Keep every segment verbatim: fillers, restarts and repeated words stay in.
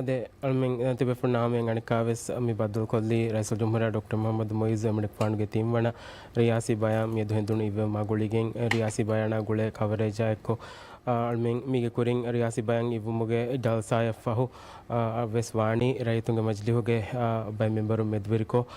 ދެ އަޅުމެން ތިބޭފުޅުންނާ ހަމައަށް އަނެއްކާވެސް މި ބައްދަލުކޮށްލީ ރައީސުލްޖުމްހޫރިއްޔާ ޑޮކްޓަރ މުޙައްމަދު މުޢިއްޒު އެމަނިކުފާނުގެ ތިންވަނަ ރިޔާސީ ބަޔާން މިއަދު ހެނދުނު އިއްވެވުމާ ގުޅިގެން، ރިޔާސީ ބަޔާނާ ގުޅޭ ކަވަރޭޖާ އެއްކޮށް، އަޅުމެން މީގެ ކުރިން ރިޔާސީ ބަޔާން އިއްވުމުގެ ޖަލްސާއަށްފަހު، ވެސް ވާނީ ރައްޔިތުންގެ މަޖިލީހުގެ ބައެއް މެމްބަރުން މެދުވެރިކޮށް،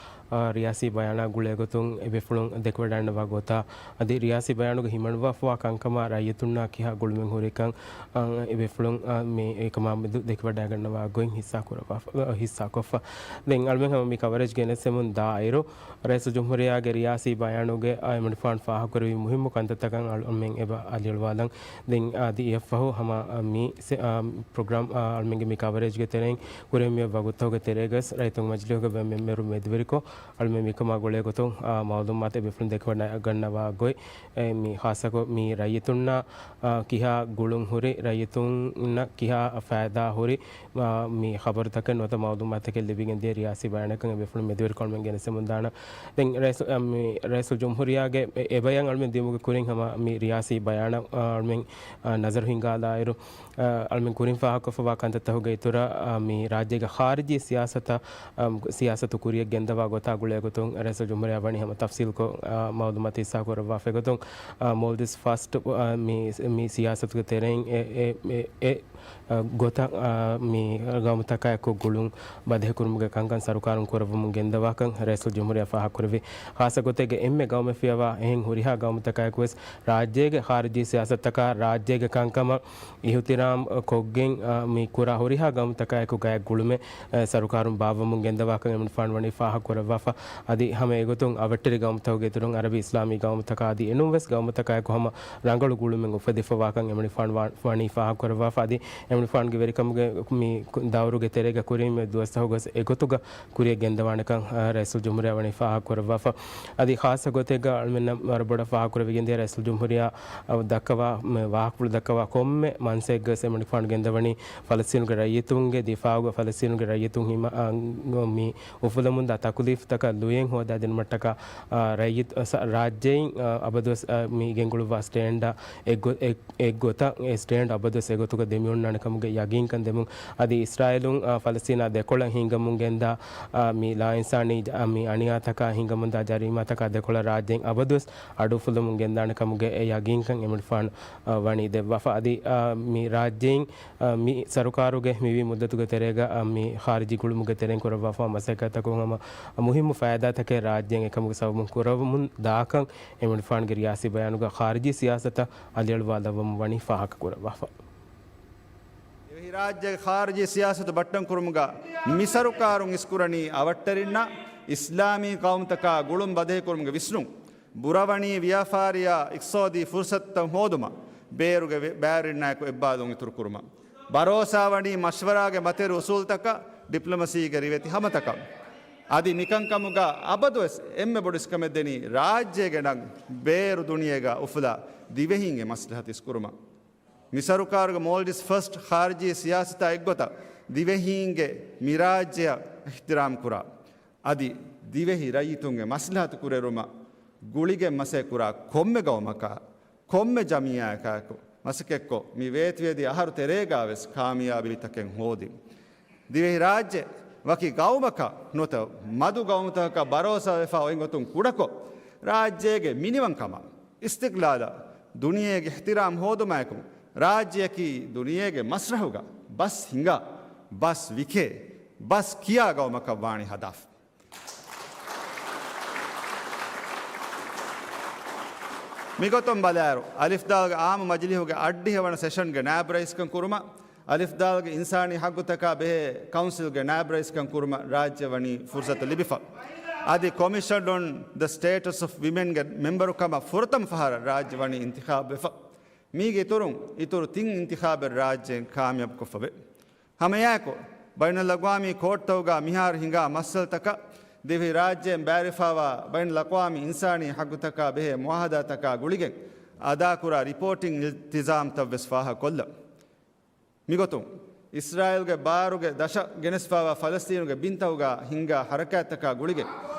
ރިޔާސީ ބަޔާނާ ގުޅޭގޮތުން އެބޭފުޅުން ދެކެވަޑައިގަންނަވާ ގޮތާ، އަދި ރިޔާސީ ބަޔާނުގަ ހިމަނުވާފަވާ ކަންކަމާ ރައްޔިތުންނާ ކިހާ ގުޅުމެއް ހުރިކަން، އަ، އެބޭފުޅުން، އަ، މި އެކަމާ މެދު ދެކެވަޑައިގަންނަވާ ގޮތް ހިއްސާ ކުރައްވާފަ، އަ، ހިއްސާކޮށްފަ. ދެން އަޅުމެން ހަމަ މި ކަވަރޭޖް ގެނެސްދެމުން ދާއިރު، ރައީސުލްޖުމްހޫރިއްޔާގެ ރިޔާސީ ބަޔާނުގެ، އަ، އެމަނިކުފާނު ފާހަގަކުރެއްވި މުހިއްމު ކަންތައްތަކަށް އަޅުމެން އެބަ އަލިއަޅުވާލަން. ދެން އަދި އެއަށްފަހު ހަމަ، އަ، މި ސެ-، އަ، ޕްރޮގްރާމް، އަ، އަޅުމެންގެ މި ކަވަރޭޖްގެ ތެރެއިން ކުރެންވި ވަގުތުގެ ތެރޭގަސް ރައްޔިތުންގެ މަޖިލީހުގެ ބައެއް މެ-، މެމްބަރުން މެދުވެރިކޮށް، އަޅުމެން މިކަމާ ގުޅޭ ގޮތުން، އާ، މައުލޫމާތު އެބޭފުޅުން ދެކެވަޑައިގަންނަވާ ގޮތް، އެ، މި ޚާއްޞަކޮށް މި ރައްޔިތުންނާ، އާ، ކިހާ ގުޅުން ހުރި، ރައްޔިތުންނަށް ކިހާ ފައިދާ ހުރި، އާ، މި ޚަބަރުތަކެއް ނުވަތަ މައުލޫމާތަކެއް ލިބިގެން ދިޔަ ރިޔާސީ ބަޔާނަކަށް އެބޭފުޅުން މެދުވެރިކޮށް އަޅުމެން ގެނެސްދެމުން ދާނަން. ދެން ރައީސު-، އަ، މި ރައީސުލްޖުމްހޫރިއްޔާގެ އެ، އެބަޔަން އަޅުމެން ދިޔުމުގެ ކުރިން ހަމަ މި ރިޔާސީ ބަޔާނަށް، އަ، އަޅުމެން، އަ، ނަޒަރު ހިންގާލާއިރު، އަ، އަޅުމެން ކުރިން ފާހަގަކޮށްފަވާ ކަންތައްތަކުގެ އިތުރަށް، އަ، މި ރާއްޖޭގެ ޚާރިޖީ ސިޔާސަތަށް، އަ، ސިޔާސަތު ކުރިއަށް ގެންދަވާ ގޮތާ ގުޅޭގޮތުން ރައީސުލްޖުމްހޫރިއްޔާ ވަނީ ހަމަ ތަފްސީލްކޮށް، އަ، މައުލޫމާތު ހިއްސާކުރައްވާފައިގޮތުން، އަ، މޯލްޑިވްސް ފާސްޓް، އަ، މި، މި ސިޔާސަތުގެ ތެރެއިން އެ، އެ، އެ، އެ، އަ، ގޮތަށް، އަ، މި ގައުމުތަކާއެކު ގުޅުން ބަދަހިކުރުމުގެ ކަންކަން ސަރުކާރުން ކުރައްވަމުން ގެންދަވާކަން ރައީސުލްޖުމްހޫރިއްޔާ ފާހަގަކުރެއްވި. ޚާއްޞަ ގޮތެއްގަ އެންމެ ގައުމެއް ފިޔަވާ އެހެން ހުރިހާ ގައުމުތަކާއެކުވެސް ރާއްޖޭގެ ޚާރިޖީ ސިޔާސަތަކާ ރާއްޖޭގެ ކަންކަމަށް އިހުތިރާމް ކޮށްގެން، އަ، މި ކުރާ ހުރިހާ ގައުމުތަކާއެކު ގާތް ގުޅުމެއް، އަ، ސަރުކާރުން ބާއްވަމުން ގެންދަވާކަން އެމަނިކުފާނު ވަނީ ފާހަގަކުރައްވާފަ. އަދި ހަމަ އެގޮތުން އަވަށްޓެރި ގައުމުތަކުގެ އިތުރުން އަރަބި އިސްލާމީ ގައުމުތަކާ އަދި އެނޫންވެސް ގައުމުތަކާއެކު ހަމަ ރަނގަޅު ގުޅުމެއް އުފެދިފަވާކަން އެމަނިކުފާނު ވަ-، ވަނީ ފާހަގަކުރައްވާފަ. އަދި އެމަނިކުފާނުގެ ވެރިކަމުގެ މި ދައުރުގެ ތެރޭގަ ކުރިން މި ދުވަސްތަކުގަސް އެގޮތުގަ ކުރިއަށް ގެންދަވާނެކަން، އަ، ރައީސުލްޖުމްހޫރިއްޔާ ވަނީ ފާހަގަކުރައްވާފަ. އަދި ޚާއްޞަ ގޮތެއްގަ އަޅުމެންނަށް ވަރަށް ބޮޑަށް ފާހަގަކުރެވިގެންދިޔަ ރައީސުލްޖުމްހޫރިއްޔާ، އަ، ދައްކަވާ، މި ވާހަކަފުޅު ދައްކަވާ ކޮންމެ މަންސައެއްގަސް އެމަނިކުފާނު ގެންދަވަނީ ފަލަސްތީނުގެ ރައްޔިތުންގެ ދިފާއުގަ ފަލަސްތީނުގެ ރައްޔިތުން ހިމަ-، އަ، މި އުފުލަމުންދާ ތަކުލީފުތަކަށް ލުޔެއް ހޯދާދިނުމަށްޓަކާ، އަ، ރައްޔިތު-، އަ، ސަ-، ރާއްޖެއިން، އަ، އަބަދުވެސް، އަ، މި ގެންގުޅުއްވާ ސްޓޭންޑަށް އެއްގޮ-، އެއް އެއްގޮތަށް އެ ސްޓޭންޑް އަބަދުވެސް އެގޮތުގަ ދެމިއޮންނާނެ ކަމުގެ ޔަގީންކަން ދެމުން. އަދި އިސްރާއީލުން، އާ، ފަލަސްތީނާ ދެކޮޅަށް ހިނގަމުން ގެންދާ، އާ، މި ލާއިންސާނީ ޖަ-، މި އަނިޔާތަކާ ހިނގަމުންދާ ޖަރީމާތަކާ ދެކޮޅަށް ރާއްޖޭން އަބަދުވެސް އަޑުއުފުލުމުން ގެންދާނެ ކަމުގެ އެ ޔަގީންކަން އެމަނިކުފާނު، އާ، ވަނީ ދެއްވާފަ. އަދި، އާ، މި ރާއްޖޭން، އާ، މި ސަރުކާރުގެ މިވީ މުއްދަތުގެ ތެރޭގަ، އާ، މި ޚާރިޖީ ގުޅުމުގެ ތެރެއިން ކުރައްވާފަ މަސައްކަތްތަކުން ހަމަ މުހިއްމު ފައިދާތަކެއް ރާއްޖޭން އެކަމުގެ ސަބަބުން ކުރަމުން ދާކަން އެމަނިކުފާނުގެ ރިޔާސީ ބަޔާނުގަ ޚާރިޖީ ސިޔާސަތަށް އަލިއަޅުވާލައްވަމުން ވަނީ ފާހަގަކުރައްވާފަ. ދިވެހިރާއްޖޭގެ ޚާރިޖީ ސިޔާސަތު ބައްޓަންކުރުމުގަ މި ސަރުކާރުން އިސްކުރަނީ އަވަށްޓެރިންނަށް އިސްލާމީ ގައުމުތަކާ ގުޅުން ބަދަހިކުރުމުގެ ވިސްނުން، ބުރަވަނީ ވިޔަފާރިއާ އިޤްތިޞާދީ ފުރުޞަތުތައް ހޯދުމަށް، ބޭރުގެ ވެ-، ބައިވެރިންނާއެކު އެއްބާލުން އިތުރުކުރުމަށް، ބަރޯސާވަނީ މަޝްވަރާގެ މަތިވެރި އުސޫލުތަކަށް، ޑިޕްލޮމަސީގެ ރިވެތި ހަމަތަކަށް. އަދި މިކަންކަމުގަ އަބަދުވެސް އެންމެ ބޮޑު އިސްކަމެއް ދެނީ ރާއްޖޭގެ ނަން ބޭރު ދުނިޔޭގަ އުފުލާ ދިވެހީންގެ މަސްލަހަތު އިސްކުރުމަށް. މި ސަރުކާރުގެ މޯލްޑިވްސް ފަސްޓް ޚާރިޖީ ސިޔާސަތާ އެއްގޮތަށް ދިވެހީންގެ މިރާއްޖެއަށް އިޙްތިރާމް ކުރާ، އަދި ދިވެހި ރައްޔިތުންގެ މަސްލަހަތު ކުރިއެރުމަށް ގުޅިގެން މަސައްކަތް ކުރާ ކޮންމެ ގައުމަކާ، ކޮންމެ ޖަމިއްޔާއަކާއެކު މަސައްކަތްކޮށް، މި ވޭތުވެދިޔަ އަހަރު ތެރޭގާވެސް ކާމިޔާބީތަކެއް ހޯދިން. ދިވެހިރާއްޖެ ވަކި ގައުމަކަށް ނުވަތަ މަދު ގައުމުތަކަކަށް ބަރޯސާވެފަ އޮތްގޮތުން ކުޑަކޮށް، ރާއްޖޭގެ މިނިވަންކަމާ، އިސްތިޤްލާލާ، ދުނިޔޭގެ އިޙްތިރާމް ހޯދުމާއެކު، ރާއްޖެއަކީ ދުނިޔޭގެ މަސްރަޙުގަ ބަސް ހިނގާ، ބަސް ވިކޭ، ބަސް ކިޔާ ގައުމަކަށް ވާނީ ހަދާފަ. މިގޮތުން ބަލާއިރު، އަލިފްދާލްގެ އާއްމު މަޖިލީހުގެ އަށްޑިހަ ވަނަ ސެޝަންގެ ނާއިބް ރައީސްކަން ކުރުމަށް، އަލިފްދާލްގެ އިންސާނީ ޙައްޤުތަކާ ބެހޭ ކައުންސިލްގެ ނާއިބް ރައީސްކަން ކުރުމަށް ރާއްޖެ ވަނީ ފުރުޞަތު ލިބިފަ. އަދި ކޮމިޝަން އޮން ދަ ސްޓޭޓަސް އޮފް ވިމެންގެ މެމްބަރުކަމަށް ފުރަތަމަ ފަހަރަށް ރާއްޖެ ވަނީ އިންތިޚާބުވެފަ. މީގެ އިތުރުން، އިތުރު ތިން އިންތިޚާބެއް ރާއްޖޭން ކާމިޔާބުކޮށްފަވޭ. ހަމައެއާއެކު، ބައިނަލްއަގްވާމީ ކޯޓްތަކުގަ މިހާރު ހިނގާ މައްސަލަތަކަށް، ދިވެހިރާއްޖޭން ބައިވެރިވެފަވާ ބައިނަލްއަގްވާމީ އިންސާނީ ޙައްޤުތަކާ ބެހޭ މުޢާހަދާތަކާ ގުޅިގެން އަދާކުރާ ރިޕޯޓިން އިލްތިޒާމްތައްވެސް ފާހަގަކޮށްލަން. މިގޮތުން، އިސްރާއީލްގެ ބާރުގެ ދަށަށް ގެނެސްފަވާ ފަލަސްޠީނުގެ ބިންތަކުގަ ހިންގާ ޙަރަކާތްތަކާ ގުޅިގެން،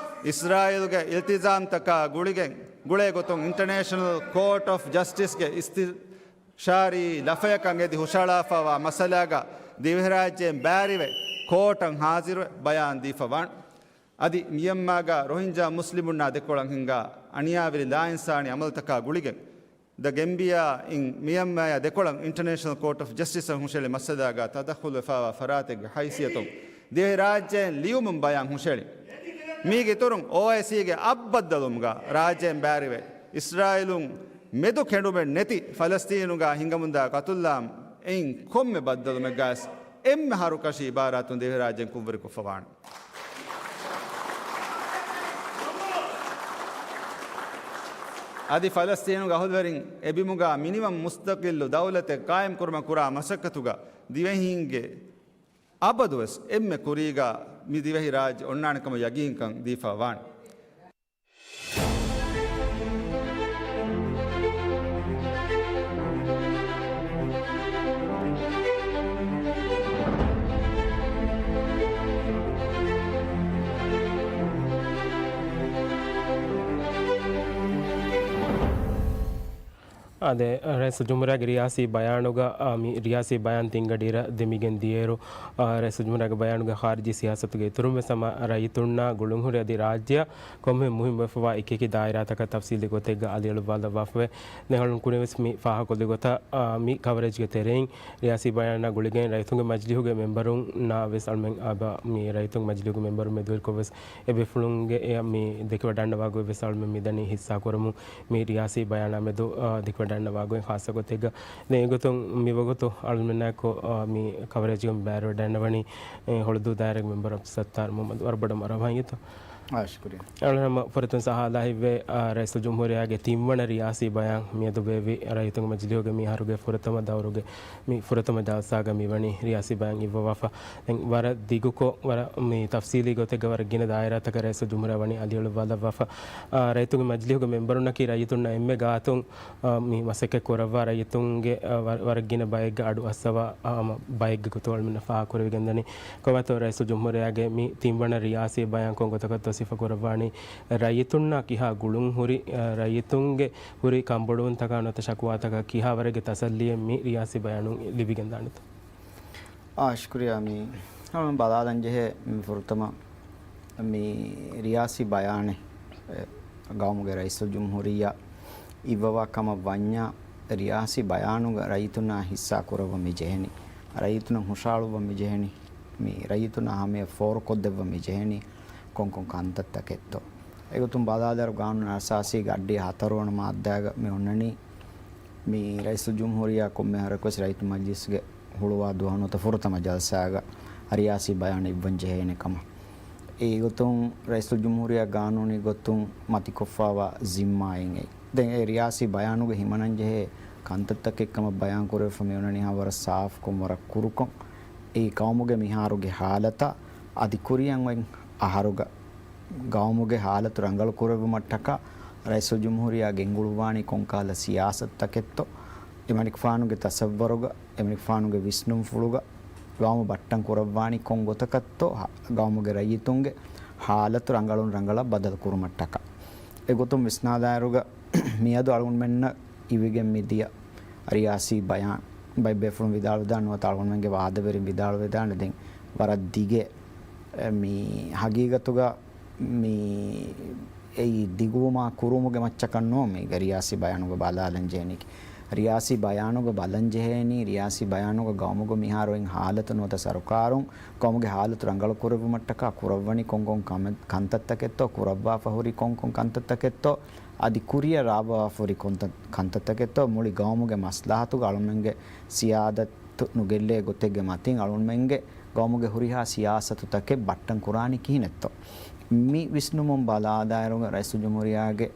އިސްރާއީލްގެ އިލްތިޒާމްތަކާ ގުޅިގެން ގުޅޭ ގޮތުން އިންޓަރނޭޝަނަލް ކޯޓް އޮފް ޖަސްޓިސްގެ އިސްތިޝާރީ ލަފަޔަކަށް އެދި ހުށަހަޅާފަވާ މައްސަލާގަ ދިވެހިރާއްޖޭން ބާރިވެ، ކޯޓަށް ހާޒިރުވެ ބަޔާން ދީފަ ވާން. އަދި މިޔަންމާގަ ރޮހިންޖާ މުސްލިމުންނާ ދެކޮޅަށް ހިނގާ އަނިޔާވެރި ލާއިންސާނީ އަމަލުތަކާ ގުޅިގެން، ދަ ގެމްބިޔާ އިން މިޔަންމާޔާ ދެކޮޅަށް އިންޓަރނޭޝަނަލް ކޯޓް އޮފް ޖަސްޓިސަށް ހުށައެޅި މައްސަލާގަ ތަދަޚުލުވެފައިވާ ފަރާތެއްގެ ހައިސިއްޔަތުން ދިވެހިރާއްޖޭން ލިޔުމުން ބަޔާން ހުށައެޅި. މީގެ އިތުރުން އޯއައިސީގެ އަށް ބައްދަލުވުމުގަ ރާއްޖޭން ބާރިވެ، އިސްރާއީލުން މެދު ކެނޑުމެއް ނެތި ފަލަސްތީނުގަ ހިނގަމުންދާ ގަތުލާމް އެއިން ކޮންމެ ބައްދަލުމެއްގައިސް އެންމެ ހަރުކަށި އިބާރާތުން ދިވެހިރާއްޖޭން ކުށްވެރިކޮށްފަ ވާނެ. އަދި ފަލަސްތީނުގެ އަހުލުވެރިން އެބިމުގަ މިނިވަން މުސްތަޤިއްލު ދައުލަތެއް ޤާއިމްކުރުމަށް ކުރާ މަސައްކަތުގަ ދިވެހީންގެ އަބަދުވެސް އެންމެ ކުރީގަ މި ދިވެހިރާއްޖެ އޮންނާނެ ކަމަށް ޔަގީންކަން ދީފަ ވާނެ. އާދެ، ރައީސުލްޖުމްހޫރިއްޔާގެ ރިޔާސީ ބަޔާނުގަ، އާ، މި ރިޔާސީ ބަޔާން ތިން ގަޑިއިރަށް ދެމިގެން ދިޔައިރު، އާ، ރައީސުލްޖުމްހޫރިއްޔާގެ ބަޔާނުގެ ޚާރިޖީ ސިޔާސަތުގެ އިތުރުން ވެސް ހަމަ ރައްޔިތުންނާ ގުޅުންހުރި އަދި ރާއްޖެއަށް ކޮންމެހެން މުހިންމުވެފަވާ އެކިއެކި ދާއިރާތަކަށް ތަފްސީލީ ގޮތެއްގަ އަލިއަޅުއްވާލައްވާފަވޭ. ދެން އަޅުން ކުރިން ވެސް މި ފާހަގަކޮށްލި ގޮތަށް، އާ، މި ކަވަރޭޖްގެ ތެރެއިން ރިޔާސީ ބަޔާނާ ގުޅިގެން ރައްޔިތުންގެ މަޖިލީހުގެ މެމްބަރުންނާ ވެސް އަޅުމެން އާ ބާ މި ރައްޔިތުންގެ މަޖިލީހުގެ މެމްބަރުން މެދުވެރިކޮށް ވެސް އެ ބޭފުޅުންގެ އެ މި ދެކެވަޑަންނަވާ ގޮތް ވެސް އަޅުމެން މިދަނީ ހިއްސާކުރަމުން. މި ރިޔާސީ ބަޔާނާ މެދު، އާ، ދެކެވަޑަންނަވާ ގޮތް ޚާއްޞަ ގޮތެއްގަ. ދެން އެގޮތުން މިވަގުތު އަޅުމެންނާއެކު، އާ، މި ކަވަރޭޖްގަ މި ބައިވެރިވެވަޑަންނަވަނީ، އެ، ހޮޅުދޫ ދާއިރާގެ މެމްބަރު އަބްދުއްސައްތާރު މުހައްމަދު. ވަރަށް ބޮޑަށް މަރުޙަބާ ހަމަ ހިނގައްތޯ. އާ، ޝުކުރިއްޔާ. އަޅުގަނޑު ފުރަތަމަ ސަހާލާ ހިތްވޭ، އާ، ރައީސުލްޖުމްހޫރިއްޔާގެ ތިންވަނަ ރިޔާސީ ބަޔާން މިއަދު ބޭއްވި ރައްޔިތުންގެ މަޖިލީހުގެ މި އަހަރުގެ ފުރަތަމަ ދައުރުގެ މި ފުރަތަމަ ޖަލްސާގަ މިވަނީ ރިޔާސީ ބަޔާން އިއްވަވާފަ. ދެން ވަރަށް ދިގުކޮށް، ވަރަށް މި ތަފްސީލީ ގޮތެއްގަ ވަރަށް ގިނަ ދާއިރާތަކަށް ރައީސުލްޖުމްހޫރިއްޔާ ވަނީ އަލިއަޅުއްވާލައްވާފަ. އާ، ރައްޔިތުންގެ މަޖިލީހުގެ މެމްބަރުންނަކީ ރައްޔިތުންނަށް އެންމެ ގާތުން، އާ، މި މަސައްކަތް ކުރައްވާ ރައްޔިތުންގެ، އާ، ވަރަށް، ވަރަށް ގިނަ ބައެއްގެ އަޑު އައްސަވާ، އާ، ހަމަ ބައެއްގެ ގޮތުގަ އަޅުމެންނަށް ފާހަގަކުރެވިގެންދަނީ. ކޮބާތޯ ރައީސުލްޖުމްހޫރިއްޔާގެ މި ތިންވަނަ ރިޔާސީ ބަޔާން ކޮން ގޮތަކަށްތޯ ސިފަ ކުރައްވާނީ؟ ރައްޔިތުންނާ ކިހާ ގުޅުން ހުރި، އާ، ރައްޔިތުންގެ ހުރި ކަންބޮޑުވުންތަކާ ނުވަތަ ޝަކުވާތަކަށް ކިހާވަރެއްގެ ތަސައްލީއެއް މި ރިޔާސީ ބަޔާނުން ލިބިގެންދާނެތޯ؟ އާ، ޝުކުރިއްޔާ. މި ހަމަ ބަލާލަން ޖެހޭ މި ފުރަތަމަ މި ރިޔާސީ ބަޔާނެއް، އެ، ގައުމުގެ ރައީސުލްޖުމްހޫރިއްޔާ އިއްވަވާ ކަމަށް ވަންޏާ، ރިޔާސީ ބަޔާނުގަ ރައްޔިތުންނާ ހިއްސާ ކުރައްވަން މި ޖެހެނީ، ރައްޔިތުންނަށް ހުށައަޅުއްވަން މި ޖެހެނީ، މި ރައްޔިތުންނާ ހަމަޔަށް ފޯރުކޮށްދެއްވަން މި ޖެހެނީ ކޮންކޮން ކަންތައްތަކެއްތޯ؟ އެގޮތުން ބަލާލާއިރު، ގާނޫނު އަސާސީގެ އައްޑިހަ ހަތަރުވަނަ މާއްދާގަ މި އޮންނަނީ، މި ރައީސުލްޖުމްހޫރިއްޔާ ކޮންމެ އަހަރަކުވެސް ރައްޔިތު މަޖިލިސްގެ ހުޅުވާ ދުވަހު ނުވަތަ ފުރަތަމަ ޖަލްސާގަ ރިޔާސީ ބަޔާން އިއްވަން ޖެހޭނެ ކަމަށް. އެގޮތުން ރައީސުލްޖުމްހޫރިއްޔާ ގާނޫނީ ގޮތުން މަތިކޮށްފައިވާ ޒިންމާއިން އެއީ. ދެން އެ ރިޔާސީ ބަޔާނުގަ ހިމަނަންޖެހޭ ކަންތައްތަކެއް ކަމަށް ބަޔާން ކުރެވިފަ މި އޮންނަނީ ހާ ވަރަށް ސާފުކޮށް، ވަރަށް ކުރުކޮށް. އެއީ ގައުމުގެ މިހާރުގެ ހާލަތާ އަދި ކުރިއަށް އޮތް އަހަރުގަ ގައުމުގެ ހާލަތު ރަނގަޅު ކުރެއްވުމަށްޓަކާ ރައީސުލްޖުމްހޫރިއްޔާ ގެންގުޅުއްވާނީ ކޮންކަހަލަ ސިޔާސަތުތަކެއްތޯ، އެމަނިކުފާނުގެ ތަސައްވަރުގަ، އެމަނިކުފާނުގެ ވިސްނުންފުޅުގަ، ގައުމު ބައްޓަން ކުރައްވާނީ ކޮން ގޮތަކަށްތޯ، ހަ-، ގައުމުގެ ރައްޔިތުންގެ ހާލަތު ރަނގަޅުން ރަނގަޅަށް ބަދަލު ކުރުމަށްޓަކާ. އެގޮތުން ވިސްނާލާއިރުގަ، މިއަދު އަޅުގަނޑުމެންނަށް އިވިގެން މިދިޔަ ރިޔާސީ ބަޔާން، ބައެއް ބޭފުޅުން ވިދާޅުވެދާނެ ނުވަތަ އަޅުގަނޑުމެންގެ ވާދަވެރިން ވިދާޅުވެދާނެ، ދެން ވަރަށް ދިގެ، އެ، މި ހަގީގަތުގަ މި އެއީ ދިގުވުމާ ކުރުމުގެ މައްޗަކަށް ނޫން މީގަ ރިޔާސީ ބަޔާނުގަ ބަލާލަން ޖެހެނީ. ރިޔާސީ ބަޔާނުގަ ބަލަން ޖެހޭނީ، ރިޔާސީ ބަޔާނުގަ ގައުމުގަ މިހާރު އޮތް ހާލަތު ނުވަތަ ސަރުކާރުން ގައުމުގެ ހާލަތު ރަނގަޅު ކުރެއްވުމަށްޓަކާ ކުރައްވަނީ ކޮންކޮން ކަމެއް، ކަންތައްތަކެއްތޯ، ކުރައްވާފަ ހުރި ކޮންކޮން ކަންތައްތަކެއްތޯ، އަދި ކުރިއަށް ރާވާފަ ހުރި ކޮންތަ-، ކަންތައްތަކެއްތޯ، މުޅި ގައުމުގެ މަސްލަހަތުގަ އަޅުމެންގެ ސިޔާދަތު ނުގެއްލޭ ގޮތެއްގެ މަތިން އަޅުމެންގެ ގައުމުގެ ހުރިހާ ސިޔާސަތުތަކެއް ބައްޓަން ކުރާނީ ކިހިނެއްތޯ؟ މި ވިސްނުމުން ބަލާލާއިރުގަ ރައީސުލްޖުމްހޫރިއްޔާގެ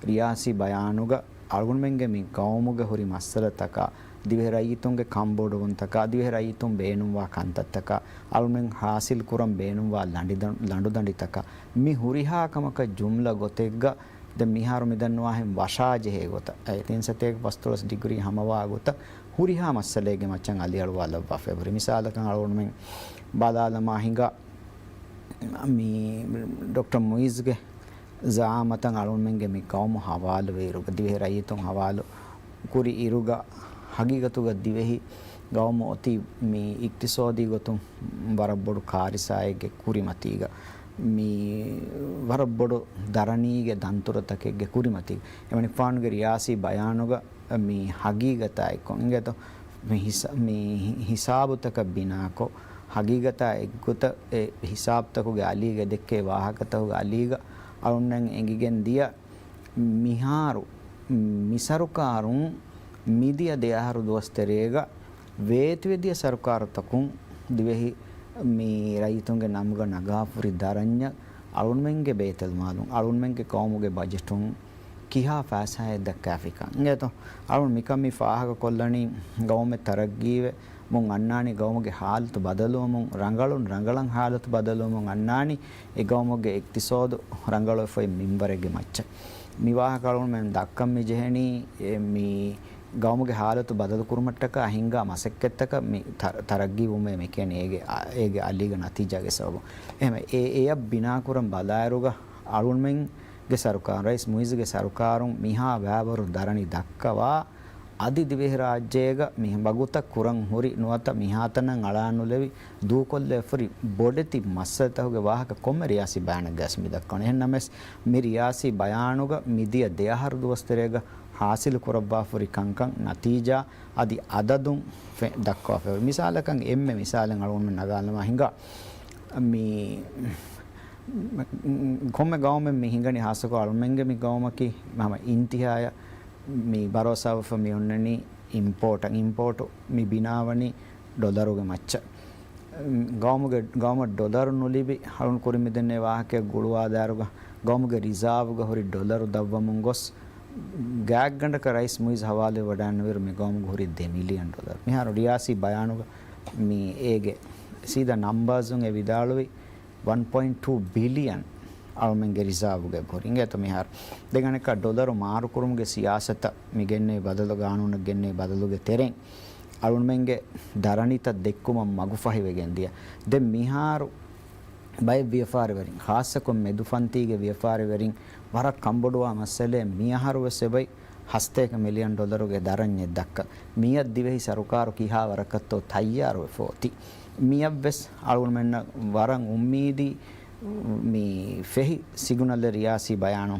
ރިޔާސީ ބަޔާނުގަ އަޅުގަނޑުމެންގެ މި ގައުމުގެ ހުރި މައްސަލަތަކާ، ދިވެހި ރައްޔިތުންގެ ކަންބޮޑުވުންތަކާ، ދިވެހި ރައްޔިތުން ބޭނުންވާ ކަންތައްތަކާ، އަޅުމެން ހާސިލް ކުރަން ބޭނުންވާ ލަނޑިދަން-، ލަނޑުދަނޑިތަކާ، މި ހުރިހާ ކަމަކަށް ޖުމްލަ ގޮތެއްގަ ދެން މިހާރު މިދަންނަވާހެން ވަށާޖެހޭ ގޮތަށް، އެ ތިން ސަތޭކަ ފަސްދޮޅަސް ޑިގްރީ ހަމަވާ ގޮތަށް ހުރިހާ މައްސަލައެއްގެ މައްޗަށް އަލިއަޅުވާލައްވާފައި ހުރި. މިސާލަކަށް އަޅުގަނޑުމެން ބަލާލަމާ ހިނގާ މި ޑޮކްޓަރ މުއިއްޒުގެ ޒައާމަތަށް އަޅުގަނޑުމެންގެ މި ގައުމު ހަވާލުވި އިރުގަ، ދިވެހި ރައްޔިތުން ހަވާލު ކުރި އިރުގަ، ހަގީގަތުގަ ދިވެހި ގައުމު އޮތީ މި އިޤްތިޞާދީ ގޮތުން ވަރަށް ބޮޑު ކާރިސާއެއްގެ ކުރިމަތީގަ، މި ވަރަށް ބޮޑު ދަރަނީގެ ދަންތުރުތަކެއްގެ ކުރިމަތީ. އެމަނިކުފާނުގެ ރިޔާސީ ބަޔާނުގަ މި ހަގީގަތާ އެއްކޮށް އިނގޭތޯ، މި ހިސާ-، މި ހި-، ހިސާބުތަކަށް ބިނާކޮށް، ހަގީގަތާ އެއްގޮތަށް އެ ހިސާބުތަކުގެ އަލީގަ ދެއްކޭ ވާހަކަތަކުގެ އަލީގަ އަޅުންނަށް އެނގިގެން ދިޔަ، މިހާރު މި ސަރުކާރުން މިދިޔަ ދެއަހަރު ދުވަސް ތެރޭގަ ވޭތުވެދިޔަ ސަރުކާރުތަކުން ދިވެހި މި ރައްޔިތުންގެ ނަމުގަ ނަގާފުރި ދަރަންޏަށް އަޅުންމެންގެ ބޭތަލްމާލުން، އަޅުންމެންގެ ޤައުމުގެ ބަޖެޓުން ކިހާ ފައިސާއެއް ދައްކާފިކަން އިނގޭތޯ؟ އަޅުން މިކަން މި ފާހަގަކޮށްލަނީ ގައުމެއް ތަރައްގީވެ މުން އަންނާނީ ގައުމުގެ ހާލަތު ބަދަލުވަމުން، ރަނގަޅުން ރަނގަޅަށް ހާލަތު ބަދަލުވަމުން އަންނާނީ އެ ގައުމުގެ އިޤްތިޞާދު ރަނގަޅުވެފައި މިންވަރެއްގެ މައްޗަށް. މި ވާހަކަ އަޅުންމެން ދައްކަން މި ޖެހެނީ، އެ، މި ގައުމުގެ ހާލަތު ބަދަލުކުރުމަށްޓަކާ ހިންގާ މަސައްކަތްތަކަށް މި ތަ-، ތަރައްގީވުމޭ މި ކިޔަނީ އޭގެ، އޭގެ އަލީގަ ނަތީޖާގެ ސަބަބުން. އެހެން އެ، އެއަށް ބިނާކުރަން ބަލާއިރުގަ އަޅުންމެންގެ ސަރުކާރު، ރައީސް މުއިއްޒުގެ ސަރުކާރުން މިހާ ވައިވަރު ދަރަނި ދައްކަވާ، އަދި ދިވެހިރާއްޖޭގަ މި ވަގުތަށް ކުރަން ހުރި ނުވަތަ މިހާތަނަށް އަޅާނުލެވި ދޫކޮށްލެވިފަހުރި ބޮޑެތި މައްސަލަތަކުގެ ވާހަކަ ކޮންމެ ރިޔާސީ ބަޔާނެއްގަސް މި ދައްކަވަނީ. އެހެންނަމަވެސް، މި ރިޔާސީ ބަޔާނުގަ މިދިޔަ ދެއަހަރު ދުވަސްތެރޭގަ ހާސިލު ކުރައްވާފަހުރި ކަންކަން ނަތީޖާ އަދި އަދަދުން ފެ-، ދައްކަވާފައި. މިސާލަކަށް އެންމެ މިސާލެއް އަޅުގަނޑުމެން ނަގާލަމާ ހިނގާ މި ކޮންމެ ގައުމެއް މި ހިނގަނީ، ހާއްސަކޮށް އަޅުމެންގެ މި ގައުމަކީ ހަމަ އިންތިހާޔަށް މި ބަރޯސާވެފަ މި އޮންނަނީ އިމްޕޯޓަށް. އިމްޕޯޓު މި ބިނާވަނީ ޑޮލަރުގެ މައްޗަށް. ގައުމުގެ، ގައުމަށް ޑޮލަރު ނުލިބި އަޅުން ކުރިން މިދެންނެވި ވާހަކައަށް ގުޅުވާލާއިރުގަ، ގައުމުގެ ރިޒާވުގަ ހުރި ޑޮލަރު ދަށްވަމުން ގޮސް، ގާތްގަނޑަކަށް ރައީސް މުއިއްޒު ހަވާލުވެވަޑައިންނަވިއިރު މި ގައުމުގަ ހުރީ ދެ މިލިއަން ޑޮލަރު. މިހާރު ރިޔާސީ ބަޔާނުގަ މި އޭގެ ސީދާ ނަމްބާޒުން އެ ވިދާޅުވި ވަން ޕޮއިންޓް ޓޫ ބިލިއަން އަޅުމެންގެ ރިޒާވުގަ އެބަހުރި. އިނގޭތޯ މިހާރު ދެން އަނެއްކާ ޑޮލަރު މާރުކުރުމުގެ ސިޔާސަތަށް މި ގެންނެވި ބަދަލު، ގާނޫނަށް ގެންނެވި ބަދަލުގެ ތެރެއިން އަޅުމެންގެ ދަރަނިތައް ދެއްކުމަށް މަގުފަހިވެގެން ދިޔަ. ދެން މިހާރު ބައެއް ވިޔަފާރިވެރިން، ޚާއްޞަކޮށް މެދުފަންތީގެ ވިޔަފާރިވެރިން ވަރަށް ކަންބޮޑުވާ މައްސަލައެއް. މިއަހަރުވެސް އެބައި ހަސަތޭކަ މިލިއަން ޑޮލަރުގެ ދަރަންޏެއް ދައްކަން. މިއަށް ދިވެހި ސަރުކާރު ކިހާ ވަރަކަށްތޯ ތައްޔާރުވެފަ އޮތީ. މިއަށްވެސް އަޅުގަނޑުމެންނަށް ވަރަށް އުއްމީދީ މި ފެހި ސިގުނަލެއް ރިޔާސީ ބަޔާނު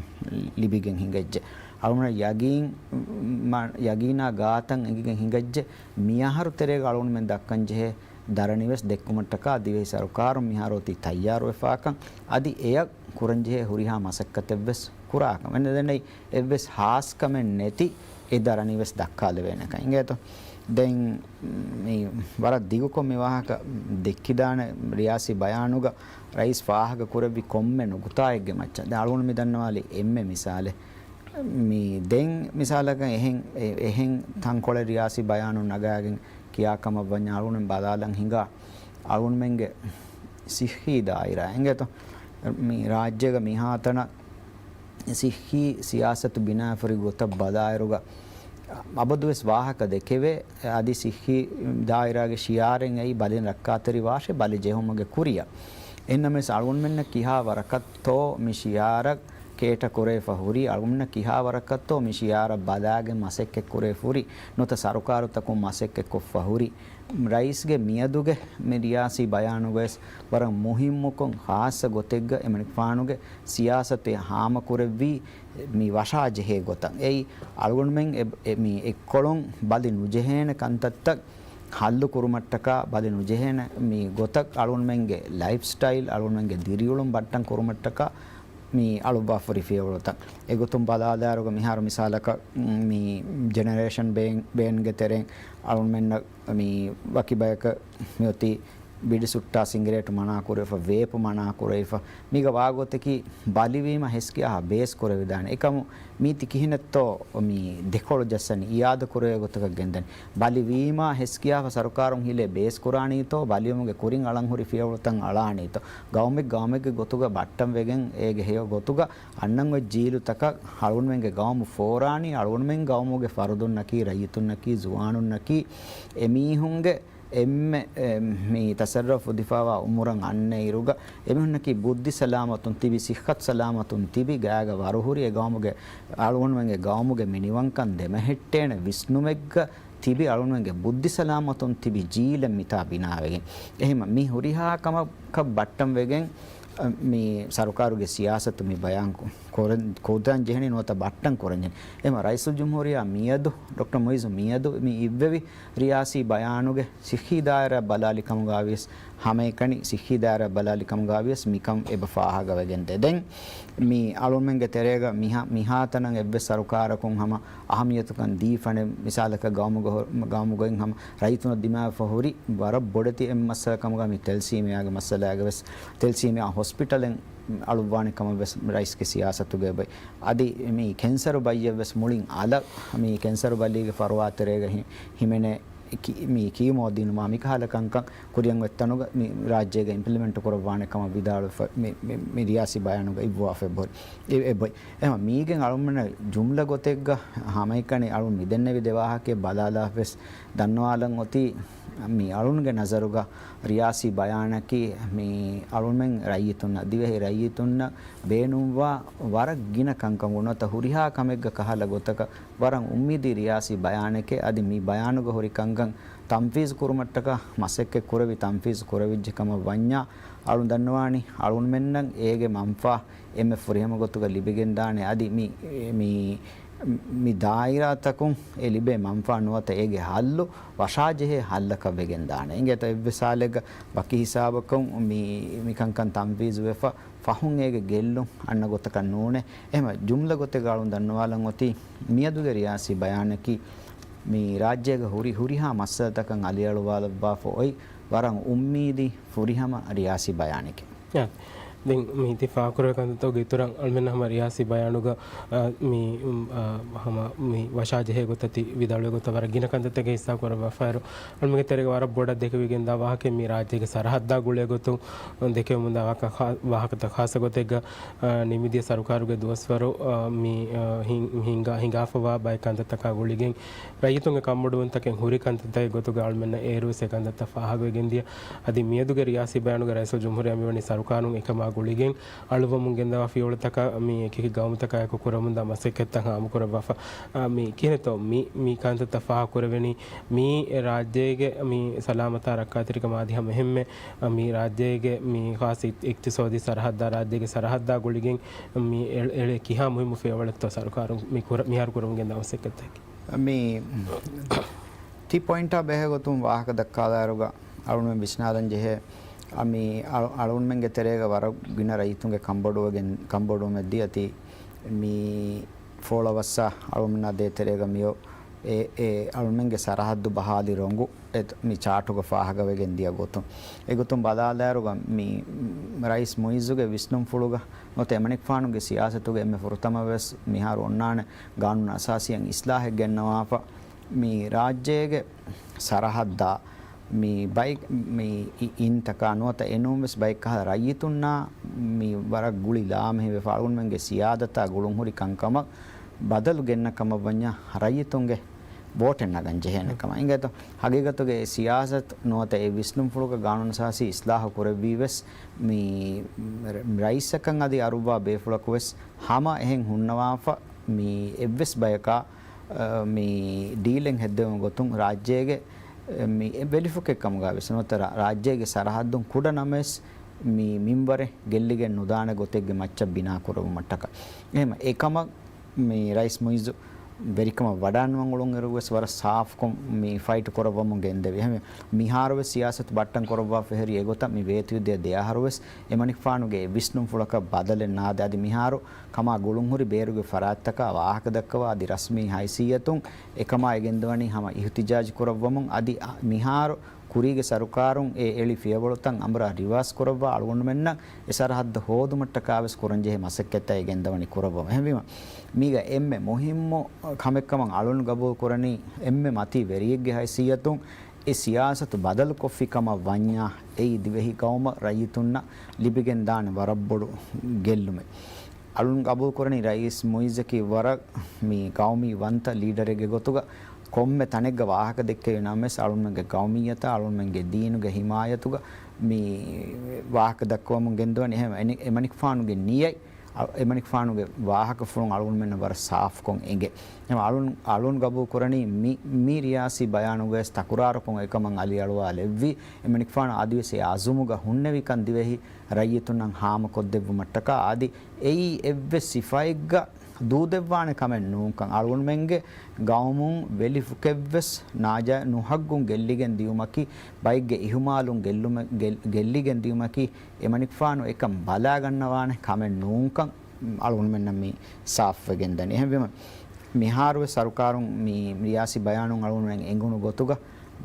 ލިބިގެން ހިނގައްޖެ. އަޅުގަނޑަށް ޔަގީން، މަ-، ޔަގީނާ ގާތަށް އެނގިގެން ހިނގައްޖެ. މިއަހަރު ތެރޭގަ އަޅުގަނޑުމެން ދައްކަން ޖެހޭ ދަރަނިވެސް ދެއްކުމަށްޓަކާ ދިވެހި ސަރުކާރުން މިހާރު އޮތީ ތައްޔާރުވެފާކަން، އަދި އެޔަށް ކުރަންޖެހޭ ހުރިހާ މަސައްކަތެއްވެސް ކުރާކަން. އެންމެ ދެންނެވި އެއްވެސް ހާސްކަމެއް ނެތި އެ ދަރަނިވެސް ދައްކާލެވޭނެކަން އިނގޭތޯ. ދެން މި ވަރަށް ދިގުކޮށް މި ވާހަކަ ދެއްކިދާނެ ރިޔާސީ ބަޔާނުގަ ރައީސް ފާހަގަ ކުރެއްވި ކޮންމެ ނުކުތާއެއްގެ މައްޗަށް. ދެން އަޅުގަނޑު މި ދަންނަވާލި އެންމެ މިސާލެއް. މި ދެން މިސާލަކަށް އެހެން، އެ-، އެހެން ތަންކޮޅެއް ރިޔާސީ ބަޔާނުން ނަގާގެން ކިޔާ ކަމަށް ވަންޏާ އަޅުގަނޑު ބަލާލަން ހިނގާ އަޅުގަނޑުމެންގެ ސިއްހީ ދާއިރާ އިނގޭތޯ. މި ރާއްޖޭގަ މިހާތަނަށް ސިއްހީ ސިޔާސަތު ބިނާވެފަހުރި ގޮތަށް ބަލާއިރުގަ އަބަދުވެސް ވާހަކަ ދެކެވޭ. އަދި ސިއްހީ ދާއިރާގެ ޝިއާރެއް އެއީ ބަލިން ރައްކާތެރި ވާށޭ، ބަލި ޖެހުމުގެ ކުރިއަށް. އެހެންނަމަވެސް އަޅުގަނޑުމެންނަށް ކިހާ ވަރަކަށްތޯ މި ޝިއާރަށް ކޭޓަ ކުރެވިފަ ހުރީ، އަޅުގަނޑުމެންނަށް ކިހާ ވަރަކަށްތޯ މި ޝިއާރަށް ބަލާގެން މަސައްކަތް ކުރެވިފަ ހުރީ، ނުވަތަ ސަރުކާރުތަކުން މަސައްކަތް ކޮށްފަ ހުރީ. ރައީސްގެ މިއަދުގެ މި ރިޔާސީ ބަޔާނުގަވެސް ވަރަށް މުހިއްމުކޮށް ޚާއްޞަ ގޮތެއްގަ އެމަނިކުފާނުގެ ސިޔާސަތެއް ހާމަކުރެއްވީ މި ވަށާ ޖެހޭ ގޮތަށް. އެއީ އަޅުގަނޑުމެން އެ-، އެ-، މި އެއްކޮޅުން ބަލި ނުޖެހޭނެ ކަންތައްތައް ހައްލު ކުރުމަށްޓަކާ، ބަލި ނުޖެހޭނެ މި ގޮތަށް އަޅުގަނޑުމެންގެ ލައިފް ސްޓައިލް، އަޅުގަނޑުމެންގެ ދިރިއުޅުން ބައްޓަން ކުރުމަށްޓަކާ މި އަޅުއްވާފަ ހުރި ފިޔަވަޅުތައް. އެގޮތުން ބަލާލާއިރުގަ މިހާރު މިސާލަކަށް، މި ޖެނެރޭޝަން ބޭން، ބޭންގެ ތެރެއިން އަޅުގަނޑުމެންނަށް މި ވަކި ބަޔަކަށް މިއޮތީ ބިޑި ސުއްޓާ ސިނގިރޭޓު މަނާ ކުރެވިފަ، ވޭޕު މަނާ ކުރެވިފަ. މީގަ ވާގޮތަކީ ބަލިވީމަ ހެސްކިޔާފަ ބޭސް ކުރެވިދާނެ. އެކަމު މީތި ކިހިނެއްތޯ މި ދެކޮޅު ޖައްސަނީ އިޔާދަ ކުރެވޭ ގޮތަކަށް ގެންދަނީ. ބަލިވީމާ ހެސްކިޔާފަ ސަރުކާރުން ހިލޭ ބޭސް ކުރާނީތޯ، ބަލިވުމުގެ ކުރިން އަޅަން ހުރި ފިޔަވަޅުތައް އަޅާނީތޯ. ގައުމެއް ގައުމެއްގެ ގޮތުގަ ބައްޓަން ވެގެން އޭގެ ހެޔޮ ގޮތުގަ އަންނަން އޮތް ޖީލުތަކަށް އަޅުގަނޑުމެންގެ ގައުމު ފޯރާނީ، އަޅުގަނޑުމެން ގައުމުގެ ފަރުދުންނަކީ، ރައްޔިތުންނަކީ، ޒުވާނުންނަކީ، އެމީހުންގެ އެންމެ، އެ، މި ތަސައްރަފް އުދިފާވާ އުމުރަށް އަންނައިރުގަ އެމީހުންނަކީ ބުއްދި ސަލާމަތުން ތިބި، ސިއްހަތު ސަލާމަތުން ތިބި، ގާގަ ވަރުހުރި އެ ގައުމުގެ، އަޅުގަނޑުމެންގެ ގައުމުގެ މިނިވަންކަން ދެމެހެއްޓޭނެ ވިސްނުމެއްގަ ތިބި އަޅުންމެންގެ ބުއްދި ސަލާމަތުން ތިބި ޖީލެއް މިތާ ބިނާވެގެން. އެހެމަ މި ހުރިހާ ކަމަކަށް ބައްޓަން ވެގެން، އަ، މި ސަރުކާރުގެ ސިޔާސަތު މި ބަޔާން ކު-، ކުރަން، ކުރަން ޖެހެނީ ނުވަތަ ބައްޓަން ކުރަން ޖެހެނީ. އެހެމަ ރައީސުލްޖުމްހޫރިއްޔާ މިއަދު، ޑޮކްޓަރ މުއިއްޒު މިއަދު މި އިއްވެވި ރިޔާސީ ބަޔާނުގެ ސިއްހީ ދާއިރާ ބަލާލި ކަމުގައިވިޔަސް ހަމައެކަނި ސިއްހީ ދާއިރާ ބަލާލި ކަމުގައިވިޔަސް މިކަން އެބަ ފާހަގަވެގެންދޭ. ދެން މި އަޅުންމެންގެ ތެރޭގަ މިހާ-، މިހާތަނަށް އެއްވެސް ސަރުކާރަކުން ހަމަ އަހަމިޔަތުކަން ދީފަނެ، މިސާލަކަށް ގައުމުގަ ހު-، ގައުމުގައި ހަމަ ރައްޔިތުންނަށް ދިމާވެފަ ހުރި ވަރަށް ބޮޑެތި އެއް މައްސަލަ ކަމުގަ މި ތެލްސީމިއާގެ މައްސަލާގެ ވެސް، ތެލްސީމިއާ ހޮސްޕިޓަލެއް އަޅުއްވާނެ ކަމަށް ވެސް ރައީސްގެ ސިޔާސަތުގެ އެބައި. އަދި މި ކެންސަރު ބައްޔެއް ވެސް މުޅިން އަލަށް މި ކެންސަރު ބަލީގެ ފަރުވާތެރޭގަ ހި-، ހިމެނޭ ކި-، މި ކީމޯ ދިނުމާ މިކަހަލަ ކަންކަން ކުރިއަށް އޮތްތަނުގަ މި ރާއްޖޭގަ އިމްޕްލިމެންޓް ކުރައްވާނެ ކަމަށް ވިދާޅުވެފަ-، މި، މި، މި ރިޔާސީ ބަޔާނުގަ އިއްވާފަ އެބަހުރި. އެ-، އެބައި. އެހެން މީގެން އަޅުމެންނަށް ޖުމްލަ ގޮތެއްގަ ހަމައެކަނި އަޅުން މިދެންނެވި ދެ ވާހަކައެއް ބަލާލާފަވެސް ދަންނަވާލަން އޮތީ، މި އަޅުންގެ ނަޒަރުގަ ރިޔާސީ ބަޔާނަކީ މި އަޅުމެން ރައްޔިތުންނަށް، ދިވެހި ރައްޔިތުންނަށް ބޭނުންވާ ވަރަށް ގިނަ ކަންކަމުގެ ނުވަތަ ހުރިހާ ކަމެއްގަ ކަހަލަ ގޮތަކަށް ވަރަށް އުއްމީދީ ރިޔާސީ ބަޔާނެކޭ. އަދި މި ބަޔާނުގަ ހުރި ކަންކަން ތަންފީޒު ކުރުމަށްޓަކާ މަސައްކަތް ކުރެވި ތަންފީޒު ކުރެވިއްޖެ ކަމަށް ވަންޏާ، އަޅުން ދަންނަވާނީ އަޅުންމެންނަށް އޭގެ މަންފާ އެންމެ ފުރިހަމަ ގޮތުގަ ލިބިގެންދާނެ. އަދި މި، މި، މި ދާއިރާތަކުން އެ ލިބޭ މަންފާ ނުވަތަ އޭގެ ހައްލު ވަށާޖެހޭ ހައްލަކަށް ވެގެންދާނެ. އިނގޭތޯ އެއްވެސް ހާލެއްގަ ވަކި ހިސާބަކުން މި، މި ކަންކަން ތަންފީޒުވެފަ ފަހުން އޭގެ ގެއްލުން އަންނަ ގޮތަކަށް ނޫނޭ. އެހެމަ ޖުމްލަ ގޮތެއްގަ އަޅުން ދަންނަވާލަން އޮތީ، މިއަދުގެ ރިޔާސީ ބަޔާނަކީ މި ރާއްޖޭގަ ހުރި ހުރިހާ މައްސަލަތަކަށް އަލިއަޅުވާލައްވާފަ އޮތް ވަރަށް އުއްމީދީ ފުރިހަމަ ރިޔާސީ ބަޔާނެކޭ. އާ، ދެން މި ތި ފާހަގަކުރެވޭ ކަންތައްތަކުގެ އިތުރަށް އަޅުމެންނަށް ހަމަ ރިޔާސީ ބަޔާނުގަ، އާ، މި، އު، އާ، ހަމަ މި ވަށާޖެހޭ ގޮތަށް ތި ވިދާޅުވި ގޮތަށް ވަރަށް ގިނަ ކަންތައްތަކެއް ހިއްސާ ކުރައްވާފައިރު، އަޅުމެންގެ ތެރޭގަ ވަރަށް ބޮޑަށް ދެކެވިގެންދާ ވާހަކައެއް މި ރާއްޖޭގެ ސަރަހައްދާ ގުޅޭ ގޮތުން ދެކެވެމުންދާ ވާހަކަ ޚާ-، ވާހަކަތައް ޚާއްޞަ ގޮތެއްގަ، އާ، ނިމިދިޔަ ސަރުކާރުގެ ދުވަސްވަރު، އާ، މި، އާ، ހިން-، ހިންގާ-، ހިނގާފަވާ ބައެއް ކަންތައްތަކާ ގުޅިގެން ރައްޔިތުންގެ ކަންބޮޑުވުންތަކެއް ހުރި ކަންތައްތަކެއް ގޮތުގަ އަޅުމެންނަށް އޭރުވެސް އެ ކަންތައްތައް ފާހަގަވެގެންދިޔަ. އަދި މިއަދުގެ ރިޔާސީ ބަޔާނުގަ ރައީސުލްޖުމްހޫރިއްޔާ މިވަނީ ސަރުކާރުން އެކަމާ ގުޅިގެން އަޅުވަމުން ގެންދަވާ ފިޔަވަޅުތަކާ މި އެކި އެކި ގައުމުތަކާއެކު ކުރަމުންދާ މަސައްކަތްތައް ހާމަކުރައްވާފަ. އާ، މި ކިހިނެއްތޯ މި، މި ކަންތައްތައް ފާހަގަކުރެވެނީ މި ރާއްޖޭގެ މި ސަލާމަތާ ރައްކާތެރިކަމާ އަދި ހަމަ އެހެންމެ، އާ، މި ރާއްޖޭގެ މި ޚާއްޞަ އި-، އިޤްތިޞާދީ ސަރަހައްދާ ރާއްޖޭގެ ސަރަހައްދާ ގުޅިގެން މި އެ-، އެޅޭ ކިހާ މުހިއްމު ފިޔަވަޅެއްތޯ ސަރުކާރުން މި ކުރ-، މިހާރު ކުރަމުން ގެންދާ މަސައްކަތްތަކީ؟ މި ތި ޕޮއިންޓާ ބެހޭ ގޮތުން ވާހަކަ ދައްކާލާއިރުގަ އަޅުމެން ވިސްނާލަން ޖެހޭ، އަ، މި އަޅު-، އަޅުންމެންގެ ތެރޭގަ ވަރަށް ގިނަ ރައްޔިތުންގެ ކަންބޮޑުވެގެން، ކަންބޮޑުވުމެއް ދިޔަ ތި މި ފޯޅަ ވައްސާ އަޅުމެންނާ ދޭތެރޭގަ މިއޮ-، އެ، އެ އަޅުމެންގެ ސަރަހައްދު ބަހާލި ރޮނގު އެ މި ޗާޓުގަ ފާހަގަވެގެން ދިޔަ ގޮތުން. އެގޮތުން ބަލާލާއިރުގަ މި ރައީސް މުއިއްޒުގެ ވިސްނުންފުޅުގަ ނުވަތަ އެމަނިކުފާނުގެ ސިޔާސަތުގެ އެންމެ ފުރަތަމަ ވެސް މިހާރު އޮންނާނެ ގާނޫނު އަސާސީއަށް އިސްލާހެއް ގެންނަވާފަ، މި ރާއްޖޭގެ ސަރަހައްދާ މި ބައި-، މި އި-، އިންތަކާ ނުވަތަ އެނޫންވެސް ބައެއްކަހަލަ ރައްޔިތުންނާ މި ވަރަށް ގުޅި ލާމެހިވެފަ އަޅުގަނޑުމެންގެ ސިޔާދަތާ ގުޅުންހުރި ކަންކަމަށް ބަދަލު ގެންނަ ކަމަށް ވަންޏާ ރައްޔިތުންގެ ވޯޓެއް ނަގަން ޖެހޭނެ ކަމަށް. އިނގޭތޯ؟ ހަގީގަތުގެ އެ ސިޔާސަތު ނުވަތަ އެ ވިސްނުންފުޅުގަ ގާނޫނު އަސާސީ އިސްލާހު ކުރެއްވީ ވެސް މި ރައީސަކަށް އަދި އަރުއްވާ ބޭފުޅަކު ވެސް ހަމަ އެހެން ހުންނަވާފަ މި އެއްވެސް ބަޔަކާ، އަ، މި ޑީލެއް ހެއްދެވުމުގެ ގޮތުން ރާއްޖޭގެ، އަ، މި އެ ވެލިފުކެއް ކަމުގަ ވެސް ނުވަތަ ރާ-، ރާއްޖޭގެ ސަރަހައްދުން ކުޑަ ނަމަވެސް މި މިންވަރެއް ގެއްލިގެން ނުދާނެ ގޮތެއްގެ މައްޗަށް ބިނާ ކުރެވުމަށްޓަކާ. އެހެމަ އެކަމަށް މި ރައީސް މުއިއްޒު ވެރިކަމަށް ވަޑާންވަން އުޅުންއިރު ވެސް ވަރަށް ސާފުކޮށް މި ފައިޓް ކުރައްވަމުން ގެންދެވި. އެހެންވެ، މިހާރު ވެސް ސިޔާސަތު ބައްޓަން ކުރައްވާފަ ހެރި އެގޮތަށް މި ވޭތުވެދިޔަ ދެ އަހަރު ވެސް އެމަނިކުފާނުގެ ވިސްނުންފުޅަކަށް ބަދަލެއް ނާދެ. އަދި މިހާރު ކަމާ ގުޅުންހުރި ބޭރުގެ ފަރާތްތަކާ ވާހަކަ ދައްކަވާ އަދި ރަސްމީ ހައިސިއްޔަތުން އެކަމާ އެ ގެންދަވަނީ ހަމަ އިހުތިޖާޖް ކުރައްވަމުން. އަދި އަ-، މިހާރު ކުރީގެ ސަރުކާރުން އެ އެޅި ފިޔަވަޅުތައް އަނބުރާ ރިވާސް ކުރައްވާ އަޅުގަނޑުމެންނަށް އެ ސަރަހައްދަށް ހޯދުމަށްޓަކާ ވެސް ކުރަންޖެހޭ މަސައްކަތްތައް އެ ގެންދަވަނީ ކުރައްވަމުން. އެހެންވީމަ، މީގަ އެންމެ މުހިއްމު ކަމެއްކަމަށް އަޅުން ގަބޫލު ކުރަނީ އެންމެ މަތީ ވެރިއެއްގެ ހައިސިއްޔަތުން އެ ސިޔާސަތު ބަދަލުކޮށްފި ކަމަށް ވަންޏާ، އެއީ ދިވެހި ގައުމަށް ރައްޔިތުންނަށް ލިބިގެންދާނެ ވަރަށް ބޮޑު ގެއްލުމެއް. އަޅުން ގަބޫލު ކުރަނީ ރައީސް މުއިއްޒަކީ ވަރަށް މި ގައުމީ ވަންތަ ލީޑަރެއްގެ ގޮތުގަ ކޮންމެ ތަނެއްގަ ވާހަކަ ދެއްކެވި ނަމަވެސް، އަޅުންމެންގެ ގައުމިއްޔަތާ، އަޅުންމެންގެ ދީނުގެ ހިމާޔަތުގަ މި ވާހަކަ ދައްކަވަމުން ގެންދަވަނީ. އެހެން އެނި-، އެމަނިކުފާނުގެ ނިޔަތް އަ-، އެމަނިކުފާނުގެ ވާހަކަފުޅުން އަޅުގަނޑުމެންނަށް ވަރަށް ސާފުކޮށް އެނގޭ. އެހެން އަޅުން، އަޅުން ގަބޫލު ކުރަނީ މި، މި ރިޔާސީ ބަޔާނުގަވެސް ތަކުރާރުކޮށް އެކަމަށް އަލިއަޅުވާލެއްވި. އެމަނިކުފާނު އަދިވެސް އެ އަޒުމުގަ ހުންނެވިކަން ދިވެހި ރައްޔިތުންނަށް ހާމަކޮށްދެއްވުމަށްޓަކާ އަދި އެއީ އެއްވެސް ސިފައެއްގަ ދޫދެއްވާނެ ކަމެއް ނޫންކަން، އަޅުގަނޑުމެންގެ ގައުމުން ވެލިފުކެއްވެސް ނާޖާ ނުހައްގުން ގެއްލިގެން ދިޔުމަކީ، ބައެއްގެ އިހުމާލުން ގެއްލުމެ-، ގެއް-، ގެއްލިގެން ދިޔުމަކީ، އެމަނިކުފާނު އެކަން ބަލާގަންނަވާނެ ކަމެއް ނޫންކަން އަޅުގަނޑުމެންނަށް މި ސާފުވެގެން ދަނީ. އެހެންވީމަ، މިހާރުވެސް ސަރުކާރުން މި ރިޔާސީ ބަޔާނުން އަޅުގަނޑުމެން އެނގުނު ގޮތުގަ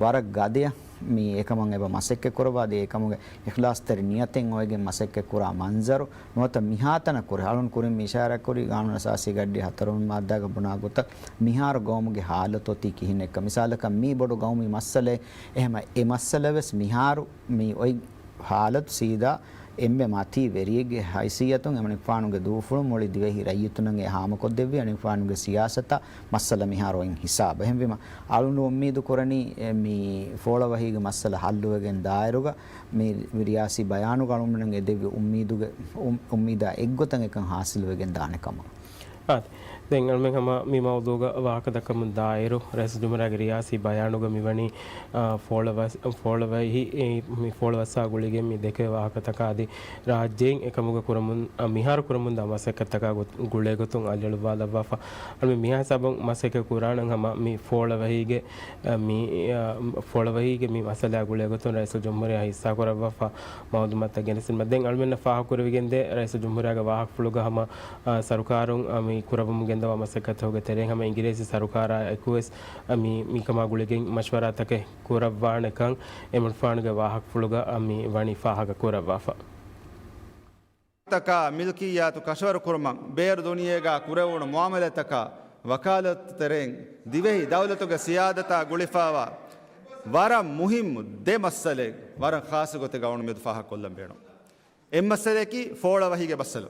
ވަރަށް ގަދަޔަށް މި އެކަމަށް އެބަ މަސައްކަތް ކުރައްވާ އަދި އެކަމުގެ އިޚްލާޞްތެރި ނިޔަތެއް އޮވެގެން މަސައްކަތް ކުރާ މަންޒަރު ނުވަތަ މިހާތަނަށް ކުރި އަޅުން ކުރިން މި އިޝާރާތް ކުރި ގާނޫނު އަސާސީ ގަޑި ހަތަރުވަނަ މާއްދާގަ ބުނާ ގޮތަށް މިހާރު ގައުމުގެ ހާލަތު އޮތީ ކިހިނެއްކަން. މިސާލަކަށް މީ ބޮޑު ގައުމީ މައްސަލައެއް. އެހެމަ އެ މައްސަލަ ވެސް މިހާރު މި އޮތް ހާލަތު ސީދާ އެންމެ މަތީ ވެރިއެއްގެ ހައިސިއްޔަތުން އެމަނިކުފާނުގެ ދޫފުޅުން މުޅި ދިވެހި ރައްޔިތުންނަށް އެ ހާމަކޮށްދެއްވި އެމަނިކުފާނުގެ ސިޔާސަތާ މައްސަލަ މިހާރު އޮތް ހިސާބަށް. އެހެންވީމަ، އަޅުން އުއްމީދު ކުރަނީ، އެ، މި ފޯޅަވަހީގެ މައްސަލަ ހައްލުވެގެން ދާއިރުގަ މި ރިޔާސީ ބަޔާނުގަ އަޅުގަނޑުމެން އެދެއްވި އުއްމީދުގެ، އު-، އުއްމީދާ އެއްގޮތަށް އެކަން ހާސިލުވެގެން ދާނެ ކަމަށް. އާދެ. ދެން އަޅުމެން ހަމަ މި މައުޟޫގަ ވާހަކަ ދައްކަމުން ދާއިރު، ރައީސުލްޖުމްހޫރިއްޔާގެ ރިޔާސީ ބަޔާނުގަ މިވަނީ، އާ، ފޯޅަވަސް-، ފޯޅަވަހި-، އެ، މި ފޯޅަވައްސާ ގުޅިގެން މި ދެކެވޭ ވާހަކަތަކާ އަދި ރާއްޖޭން އެކަމުގަ ކުރަމުން، އާ، މިހާރު ކުރަމުންދާ މަސައްކަތްތަކާ ގު-، ގުޅޭގޮތުން އަލިއަޅުވާލައްވާފަ. އަޅުމެން މިހާ ހިސާބުން މަސައްކަތް ކުރާނަން ހަމަ މި ފޯޅަވަހީގެ، އާ، މި، އާ، ފޯޅަވަހީގެ މި މައްސަލައާ ގުޅޭގޮތުން ރައީސުލްޖުމްހޫރިއްޔާ ހިއްސާކުރައްވާފަ މައުލޫމާތުތައް ގެނެސްދިނުމަށް. ދެން އަޅުމެންނަށް ފާހަގަކުރެވިގެންދޭ ރައީސުލްޖުމްހޫރިއްޔާގެ ވާހަކަފުޅުގަ ހަމަ އާ، ސަރުކާރުން، އާ، މި ކުރައްވަމުން ގެންދަވާ މަސައްކަތްތަކުގެ ތެރެއިން ހަމަ އިނގިރޭސި ސަރުކާރާ އެކުވެސް، އާ، މި، މިކަމާ ގުޅިގެން މަޝްވަރާތަކެއް ކުރައްވާނެކަން އެމަނިކުފާނުގެ ވާހަކަފުޅުގަ، އާ، މި ވަނީ ފާހަގަ ކުރައްވާފަ. ތަކާ މިލްކިއްޔާތު ކަށަވަރުކުރުމަށް ބޭރު ދުނިޔޭގާ ކުރެވުނު މުއާމަލާތްތަކާ ވަކާލަތު ތެރެއިން ދިވެހި ދައުލަތުގެ ސިޔާދަތާ ގުޅިފައިވާ ވަރަށް މުހިއްމު ދެ މައްސަލައެއް ވަރަށް ޚާއްޞަ ގޮތެއްގަ އަޅުގަނޑު މިއަދު ފާހަގަކޮށްލަން ބޭނުން. އެއްމައްސަލައަކީ ފޯޅަވަހީގެ މައްސަލަ.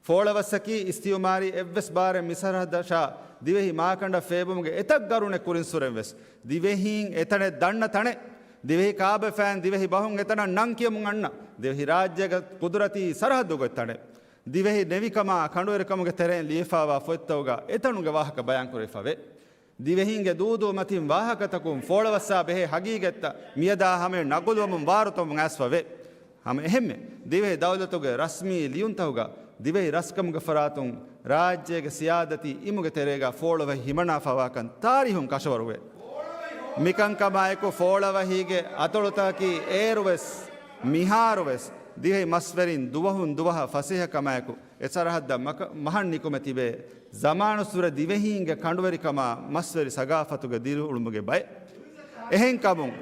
ފޯޅަވައްސަކީ އިސްތިއުމާރީ އެއްވެސް ބާރެއް މިސަރަހައްދަށާ ދިވެހި މާކަނޑަށް ފޭބުމުގެ އެތައް ގަރުނެއް ކުރިންސުރެން ވެސް، ދިވެހީން އެތަނެއް ދަންނަ ތަނެއް، ދިވެހި ކާބަފައިން ދިވެހި ބަހުން އެތަނަށް ނަން ކިޔަމުން އަންނަ، ދިވެހި ރާއްޖޭގެ ޤުދުރަތީ ސަރަހައްދުގަ އޮތް ތަނެއް، ދިވެހި ނެވިކަމާ ކަނޑުވެރިކަމުގެ ތެރެއިން ލިޔެފައިވާ ފޮތްތަކުގަ އެތަނުގެ ވާހަކަ ބަޔާންކުރެވިފަވޭ. ދިވެހީންގެ ދޫދޫ މަތިން ވާހަކަތަކުން ފޯޅަވައްސާ ބެހޭ ހަގީގަތްތައް މިއަދާ ހަމަޔަށް ނަގުލުވަމުން ވާރުތަވަމުން އައިސްފަވޭ. ހަމަ އެހެންމެ، ދިވެހި ދައުލަތުގެ ރަސްމީ ލިޔުންތަކުގަ ދިވެހި ރަސްކަމުގެ ފަރާތުން ރާއްޖޭގެ ސިޔާދަތީ އިމުގެ ތެރޭގަ ފޯޅަވަހި ހިމަނާފަވާކަން ތާރީހުން ކަށަވަރުވޭ. މިކަންކަމާއެކު ފޯޅަވަހީގެ އަތޮޅުތަކަކީ އޭރުވެސް މިހާރުވެސް ދިވެހި މަސްވެރިން ދުވަހުން ދުވަހަށް ފަސޭހަކަމާއެކު އެ ސަރަހައްދަށް މަކަ-، މަހަށް ނިކުމެ ތިބޭ. ޒަމާނުއްސުރެ ދިވެހީންގެ ކަނޑުވެރިކަމާ މަސްވެރި ސަގާފަތުގެ ދިރިއުޅުމުގެ ބައެއް. އެހެންކަމުން،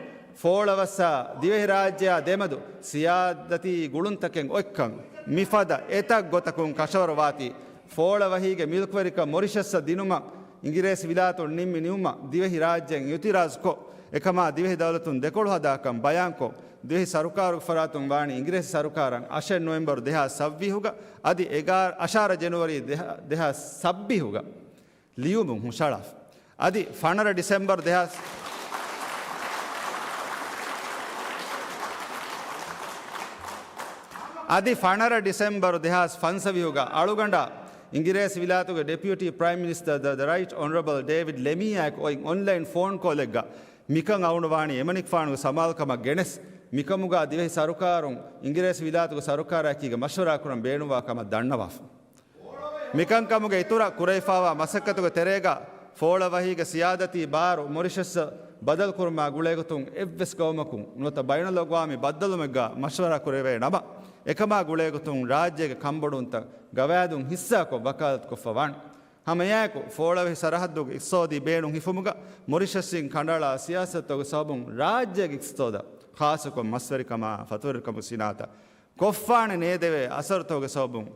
ފޯޅަވައްސާ ދިވެހިރާއްޖެއާ ދެމެދު ސިޔާދަތީ ގުޅުންތަކެއް އޮތްކަން މިފަދަ އެތައް ގޮތަކުން ކަށަވަރުވާތީ، ފޯޅަވަހީގެ މިލްކުވެރިކަން މޮރިޝަސްއަށް ދިނުމަށް އިނގިރޭސި ވިލާތުން ނިންމި ނިމުމަށް ދިވެހިރާއްޖެއިން އިއުތިރާޒުކޮށް، އެކަމާ ދިވެހި ދައުލަތުން ދެކޮޅު ހަދާކަން ބަޔާންކޮށް، ދިވެހި ސަރުކާރުގެ ފަރާތުން ވާނީ އިނގިރޭސި ސަރުކާރަށް އަށެއް ނޮވެމްބަރު ދެހާސް ސައްވީހުގަ އަދި އެގާރަ، އަށާރަ ޖެނުއަރީ ދެހާ-، ދެހާސް ސައްބީހުގަ ލިޔުމުން ހުށަހަޅާފަ. އަދި ފަނަރަ ޑިސެމްބަރު ދެހާސް، އަދި ފަނަރަ ޑިސެމްބަރު ދެހާސް ފަންސަވީހުގަ އަޅުގަނޑާ އިނގިރޭސި ވިލާތުގެ ޑެޕިއުޓީ ޕްރައިމް މިނިސްޓަރ ދަ، ދަ ރައިޓް އޮނަރަބަލް ޑޭވިޑް ލެމީއާއެކު އޮތް އޮންލައިން ފޯން ކޯލެއްގަ މިކަން އައުނުވާނީ އެމަނިކުފާނުގެ ސަމާލުކަމަށް ގެނެސް، މިކަމުގަ ދިވެހި ސަރުކާރުން އިނގިރޭސި ވިލާތުގެ ސަރުކާރާއެކީގަ މަޝްވަރާ ކުރަން ބޭނުންވާ ކަމަށް ދަންނަވާފަ. މިކަންކަމުގެ އިތުރަށް ކުރެވިފައިވާ މަސައްކަތުގެ ތެރޭގަ ފޯޅަވަހީގެ ސިޔާދަތީ ބާރު މޮރިޝަސްއަށް ބަދަލުކުރުމާ ގުޅޭގޮތުން އެއްވެސް ގައުމަކުން ނުވަތަ ބައިނަލްއަގްވާމީ ބައްދަލުވުމެއްގަ މަޝްވަރާ ކުރެވޭ ނަމަ، އެކަމާ ގުޅޭގޮތުން ރާއްޖޭގެ ކަންބޮޑުވުންތައް ގަވާއިދުން ހިއްސާކޮށް ވަކާލަތުކޮށްފަ ވާނެ. ހަމައެއާއެކު، ފޯޅަވަހި ސަރަހައްދުގެ އިޤްތިޞާދީ ބޭނުން ހިފުމުގަ މޮރިޝަސްއިން ކަނޑައަޅާ ސިޔާސަތުތަކުގެ ސަބަބުން ރާއްޖޭގެ އިޤްތިޞާދަށް، ޚާއްޞަކޮށް މަސްވެރިކަމާ ފަތުރުވެރިކަމުގެ ސިނާއަތަށް ކޮށްފާނެ ނޭދެވޭ އަސަރުތަކުގެ ސަބަބުން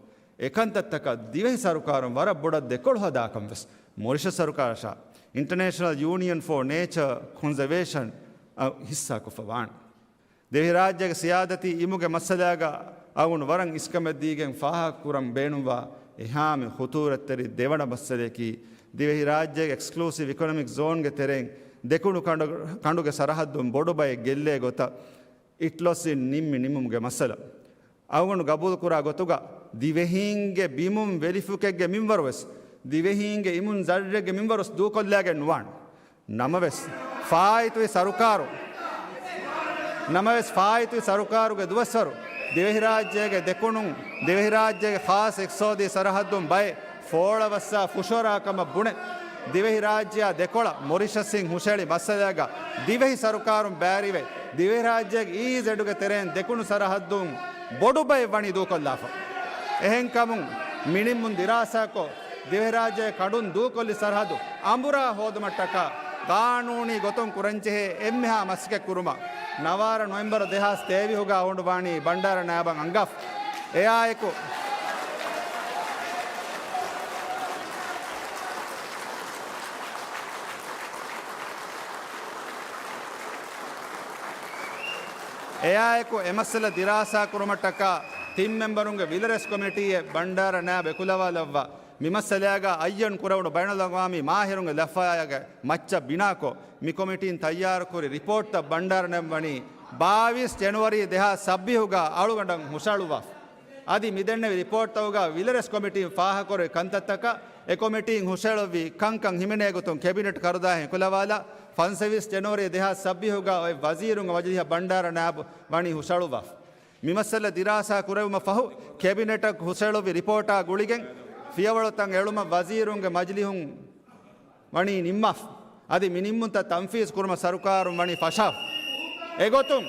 އެކަންތައްތަކަށް ދިވެހި ސަރުކާރުން ވަރަށް ބޮޑަށް ދެކޮޅު ހަދާކަން ވެސް މޮރިޝަސް ސަރުކާރަށާ އިންޓަރނޭޝަނަލް ޔޫނިއަން ފޯ ނޭޗަރ ކޮންޒަވޭޝަން އަށް ހިއްސާކޮށްފަ ވާނެ. ދިވެހިރާއްޖޭގެ ސިޔާދަތީ އިމުގެ މައްސަލާގަ އަޅުގަނޑު ވަރަށް އިސްކަމެއްދީގެން ފާހަގަކުރަން ބޭނުންވާ އެހާމެ ޚުޠޫރަތްތެރި ދެވަނަ މައްސަލަޔަކީ، ދިވެހިރާއްޖޭގެ އެކްސްކްލޫސިވް އިކޮނޮމިކް ޒޯންގެ ތެރެއިން ދެކުނު ކަނޑު-، ކަނޑުގެ ސަރަހައްދުން ބޮޑު ބައެއް ގެއްލޭ ގޮތަށް އިޓްލޮސްއިން ނިންމި ނިމުމުގެ މައްސަލަ. އަޅުގަނޑު ގަބޫލުކުރާ ގޮތުގަ، ދިވެހީންގެ ބިމުން ވެލިފުކެއްގެ މިންވަރުވެސް، ދިވެހީންގެ އިމުން ޒައްރެއްގެ މިންވަރުވެސް ދޫކޮށްލާގެން ނުވާނެ. ނަމަވެސް، ފާއިތުވި ސަރުކާރު، ނަމަވެސް، ފާއިތުވި ސަރުކާރުގެ ދުވަސްވަރު، ދިވެހިރާއްޖޭގެ ދެކުނުން، ދިވެހިރާއްޖޭގެ ޚާއްޞަ އިޤްތިޞާދީ ސަރަހައްދުން ބައެއް ފޯޅަވައްސާ ފުށުއަރާ ކަމަށް ބުނެ، ދިވެހިރާއްޖެއާ ދެކޮޅަށް މޮރިޝަސްއިން ހުށައެޅި މައްސަލައިގަ ދިވެހި ސަރުކާރުން ބައިވެރިވެ، ދިވެހިރާއްޖޭގެ އީއީޒެޑުގެ ތެރެއިން ދެކުނު ސަރަހައްދުން ބޮޑު ބައެއް ވަނީ ދޫކޮށްލާފަ. އެހެންކަމުން މިނިންމުން ދިރާސާކޮށް، ދިވެހިރާއްޖޭގެ ކަނޑުން ދޫކޮށްލި ސަރަހައްދު އަނބުރާ ހޯދުމަށްޓަކާ ޤާނޫނީ ގޮތުން ކުރަންޖެހޭ އެންމެހާ މަސައްކަތް ކުރުމަށް ނަވާރަ ނޮވެމްބަރު ދެހާސް ތޭވީހުގަ އަވަނޑު ވާނީ ބަންޑާރަ ނާއިބަށް އަންގާފަ. އެއާއެކު، އެއާއެކު އެ މައްސަލަ ދިރާސާ ކުރުމަށްޓަކާ ތިން މެމްބަރުންގެ ވިލަރެސް ކޮމިޓީއެއް ބަންޑާރަ ނާއިބު އެކުލަވާލައްވާ. މި މައްސަލައިގަ އައްޔަން ކުރެވުނު ބައިނަލްއަގްވާމީ މާހިރުންގެ ލަފާޔާގެ މައްޗަށް ބިނާކޮށް، މި ކޮމިޓީން ތައްޔާރުކުރި ރިޕޯޓްތައް ބަންޑާރަ ނާއިބަށް ވަނީ ބާވީސް ޖެނުއަރީ ދެހާސް ސައްބީހުގަ އަޅުގަނޑަށް ހުށަހަޅުއްވާފަ. އަދި މި ދެންނެވި ރިޕޯޓްތަކުގަ ވިލަރެސް ކޮމިޓީން ފާހަގަކުރެއްވި ކަންތައްތަކަށް އެ ކޮމިޓީން ހުށަހެޅުއްވި ކަންކަން ހިމެނޭ ގޮތުން ކެބިނެޓް ކަރުދާހެން އެކުލަވާލާ، ފަންސަވީސް ޖެނުއަރީ ދެހާސް ސައްބީހުގަ އޮތް ވަޒީރުންގެ މަޖިލީހަށް ބަންޑާރަ ނާއިބު ވަނީ ހުށަހަޅުއްވާފަ. މި މައްސަލަ ދިރާސާ ކުރެވުމަށް ފަހު، ކެބިނެޓަށް ހުށަހެޅުއްވި ރިޕޯޓާ ގުޅިގެން ފިޔަވަޅުތައް އެޅުމަށް ވަޒީރުންގެ މަޖިލީހުން ވަނީ ނިންމާފަ. އަދި މި ނިންމުންތައް ތަންފީޒު ކުރުމަށް ސަރުކާރުން ވަނީ ފަށާފަ. އެގޮތުން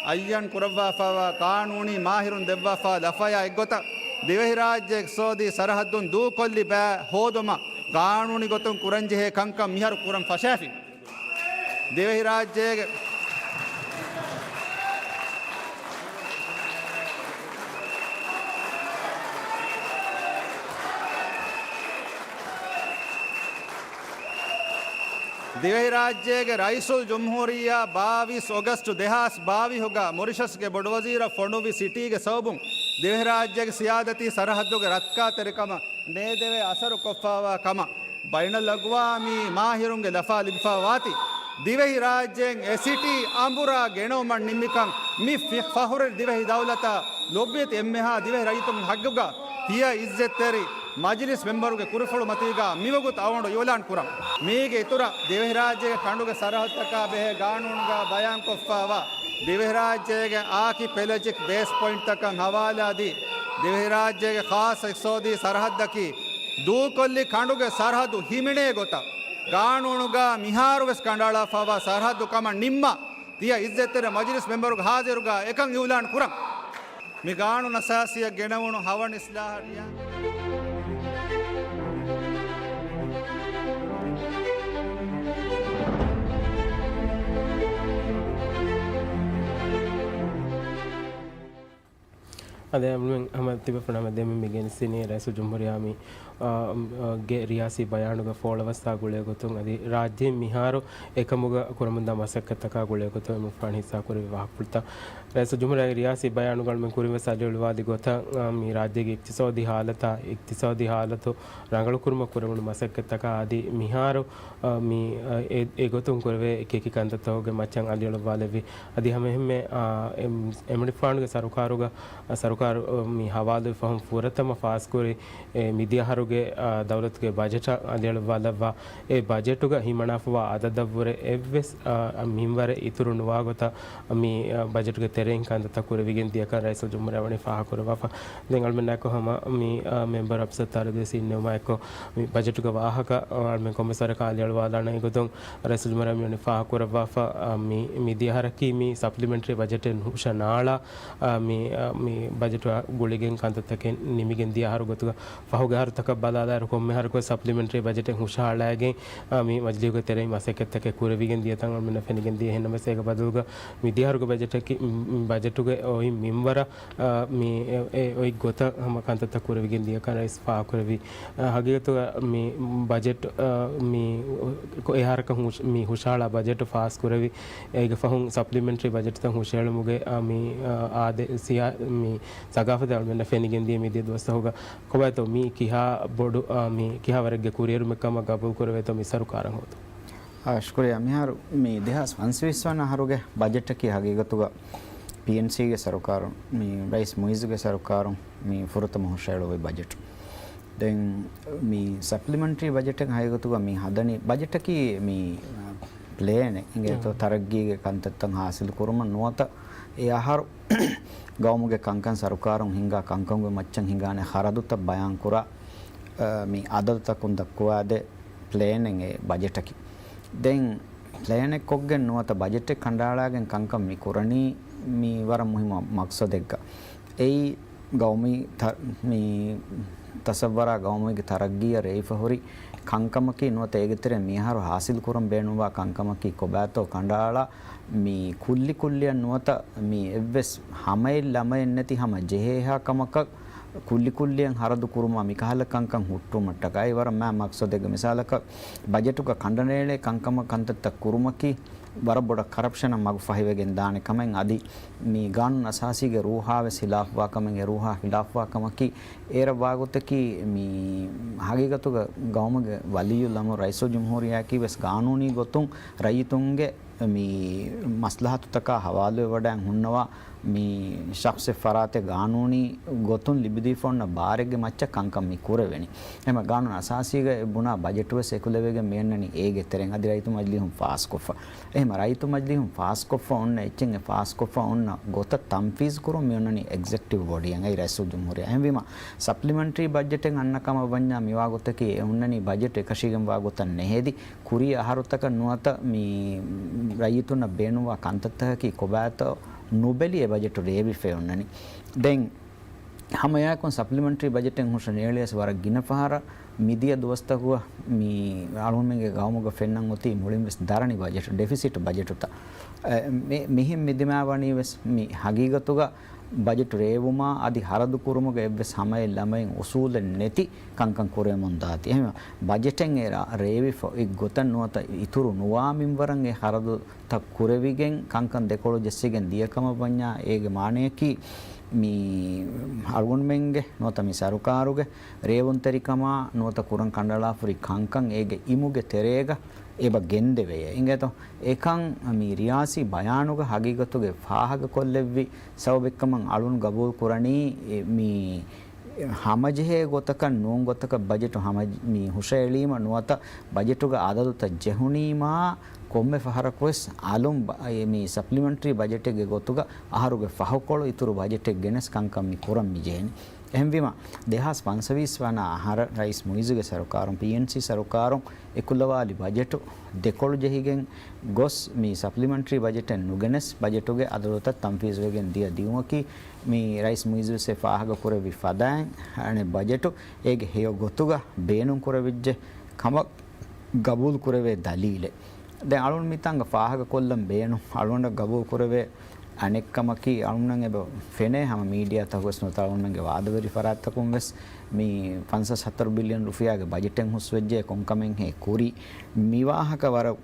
އައްޔަން ކުރައްވާފައިވާ ޤާނޫނީ މާހިރުން ދެއްވާފާ ލަފަޔާ އެއްގޮތަށް، ދިވެހިރާއްޖެ އިޤްތިޞާދީ ސަރަހައްދުން ދޫކޮށްލި ބައި ހޯދުމަށް ޤާނޫނީ ގޮތުން ކުރަންޖެހޭ ކަންކަން މިހާރު ކުރަން ފަށާފި. ދިވެހިރާއްޖޭގެ ދިވެހިރާއްޖޭގެ ރައީސުލްޖުމްހޫރިއްޔާ ބާވީސް އޮގަސްޓު ދެހާސް ބާވީހުގަ މޮރިޝަސްގެ ބޮޑުވަޒީރަށް ފޮނުއްވި ސިޓީގެ ސަބަބުން ދިވެހިރާއްޖޭގެ ސިޔާދަތީ ސަރަހައްދުގެ ރައްކާތެރިކަމަށް ނޭދެވޭ އަސަރު ކޮށްފާވާ ކަމަށް ބައިނަލްއަގްވާމީ މާހިރުންގެ ލަފާ ލިބިފާ ވާތީ، ދިވެހިރާއްޖޭން އެ ސިޓީ އަނބުރާ ގެނައުމަށް ނިންމިކަން މި ފި-، ފަހުރެއް ދިވެހި ދައުލަތަށް ލޮބުވެތި އެންމެހާ ދިވެހި ރައްޔިތުން ހައްގުގަ ތިޔަ އިއްޒަތްތެރި މަޖިލިސް މެމްބަރުގެ ކުރިފުޅު މަތީގަ މިވަގުތު އަވަނޑު އިއުލާން ކުރަން. މީގެ އިތުރަށް ދިވެހިރާއްޖޭގެ ކަނޑުގެ ސަރަހައްދުތަކާ ބެހޭ ގާނޫނުގަ ބަޔާންކޮށްފާވާ ދިވެހިރާއްޖޭގެ އާކި ޕެލަޖިކް ބޭސް ޕޮއިންޓްތަކަށް ހަވާލާދީ، ދިވެހިރާއްޖޭގެ ޚާއްޞަ އިޤްތިޞާދީ ސަރަހައްދަކީ ދޫކޮށްލި ކަނޑުގެ ސަރަހައްދު ހިމެނޭ ގޮތަށް ގާނޫނުގަ މިހާރުވެސް ކަނޑައަޅާފާވާ ސަރަހައްދު ކަމަށް ނިންމާ، ތިޔަ އިއްޒަތްތެރި މަޖިލިސް މެމްބަރުގެ ހާޒިރުގަ އެކަން އިއުލާން ކުރަން. މި ގާނޫނު އަސާސީއަށް ގެނަވުނު ހަވަނި އިސްލާހަށް ރިޔާ. އަދި އަޅުމެން ހަމަ ތިބޭފުޅުން ހަމަ ދެމެން މި ގެނެސްދިނީ ރައީސުލްޖުމްހޫރިއްޔާ މި، އާ، އާ، ގެ ރިޔާސީ ބަޔާނުގަ ފޯޅަވައްސާ ގުޅޭ ގޮތުން އަދި ރާއްޖޭން މިހާރު އެކަމުގަ ކުރަމުންދާ މަސައްކަތްތަކާ ގުޅޭ ގޮތުން އެމަގުފާނު ހިއްސާކުރެއްވި ވާހަކަފުޅުތައް. ރައީސުލްޖުމްހޫރިއްޔާގެ ރިޔާސީ ބަޔާނުގަ އަޅުމެން ކުރިންވެސް އަލިއަޅުވާލި ގޮތަށް، އާ، މި ރާއްޖޭގެ އިޤްތިޞާދީ ހާލަތާ، އިޤްތިޞާދީ ހާލަތު ރަނގަޅުކުރުމަށް ކުރެވުނު މަސައްކަތްތަކާ އަދި މިހާރު، އާ، މި، އާ، އެ، އެގޮތުން ކުރެވޭ އެކިއެކި ކަންތައްތަކުގެ މައްޗަށް އަލިއަޅުވާލެއްވި. އަދި ހަމައެހެންމެ، އާ، އެ، އެމަގުފާނުގެ ސަރުކާރުގަ، އާ، ސަރުކާރު، އާ، މި ހަވާލުވި ފަހުން ފުރަތަމަ ފާސްކުރި، އެ، މިދިޔަ އަހަރުގެ، އާ، ދައުލަތުގެ ބަޖެޓަށް އަލިއަޅުވާލައްވާ، އެ ބަޖެޓުގަ ހިމަނާފަވާ އަދަދަށްވުރެ އެއްވެސް، އާ، މިންވަރެއް އިތުރު ނުވާ ގޮތަށް މި، އާ، ބަޖެޓުގެ ތެރެއިން ކަންތައްތައް ކުރެވިގެން ދިޔަކަން ރައީސުލްޖުމްހޫރިއްޔާ ވަނީ ފާހަގަކުރައްވާފަ. ދެން އަޅުމެންނާއެކު ހަމަ މި، އާ، މެމްބަރު އަފްސަރު ތަރައްދޫސް އިންނެވުމާއެކު މި ބަޖެޓުގެ ވާހަކަ، އާ، އަޅުމެން ކޮންމެސް ވަރަކަށް އަލިއަޅުވާލާނެ ގޮތުން ރައީސުލްޖުމްހޫރިއްޔާ މި ވަނީ ފާހަގަކުރައްވާފަ، އާ، މި، މި ދިޔަ އަހަރަކީ މި ސަޕްލިމެންޓްރީ ބަޖެޓެއް ހުށަނާޅާ، އާ، މި، އާ، މި ބަޖެޓާ ގުޅިގެން ކަންތައްތަކެއް ނިމިގެން ދިޔަ އަހަރު ގޮތުގަ ފަހުގެ އަހަރުތަކަށް ބަލާލާއިރު ކޮންމެ އަހަރަކުވެސް ސަޕްލިމެންޓްރީ ބަޖެޓެއް ހުށަހަޅައިގެން، އާ، މި މަޖިލީހުގެ ތެރެއިން މަސައްކަތްތަކެއް ކުރެވިގެން ދިޔަތަން އަޅުމެންނަށް ފެނިގެން ދިޔަ. އެހެންނަމަވެސް އޭގެ ބަދަލުގަ މި ދިޔަ އަހަރުގެ ބަޖެޓަކީ، މި، މި ބަޖެޓުގެ އޮތް މިންވަރަށް، އާ، މި އެ، އެ އޮތް ގޮތަށް ހަމަ ކަންތައްތައް ކުރެވިގެން ދިޔަކަން ރައީސް ފާހަގަކުރެއްވި. އާ، ހަގީގަތުގަ މި ބަޖެޓް، އާ، މި އެ އަހަރަކަށް ހުށް-، މި ހުށަހަޅާ ބަޖެޓު ފާސްކުރެވި. އޭގެ ފަހުން ސަޕްލިމެންޓްރީ ބަޖެޓުތައް ހުށަހެޅުމުގެ، އާ، މި، އާ، އާދެ، ސިޔާ-، މި ސަގާފަތެއް އަޅުމެންނަށް ފެނިގެން ދިޔަ މިދިޔަ ދުވަސްތަކުގަ. ކޮބާތޯ މީ ކިހާ ބޮޑު، އާ، މީ ކިހާ ވަރެއްގެ ކުރިއެރުމެއް ކަމަށް ގަބޫލު ކުރެވޭތޯ މި ސަރުކާރަށް ހޯދުން؟ އާ، ޝުކުރިއްޔާ. މިހާރު މި ދެހާސް ފަންސަވީސް ވަނަ އަހަރުގެ ބަޖެޓަކީ ހަގީގަތުގަ ޕީއެންސީގެ ސަރުކާރުން، މި ރައީސް މުއިއްޒުގެ ސަރުކާރުން މި ފުރަތަމަ ހުށައެޅުއްވި ބަޖެޓު. ދެން މި ސަޕްލިމެންޓްރީ ބަޖެޓެއް ހަގީގަތުގަ މި ހަދަނީ، ބަޖެޓަކީ މި ޕްލޭނެއް އިނގޭތޯ، ތަރައްގީގެ ކަންތައްތައް ހާސިލު ކުރުމަށް ނުވަތަ އެ އަހަރު ގައުމުގެ ކަންކަން، ސަރުކާރުން ހިންގާ ކަންކަމުގެ މައްޗަށް ހިނގާނެ ޚަރަދުތައް ބަޔާންކުރާ، އަ، މި އަދަދުތަކުން ދައްކުވާދޭ ޕްލޭނެއް އެ ބަޖެޓަކީ. ދެން ޕްލޭނެއް ކޮށްގެން ނުވަތަ ބަޖެޓެއް ކަނޑައަޅާގެން ކަންކަން މި ކުރަނީ މި ވަރަށް މުހިއްމު މަގްސަދެއްގަ. އެއީ ގައުމީ ތަ-، މި ތަސައްވަރާ ގައުމީގެ ތަރައްގީއަށް ރޭވިފަ ހުރި ކަންކަމަކީ ނުވަތަ އޭގެ ތެރެއިން މިއަހަރު ހާސިލް ކުރަން ބޭނުންވާ ކަންކަމަކީ ކޮބާތޯ ކަނޑައަޅާ، މި ކުއްލިކުއްލިއަށް ނުވަތަ މި އެއްވެސް ހަމައެއް ލަމައެއް ނެތި ހަމަ ޖެހޭހާ ކަމަކަށް ކުއްލިކުއްލިއަށް ހަރަދު ކުރުމާ މިކަހަލަ ކަންކަން ހުއްޓުވުމަށްޓަކައި ވަރަށް މާ މަގްސަދެއްގެ މިސާލަކަށް ބަޖެޓުގަ ކަނޑަނޭޅޭ ކަންކަމަށް ކަންތައްތައް ކުރުމަކީ ވަރަށް ބޮޑަށް ކަރަޕްޝަނަށް މަގު ފަހިވެގެން ދާނެ ކަމެއް. އަދި މި ގާނޫނު އަސާސީގެ ރޫހާ ވެސް ހިލާފްވާ ކަމެއް، އެ ރޫހާ ހިލާފްވާ ކަމަކީ، އޭރަށް ވާގޮތަކީ މި ހަގީގަތުގަ ގައުމުގެ ވަލިއްޔުލްއަމުރު ރައީސުލްޖުމްހޫރިއްޔާއަކީ ވެސް ގާނޫނީ ގޮތުން ރައްޔިތުންގެ މި މަސްލަހަތުތަކާ ހަވާލުވެވަޑައި ހުންނަވާ މި ޝަޚްޞެއް ފަރާތެއް ގާނޫނީ ގޮތުން ލިބިދީފަ އޮންނަ ބާރެއްގެ މައްޗަށް ކަންކަން މި ކުރެވެނީ. އެހެމަ ގާނޫނު އަސާސީގައި ބުނާ ބަޖެޓު ވެސް އެކުލެވިގެން މިއަންނަނީ އޭގެ ތެރެއިން އަދި ރައްޔިތު މަޖިލީހުން ފާސްކޮށްފަ. އެހެމަ ރައްޔިތު މަޖިލީހުން ފާސްކޮށްފަ އޮންނަ އެއްޗެއް އެ ފާސްކޮށްފަ އޮންނަ ގޮތަށް ތަންފީޒު ކުރުން މިއޮންނަނީ އެގްޒެކްޓިވް ބޮޑީއަށް އައި ރައީސުލްޖުމްހޫރިއްޔާ. އެހެންވީމަ ސަޕްލިމެންޓްރީ ބަޖެޓެއް އަންނަ ކަމަށް ވަންޏާ މިވާގޮތަކީ އެ ހުންނަނީ ބަޖެޓް އެކަށީގެންވާ ގޮތަށް ނެހެދި، ކުރީ އަހަރުތަކަށް ނުވަތަ މި ރައްޔިތުންނަށް ބޭނުންވާ ކަންތައްތަކަކީ ކޮބާތޯ ނުބެލި އެ ބަޖެޓު ރޭވިފައި އޮންނަނީ. ދެން ހަމައެއާއެކުން ސަޕްލިމެންޓްރީ ބަޖެޓެއް ހުށަނޭޅިޔަސް ވަރަށް ގިނަ ފަހަރަށް މިދިޔަ ދުވަސްތަކުގަ މި އަޅުގަނޑުމެންގެ ގައުމުގަ ފެންނަން އޮތީ މުޅިން ވެސް ދަރަނި ބަޖެޓު، ޑެފިސިޓް ބަޖެޓުތައް. އެ، މި-، މިހެން މި ދިމާވަނީ ވެސް މި ހަގީގަތުގަ ބަޖެޓު ރޭވުމާ އަދި ހަރަދު ކުރުމުގަ އެއްވެސް ހަމައެއް ލަމައެއް އުސޫލެއް ނެތި ކަންކަން ކުރެވެމުން ދާތީ. އެހެން ބަޖެޓެއް އެ ރާ-، ރޭވިފަ އޮތް ގޮތަށް ނުވަތަ އިތުރު ނުވާ މިންވަރަށް އެ ހަރަދުތައް ކުރެވިގެން ކަންކަން ދެކޮޅު ޖެއްސިގެން ދިޔަ ކަމަށް ވަންޏާ އޭގެ މާނަޔަކީ މި އަޅުގަނޑުމެންގެ ނުވަތަ މި ސަރުކާރުގެ ރޭވުންތެރިކަމާ ނުވަތަ ކުރަން ކަނޑައަޅާފަ ހުރި ކަންކަން އޭގެ އިމުގެ ތެރޭގަ އެބަ ގެންދެވެޔޭ. އިނގޭތޯ؟ އެކަން މި ރިޔާސީ ބަޔާނުގަ ހަގީގަތުގަ ފާހަގަކޮށްލެއްވި ސަބަބެއްކަމަށް އަޅުން ގަބޫލު ކުރަނީ، އެ، މި ހަމަޖެހޭ ގޮތަކަށް ނޫން ގޮތަކަށް ބަޖެޓު ހަމަ-، މި ހުށައެޅީމަ ނުވަތަ ބަޖެޓުގަ އަދަދުތައް ޖެހުނީމާ ކޮންމެ ފަހަރަކުވެސް އަލުން ބަ-، އެ، މި ސަޕްލިމެންޓްރީ ބަޖެޓެއްގެ ގޮތުގަ އަހަރުގެ ފަހުކޮޅު އިތުރު ބަޖެޓެއް ގެނެސް ކަންކަން މި ކުރަން މި ޖެހެނީ. އެހެންވީމަ، ދެހާސް ފަންސަވީސް ވަނަ އަހަރަށް ރައީސް މުއިއްޒުގެ ސަރުކާރުން، ޕީއެންސީ ސަރުކާރުން އެކުލަވާލި ބަޖެޓު ދެކޮޅު ޖެހިގެން ގޮސް، މި ސަޕްލިމެންޓްރީ ބަޖެޓެއް ނުގެނެސް، ބަޖެޓުގެ އަދަދުތައް ތަންފީޒުވެގެން ދިޔަ ދިއުމަކީ، މި ރައީސް މުއިއްޒު ވެސް ފާހަގަ ކުރެއްވި ފަދައިން، އަނެއް ބަޖެޓު އޭގެ ހެޔޮ ގޮތުގަ ބޭނުން ކުރެވިއްޖެ ކަމަށް ގަބޫލު ކުރެވޭ ދަލީލެއް. ދެން އަޅުން މިތާނގަ ފާހަގަ ކޮށްލަން ބޭނުން، އަޅުގަނޑަށް ގަބޫލު ކުރެވޭ އަނެއްކަމަކީ، އަޅުންނަށް އެބަ ފެނޭ ހަމަ މީޑިއާތަކުވެސް ނުވަތަ އަޅުންނަށް ވާދަވެރި ފަރާތްތަކުން ވެސް މި ފަންސާސް ހަތަރު ބިލިއަން ރުފިޔާގެ ބަޖެޓެއް ހުސްވެއްޖެ ކޮންކަމެއްހޭ ކުރީ. މި ވާހަކަ ވަރަށް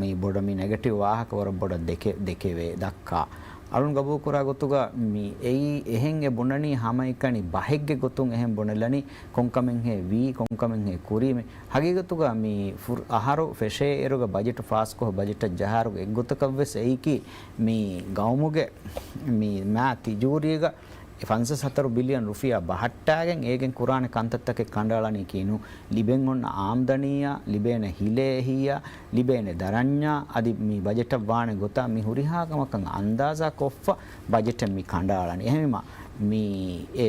މި ބޮޑަށް މި ނެގެޓިވް ވާހަކަ ވަރަށް ބޮޑަށް ދެކެ-، ދެކެވޭ ދައްކާ. އަޅުން ގަބޫލުކުރާ ގޮތުގަ މި އެއީ އެހެން އެ ބުނަނީ ހަމައެކަނި ބަހެއްގެ ގޮތުން އެހެން ބުނެލަނީ ކޮންކަމެއްހޭ ވީ، ކޮންކަމެއްހޭ ކުރީ. މި ހަގީގަތުގަ މި ފުރ-، އަހަރު ފެށޭ އިރުގަ ބަޖެޓު ފާސްކޮށް ބަޖެޓަށް ޖަހާއިރުގަ އެއްގޮތަކަށްވެސް އެއީކީ މި ގައުމުގެ މި މާ ތިޖޫރީގަ އެ ފަންސާސް ހަތަރު ބިލިއަން ރުފިޔާ ބަހައްޓާގެން އޭގެން ކުރާނެ ކަންތައްތަކެއް ކަނޑައަޅަނީކީ ނޫން. ލިބެން އޮންނަ އާމްދަނީއާ، ލިބޭނެ ހިލޭ އެހީއާ، ލިބޭނެ ދަރަންޏާ، އަދި މި ބަޖެޓަށް ވާނެ ގޮތާ މި ހުރިހާ ކަމަކަށް އަންދާޒާ ކޮށްފަ ބަޖެޓެއް މި ކަނޑައަޅަނީ. އެހެންވީމަ، މި، އެ،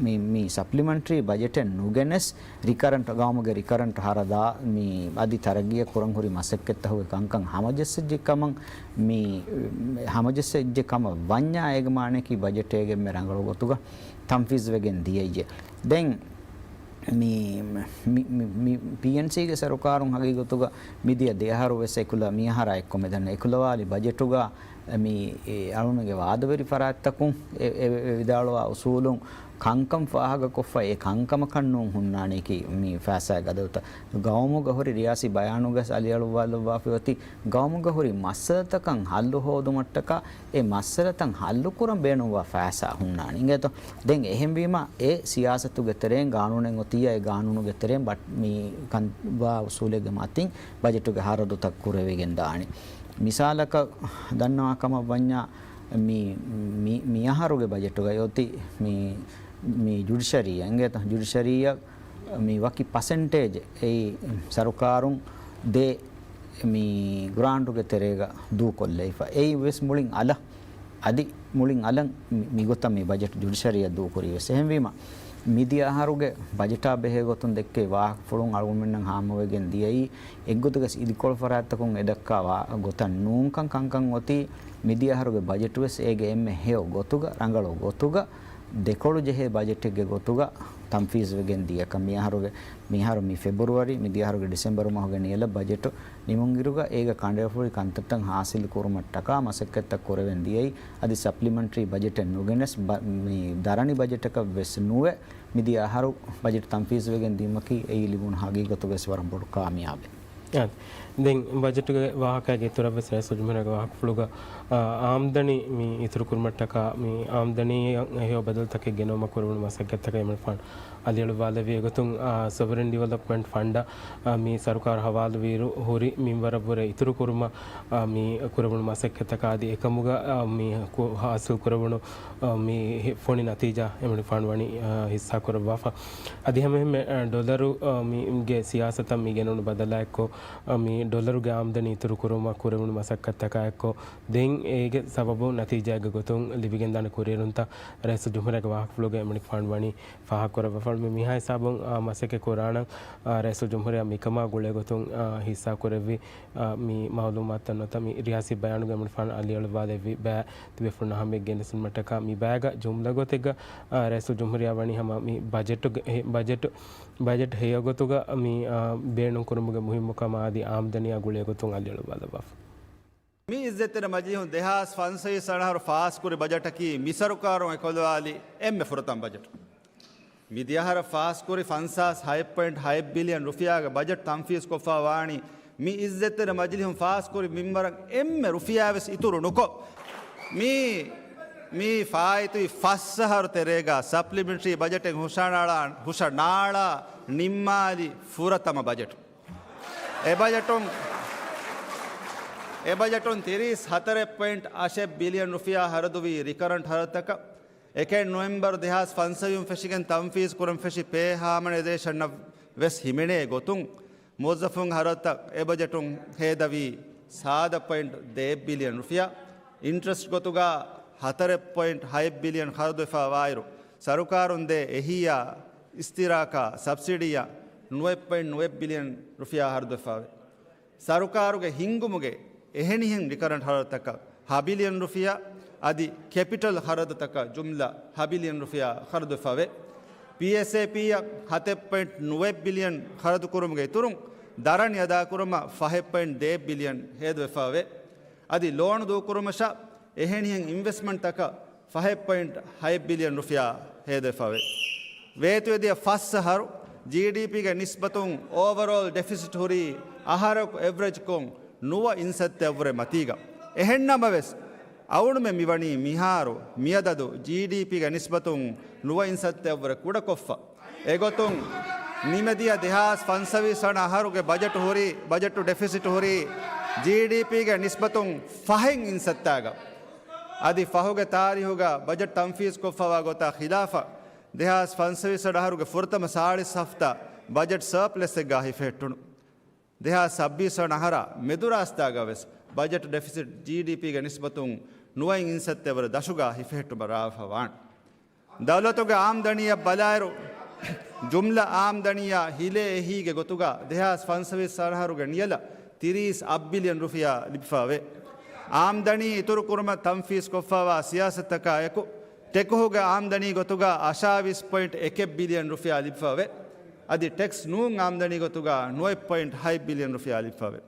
މި، މި ސަޕްލިމެންޓްރީ ބަޖެޓެއް ނުގެނެސް، ރިކަރަންޓް، ގައުމުގެ ރިކަރަންޓް ހަރަދާ މި އަދި ތަރައްގީއަށް ކުރަން ހުރި މަސައްކަތްތަކުގެ ކަންކަން ހަމަޖެއްސެއްޖެ ކަމަށް މި ހަމަޖެއްސެއްޖެ ކަމަށް ވަންޏާ އޭގެ މާނަޔަކީ ބަޖެޓޭގެންމެ ރަނގަޅު ގޮތުގަ ތަންފީޒުވެގެން ދިޔައީ. ދެން މި، މި، މި، މި ޕީއެންސީގެ ސަރުކާރުން ހަގީގަތުގަ މިދިޔަ ދެއަހަރު ވެސް އެކުލަ-، މިއަހަރާ އެއްކޮށް މިދަންނަ އެކުލަވާލި ބަޖެޓުގަ މި އެ އަޅުމެންގެ ވާދަވެރި ފަރާތްތަކުން އެ، އެ، އެ ވިދާޅުވާ އުސޫލުން ކަންކަން ފާހަގަކޮށްފަ އެ ކަންކަމަކަށް ނޫން ހުންނާނީކީ މި ފައިސާގެ އަދަދުތައް. ގައުމުގަ ހުރި ރިޔާސީ ބަޔާނުގަސް އަލިއަޅުއްވާލައްވާފައި އޮތީ ގައުމުގަ ހުރި މައްސަލަތަކަށް ހައްލު ހޯދުމަށްޓަކާ އެ މައްސަލަތައް ހައްލުކުރަން ބޭނުންވާ ފައިސާ ހުންނާނީ. އިނގޭތޯ؟ ދެން އެހެންވީމަ އެ ސިޔާސަތުގެ ތެރެއިން ގާނޫނެއް އޮތިއްޔާ އެ ގާނޫނުގެ ތެރެއިން ބަ-، މި ކަން ވާ އުސޫލެއްގެ މަތިން ބަޖެޓުގެ ހަރަދުތައް ކުރެވިގެން ދާނީ. މިސާލަކަށް ދަންނަވާ ކަމަށް ވަންޏާ، މި، މި، މި އަހަރުގެ ބަޖެޓުގައި އޮތީ މި، މި ޖުޑިޝަރީއަށް އިނގޭތަ؟ ޖުޑިޝަރީއަށް މި ވަކި ޕަސެންޓޭޖެއް އެއީ ސަރުކާރުން ދޭ މި ގްރާންޓުގެ ތެރޭގަ ދޫކޮށްލައިފަ. އެއީ ވެސް މުޅިން އަލަށް، އަދި މުޅިން އަލަށް މި، މިގޮތަށް މި ބަޖެޓް ޖުޑިޝަރީއަށް ދޫކުރީ ވެސް. އެހެންވީމަ، މިދިޔަ އަހަރުގެ ބަޖެޓާ ބެހޭ ގޮތުން ދެއްކޭ ވާހަކަފުޅުން އަޅުގަނޑުމެންނަށް ހާމަވެގެން ދިޔައީ، އެއްގޮތުގަސް އިދިކޮޅު ފަރާތްތަކުން އެދައްކާ ވާ، ގޮތަށް ނޫންކަން ކަންކަން އޮތީ، މިދިޔަ އަހަރުގެ ބަޖެޓު ވެސް އޭގެ އެންމެ ހެޔޮ ގޮތުގަ، ރަނގަޅު ގޮތުގަ، ދެކޮޅު ޖެހޭ ބަޖެޓެއްގެ ގޮތުގަ ތަންފީޒުވެގެން ދިޔަކަން. މިއަހަރުގެ، މިއަހަރު މި ފެބްރުއަރީ، މިދިޔަ އަހަރުގެ ޑިސެމްބަރު މަހުގެ ނިޔަލަށް ބަޖެޓު ނިމުންއިރުގަ އޭގަ ކަނޑައެޅިފަހުރި ކަންތައްތައް ހާސިލު ކުރުމަށްޓަކާ މަސައްކަތްތައް ކުރެވެން ދިޔައީ. އަދި ސަޕްލިމެންޓްރީ ބަޖެޓެއް ނުގެނެސް ބަ-، މި ދަރަނި ބަޖެޓަކަށް ވެސް ނުވެ، މިދިޔަ އަހަރު ބަޖެޓް ތަންފީޒުވެގެން ދިއުމަކީ އެއީ ލިބުނު ހަގީގަތުގައި ވެސް ވަރަށް ބޮޑު ކާމިޔާބެއް. އާ، ދެން ބަޖެޓުގެ ވާހަކައިގެ އިތުރަށް ވެސް ރައީސުލްޖުމްހޫރިއްޔާގެ ވާހަކަފުޅުގަ، އާ، އާމްދަނީ މި އިތުރު ކުރުމަށްޓަކާ މި އާމްދަނީއަށް ހެޔޮ ބަދަލުތަކެއް ގެނައުމަށް ކުރެވުނު މަސައްކަތްތަކަށް އެމަނިކުފާނު އަލިއަޅުއްވާލެއްވި. އެގޮތުން، އާ، ސޮވަރިން ޑިވެލޮޕްމަންޓް ފަންޑަށް، އާ، މި ސަރުކާރު ހަވާލުވިއިރު ހުރި މިންވަރަށްވުރެ އިތުރު ކުރުމަށް، އާ، މި ކުރެވުނު މަސައްކަތްތަކާ އަދި އެކަމުގަ، އާ، މި ކު-، ހާސިލް ކުރެވުނު، އާ، މި ހި-، ފޮނި ނަތީޖާ އެމަނިކުފާނު ވަނީ، އާ، ހިއްސާކުރައްވާފަ. އަދި ހަމައެހެންމެ، އާ، ޑޮލަރު، އާ، މި، ގެ ސިޔާސަތަށް މި ގެނުނު ބަދަލާއެއްކޮށް، އާ، މި ޑޮލަރުގެ އާމްދަނީ އިތުރު ކުރުމަށް ކުރެވުނު މަސައްކަތްތަކާއެއްކޮށް، ދެން އޭގެ ސަބަބުން ނަތީޖާއެއްގެ ގޮތުން ލިބިގެންދާނެ ކުރިއެރުންތައް ރައީސުލްޖުމްހޫރިއްޔާގެ ވާހަކަފުޅުގައި އެމަނިކުފާނު ވަނީ ފާހަގަކުރައްވާފަ. މި މިހާ ހިސާބުން، އާ، މަސައްކަތް ކުރާނަން، އާ، ރައީސުލްޖުމްހޫރިއްޔާ މިކަމާ ގުޅޭގޮތުން، އާ، ހިއްސާކުރެއްވި، އާ، މި މައުލޫމާތުތައް ނުވަތަ މި ރިޔާސީ ބަޔާނުގައި އެމަނިކުފާނު އަލިއަޅުއްވާލެއްވި ބައި ތިބޭފުޅުންނަށް ހަމައަށް ގެނެސުންމަށްޓަކާ މި ބައިގަ ޖުމްލަ ގޮތެއްގަ، އާ، ރައީސުލްޖުމްހޫރިއްޔާ ވަނީ ހަމަ މި ބަޖެޓުގެ، އެ، ބަޖެޓު، ބަޖެޓް ހެޔޮގޮތުގަ މި، އާ، ބޭނުންކުރުމުގެ މުހިއްމުކަމާ އަދި އާމްދަނީއާ ގުޅޭގޮތުން އަލިއަޅުއްވާލައްވާފަ. މި އިއްޒަތްތެރި މަޖިލީހުން ދެހާސް ފަންސަވީސް ވަނަ އަހަރު ފާސްކުރި ބަޖެޓަކީ މި ސަރުކާރުން އެކުލަވާލި އެންމެ ފުރަތަމަ ބަޖެޓު. މި ދިޔަހަރަށް ފާސްކުރި ފަންސާސް ހައެއް ޕޮއިންޓް ހައެއް ބިލިއަން ރުފިޔާގެ ބަޖެޓް ތަންފީޒްކޮށްފަ ވާނީ މި އިއްޒަތްތެރި މަޖިލީހުން ފާސްކުރި މިންވަރަށް އެންމެ ރުފިޔާވެސް އިތުރު ނުކޮށް، މި، މި ފާއިތުވި ފަސް އަހަރު ތެރޭގަ ސަޕްލިމެންޓްރީ ބަޖެޓެއް ހުށަނާޅާ، ހުށަނާޅާ ނިންމާލި ފުރަތަމަ ބަޖެޓު. އެ ބަޖެޓުން، އެ ބަޖެޓުން ތިރީސް ހަތަރެއް ޕޮއިންޓް އަށެއް ބިލިއަން ރުފިޔާ ހަރަދުވީ ރިކަރަންޓް ހަރަދުތަކަށް. އެކެއް ނޮވެމްބަރު ދެހާސް ފަންސަވީހުން ފެށިގެން ތަންފީޒް ކުރަން ފެށި ޕޭ ހާމަނައިޒޭޝަނަށް ވެސް ހިމެނޭ ގޮތުން، މުވައްޒަފުން ހަރަދުތައް އެ ބަޖެޓުން ހޭދަވީ ސާދަ ޕޮއިންޓް ދޭއް ބިލިއަން ރުފިޔާ. އިންޓްރެސްޓް ގޮތުގަ ހަތަރެއް ޕޮއިންޓް ހައެއް ބިލިއަން ޚަރަދުވެފަ ވާއިރު، ސަރުކާރުން ދޭ އެހީއާ އިސްތިރާކާ ސަބްސިޑީއަށް ނުވައެއް ޕޮއިންޓް ނުވައެއް ބިލިއަން ރުފިޔާ ހަރަދުވެފަވޭ. ސަރުކާރުގެ ހިންގުމުގެ އެހެނިހެން ރިކަރަންޓް ޚަރަދުތަކަށް ހަ ބިލިއަން ރުފިޔާ، އަދި ކެޕިޓަލް ޚަރަދުތަކަށް ޖުމްލަ ހަ ބިލިއަން ރުފިޔާ ޚަރަދުވެފަވޭ. ޕީއެސްއޭޕީއަށް ހަތެއް ޕޮއިންޓް ނުވައެއް ބިލިއަން ޚަރަދުކުރުމުގެ އިތުރުން، ދަރަނި އަދާކުރުމަށް ފަހެއް ޕޮއިންޓް ދޭއް ބިލިއަން ހޭދަވެފަވޭ. އަދި ލޯނު ދޫކުރުމަށާ އެހެނިހެން އިންވެސްޓްމަންޓްތަކަށް ފަހެއް ޕޮއިންޓް ހައެއް ބިލިއަން ރުފިޔާ ހޭދަވެފަވޭ. ވޭތުވެދިޔަ ފަސް އަހަރު ޖީޑީޕީގެ ނިސްބަތުން އޯވަރޯލް ޑެފިސިޓް ހުރީ އަހަރަކު އެވްރެޖްކޮށް ނުވަ އިންސައްތައަށްވުރެ މަތީގަ. އެހެންނަމަވެސް، އަޅުގަނޑުމެން މިވަނީ މިހާރު މިއަދަދު ޖީޑީޕީގެ ނިސްބަތުން ނުވަ އިންސައްތައަށްވުރެ ކުޑަކޮށްފަ. އެގޮތުން، ނިމެދިޔަ ދެހާސް ފަންސަވީސް ވަނަ އަހަރުގެ ބަޖެޓު ހުރީ، ބަޖެޓު ޑެފިސިޓް ހުރީ ޖީޑީޕީގެ ނިސްބަތުން ފަހެއް އިންސައްތާގަ. އަދި ފަހުގެ ތާރީހުގަ ބަޖެޓް ތަންފީޒްކޮށްފަވާ ގޮތާ ޚިލާފަށް، ދެހާސް ފަންސަވީސް ވަނަ އަހަރުގެ ފުރަތަމަ ސާޅީސް ހަފްތާ ބަޖެޓް ސަރޕްލަސްއެއްގަ ހިފެހެއްޓުނު. ދެހާސް ސައްބީސް ވަނަ އަހަރާ މެދުރާސްތާގަ ވެސް ބަޖެޓް ޑެފިސިޓް ޖީޑީޕީގެ ނިސްބަތުން ނުވައިން އިންސައްތައަށްވުރެ ދަށުގަ ހިފެހެއްޓުމަށް ރާވެފަ ވާނެ. ދައުލަތުގެ އާމްދަނީއަށް ބަލާއިރު، ޖުމްލަ އާމްދަނީއާ ހިލޭ އެހީގެ ގޮތުގަ ދެހާސް ފަންސަވީސް އަހަރުގެ ނިޔަލަށް ތިރީސް އަށް ބިލިއަން ރުފިޔާ ލިބިފަވޭ. އާމްދަނީ އިތުރުކުރުމަށް ތަންފީޒްކޮށްފަވާ ސިޔާސަތަކާއެކު، ޓެކުހުގެ އާމްދަނީ ގޮތުގަ އަށާވީސް ޕޮއިންޓް އެކެއް ބިލިއަން ރުފިޔާ ލިބިފަވޭ. އަދި ޓެކްސް ނޫން އާމްދަނީ ގޮތުގަ ނުވައެއް ޕޮއިންޓް ހައެއް ބިލިއަން ރުފިޔާ ލިބިފަވޭ.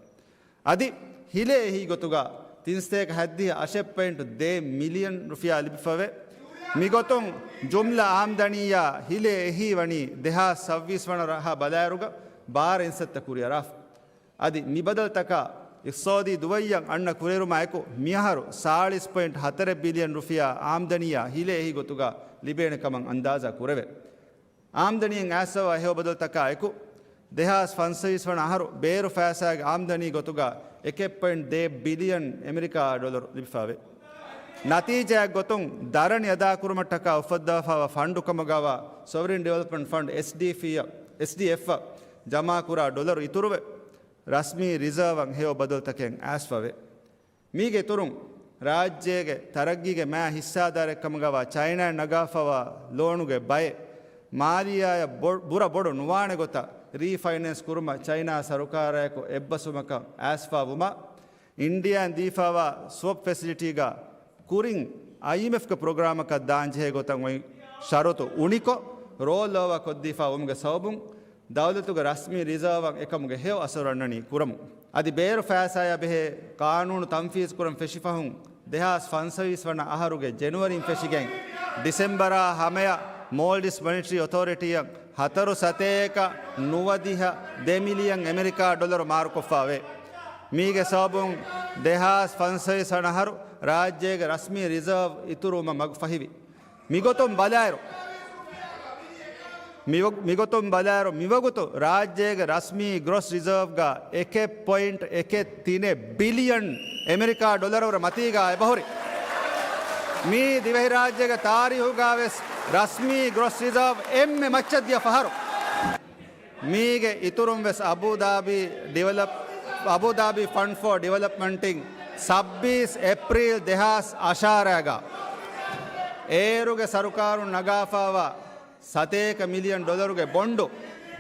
އަދި ހިލޭ އެހީ ގޮތުގަ ތިން ސަތޭކަ ހަތްދިހަ އަށެއް ޕޮއިންޓް ދޭއް މިލިއަން ރުފިޔާ ލިބިފަވޭ. މިގޮތުން ޖުމްލަ އާމްދަނީއާ ހިލޭ އެހީ ވަނީ ދެހާސް ސައްބީސް ވަނަ އަހަރާ ބަލާއިރުގަ ބާރަ އިންސައްތަ ކުރިއަރާފަ. އަދި މި ބަދަލުތަކާ އިޤްތިޞާދީ ދުވައްޔަށް އަންނަ ކުރިއެރުމާއެކު މިއަހަރު ސާޅީސް ޕޮއިންޓް ހަތަރެއް ބިލިއަން ރުފިޔާ އާމްދަނީއާ ހިލޭ އެހީ ގޮތުގަ ލިބޭނެ ކަމަށް އަންދާޒާ ކުރެވޭ. އާމްދަނީއިން އައިސްފަވާ ހެޔޮ ބަދަލުތަކާއެކު، ދެހާސް ފަންސަވީސް ވަނަ އަހަރު ބޭރު ފައިސާގެ އާމްދަނީ ގޮތުގަ އެކެއް ޕޮއިންޓް ދޭއް ބިލިއަން އެމެރިކާ ޑޮލަރު ލިބިފަވޭ. ނަތީޖާއެއް ގޮތުން ދަރަނި އަދާކުރުމަށްޓަކާ އުފައްދާފައިވާ ފަންޑު ކަމުގައިވާ ސޮވަރިން ޑިވެލޮޕްމަންޓް ފަންޑް، އެސްޑީއެފް، އެސްޑީއެފްއަށް ޖަމާކުރާ ޑޮލަރު އިތުރުވެ، ރަސްމީ ރިޒާވަށް ހެޔޮ ބަދަލުތަކެއް އައިސްފަވޭ. މީގެ އިތުރުން، ރާއްޖޭގެ ތަރައްގީގެ މާ ހިއްސާދާރެއްކަމުގައިވާ ޗައިނާއަށް ނަގާފައިވާ ލޯނުގެ ބައެއް މާލިއްޔާއަށް ބޮ-، ބުރަ ބޮޑު ނުވާނެ ގޮތަށް ރީފައިނޭންސް ކުރުމަށް ޗައިނާ ސަރުކާރާއެކު އެއްބަސްވުމަކަށް އައިސްފައި ވުމަށް، އިންޑިއާއިން ދީފައިވާ ސްވަޕް ފެސިލިޓީގަ ކުރިން އައިއެމްއެފްގެ ޕްރޮގްރާމަކަށް ދާންޖެހޭ ގޮތަށް އޮތް ޝަރުތު އުނިކޮށް، ރޯލް އޯވާ ކޮށްދީފައި ވުމުގެ ސަބަބުން، ދައުލަތުގެ ރަސްމީ ރިޒާވަށް އެކަމުގެ ހެޔޮ އަސަރު އަންނަނީ ކުރަމުން. އަދި ބޭރު ފައިސާއާ ބެހޭ ޤާނޫނު ތަންފީޒު ކުރަން ފެށި ފަހުން، ދެހާސް ފަންސަވީސް ވަނަ އަހަރުގެ ޖެނުއަރީން ފެށިގެން، ޑިސެމްބަރާ ހަމަޔަށް މޯލްޑިވްސް މޮނިޓަރީ އޮތޯރިޓީއަށް ހަތަރު ސަތޭކަ ނުވަދިހަ ދެ މިލިއަން އެމެރިކާ ޑޮލަރު މާރުކޮށްފައިވޭ. މީގެ ސަބަބުން ދެހާސް ފަންސަވީސް ވަނަ އަހަރު ރާއްޖޭގެ ރަސްމީ ރިޒާވް އިތުރުވުމަށް މަގު ފަހިވި. މިގޮތުން ބަލާއިރު، މިވަ-، މިގޮތުން ބަލާއިރު، މިވަގުތު ރާއްޖޭގެ ރަސްމީ ގްރޮސް ރިޒާވްގަ އެކެއް ޕޮއިންޓް އެކެއް ތިނެއް ބިލިއަން އެމެރިކާ ޑޮލަރު ވުރެ މަތީގަ އެބަހުރި. މީ ދިވެހިރާއްޖޭގެ ތާރީހުގަ ވެސް ރަސްމީ ގްރޮސް ރިޒާވް އެންމެ މައްޗަށްދިޔަ ފަހަރު. މީގެ އިތުރުން ވެސް އަބޫދާބީ ޑިވެލޮޕް-، އަބޫދާބީ ފަންޑް ފޯ ޑިވެލޮޕްމަންޓް އިން ސައްބީސް އޭޕްރީލް ދެހާސް އަށާރައިގަ އޭރުގެ ސަރުކާރުން ނަގާފައިވާ ސަތޭކަ މިލިއަން ޑޮލަރުގެ ބޮންޑު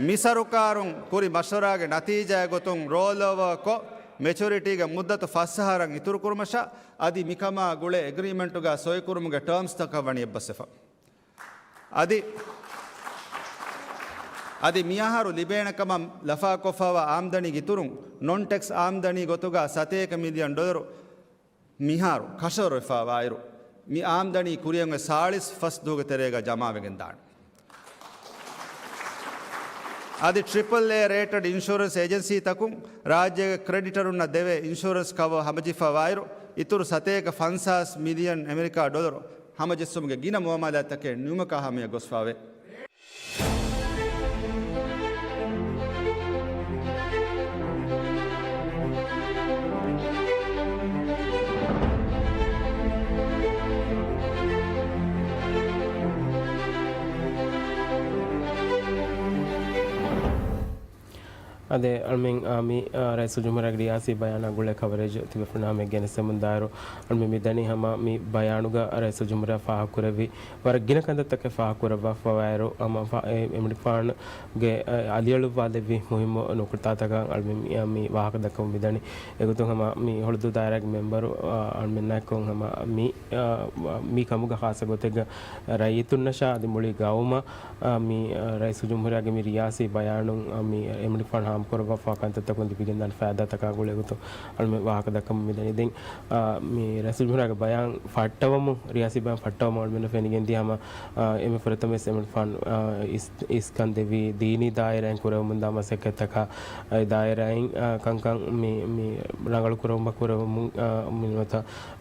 މި ސަރުކާރުން ކުރި މަޝްވަރާގެ ނަތީޖާއެއް ގޮތުން ރޯލް އޯވާ ކޮށް، މެޗުރިޓީގެ މުއްދަތު ފަސް އަހަރަށް އިތުރު ކުރުމަށާ، އަދި މިކަމާ ގުޅޭ އެގްރީމެންޓުގަ ސޮއިކުރުމުގެ ޓާމްސްތަކަށް ވަނީ އެއްބަސްވެފަ. އަދި، އަދި މިއަހަރު ލިބޭނެ ކަމަށް ލަފާކޮށްފައިވާ އާމްދަނީގެ އިތުރުން، ނޮން ޓެކްސް އާމްދަނީ ގޮތުގަ ސަތޭކަ މިލިއަން ޑޮލަރު މިހާރު ކަށަވަރުވެފައިވާއިރު، މި އާމްދަނީ ކުރިއަށް އޮތް ސާޅީސް ފަސް ދުވަހުގެ ތެރޭގަ ޖަމާވެގެން ދާނެ. އަދި ޓްރިޕަލް އޭ ރޭޓަޑް އިންޝުރެންސް އޭޖެންސީތަކުން ރާއްޖޭގެ ކްރެޑިޓަރުންނަށް ދެވޭ އިންޝުރެންސް ކަވަރ ހަމަޖެހިފައިވާއިރު، އިތުރު ސަތޭކަ ފަންސާސް މިލިއަން އެމެރިކާ ޑޮލަރު ހަމަޖެއްސުމުގެ ގިނަ މުއާމަލާތްތަކެއް ނިމުމަކާ ހަމަޔަށް ގޮސްފައިވޭ. އާދެ، އަޅުމެން، އާ، މި، އާ، ރައީސުލްޖުމްހޫރިއްޔާގެ ރިޔާސީ ބަޔާނާ ގުޅޭ ކަވަރޭޖް ތިބޭފުޅުންނާ ހަމަޔަށް ގެނެސްދެމުންދާއިރު، އަޅުމެން މި ދަނީ ހަމަ މި ބަޔާނުގަ ރައީސުލްޖުމްހޫރިއްޔާ ފާހަގަކުރެއްވި ވަރަށް ގިނަ ކަންތައްތަކެއް ފާހަގަކުރައްވާފައިވާއިރު، ހަމަ ފާ-، އެ-، އެމްޑިޕް ފާންގެ، އެ، އަލިއަޅުއްވާލެއްވި މުހިއްމު ނުކުތާތަކަށް އަޅުމެން މި، މި ވާހަކަ ދައްކަމުން މިދަނީ. އެގޮތުން ހަމަ މި ހޮޅުދޫ ދާއިރާގެ މެމްބަރު، އާ، އަޅުމެންނާއެކު ހަމަ މި، އާ، މި ކަމުގަ ޚާއްޞަ ގޮތެއްގަ ރައްޔިތުންނަށާ އަދި މުޅި ގައުމަށް އާ، މި، އާ، ރައީސުލްޖުމްހޫރިއްޔާގެ މި ރިޔާސީ ބަޔާނުން، އާ، މި އެމްޑިޕް ފާން ހާމަކުރައްވާފައިވާ ކަންތައްތަކުން ލިބިގެންދާނެ ފައިދާތަކާ ގުޅޭގޮތުން އަޅުމެން ވާހަކަ ދައްކަމުން މިދަނީ. ދެން، އާ، މި ރައީސުލްޖުމްހޫރިއްޔާގެ ބަޔާން ފައްޓަވަމުން، ރިޔާސީ ބަޔާން ފައްޓަވަމުން އަޅުމެންނަށް ފެނިގެންދިޔަ ހަމަ، އާ، އެންމެ ފުރަތަމަވެސް އެމްޑިޕް ފާން، އާ، އިސް-، އިސްކަން ދެއްވީ ދީނީ ދާއިރާއިން ކުރެވެމުންދާ މަސައްކަތްތަކާ، އެ ދާއިރާއިން، އާ، ކަންކަން މި، މި ރަނގަޅު ކުރެވުމަށް ކުރެވެމުން، އާ، މި ނުވަތަ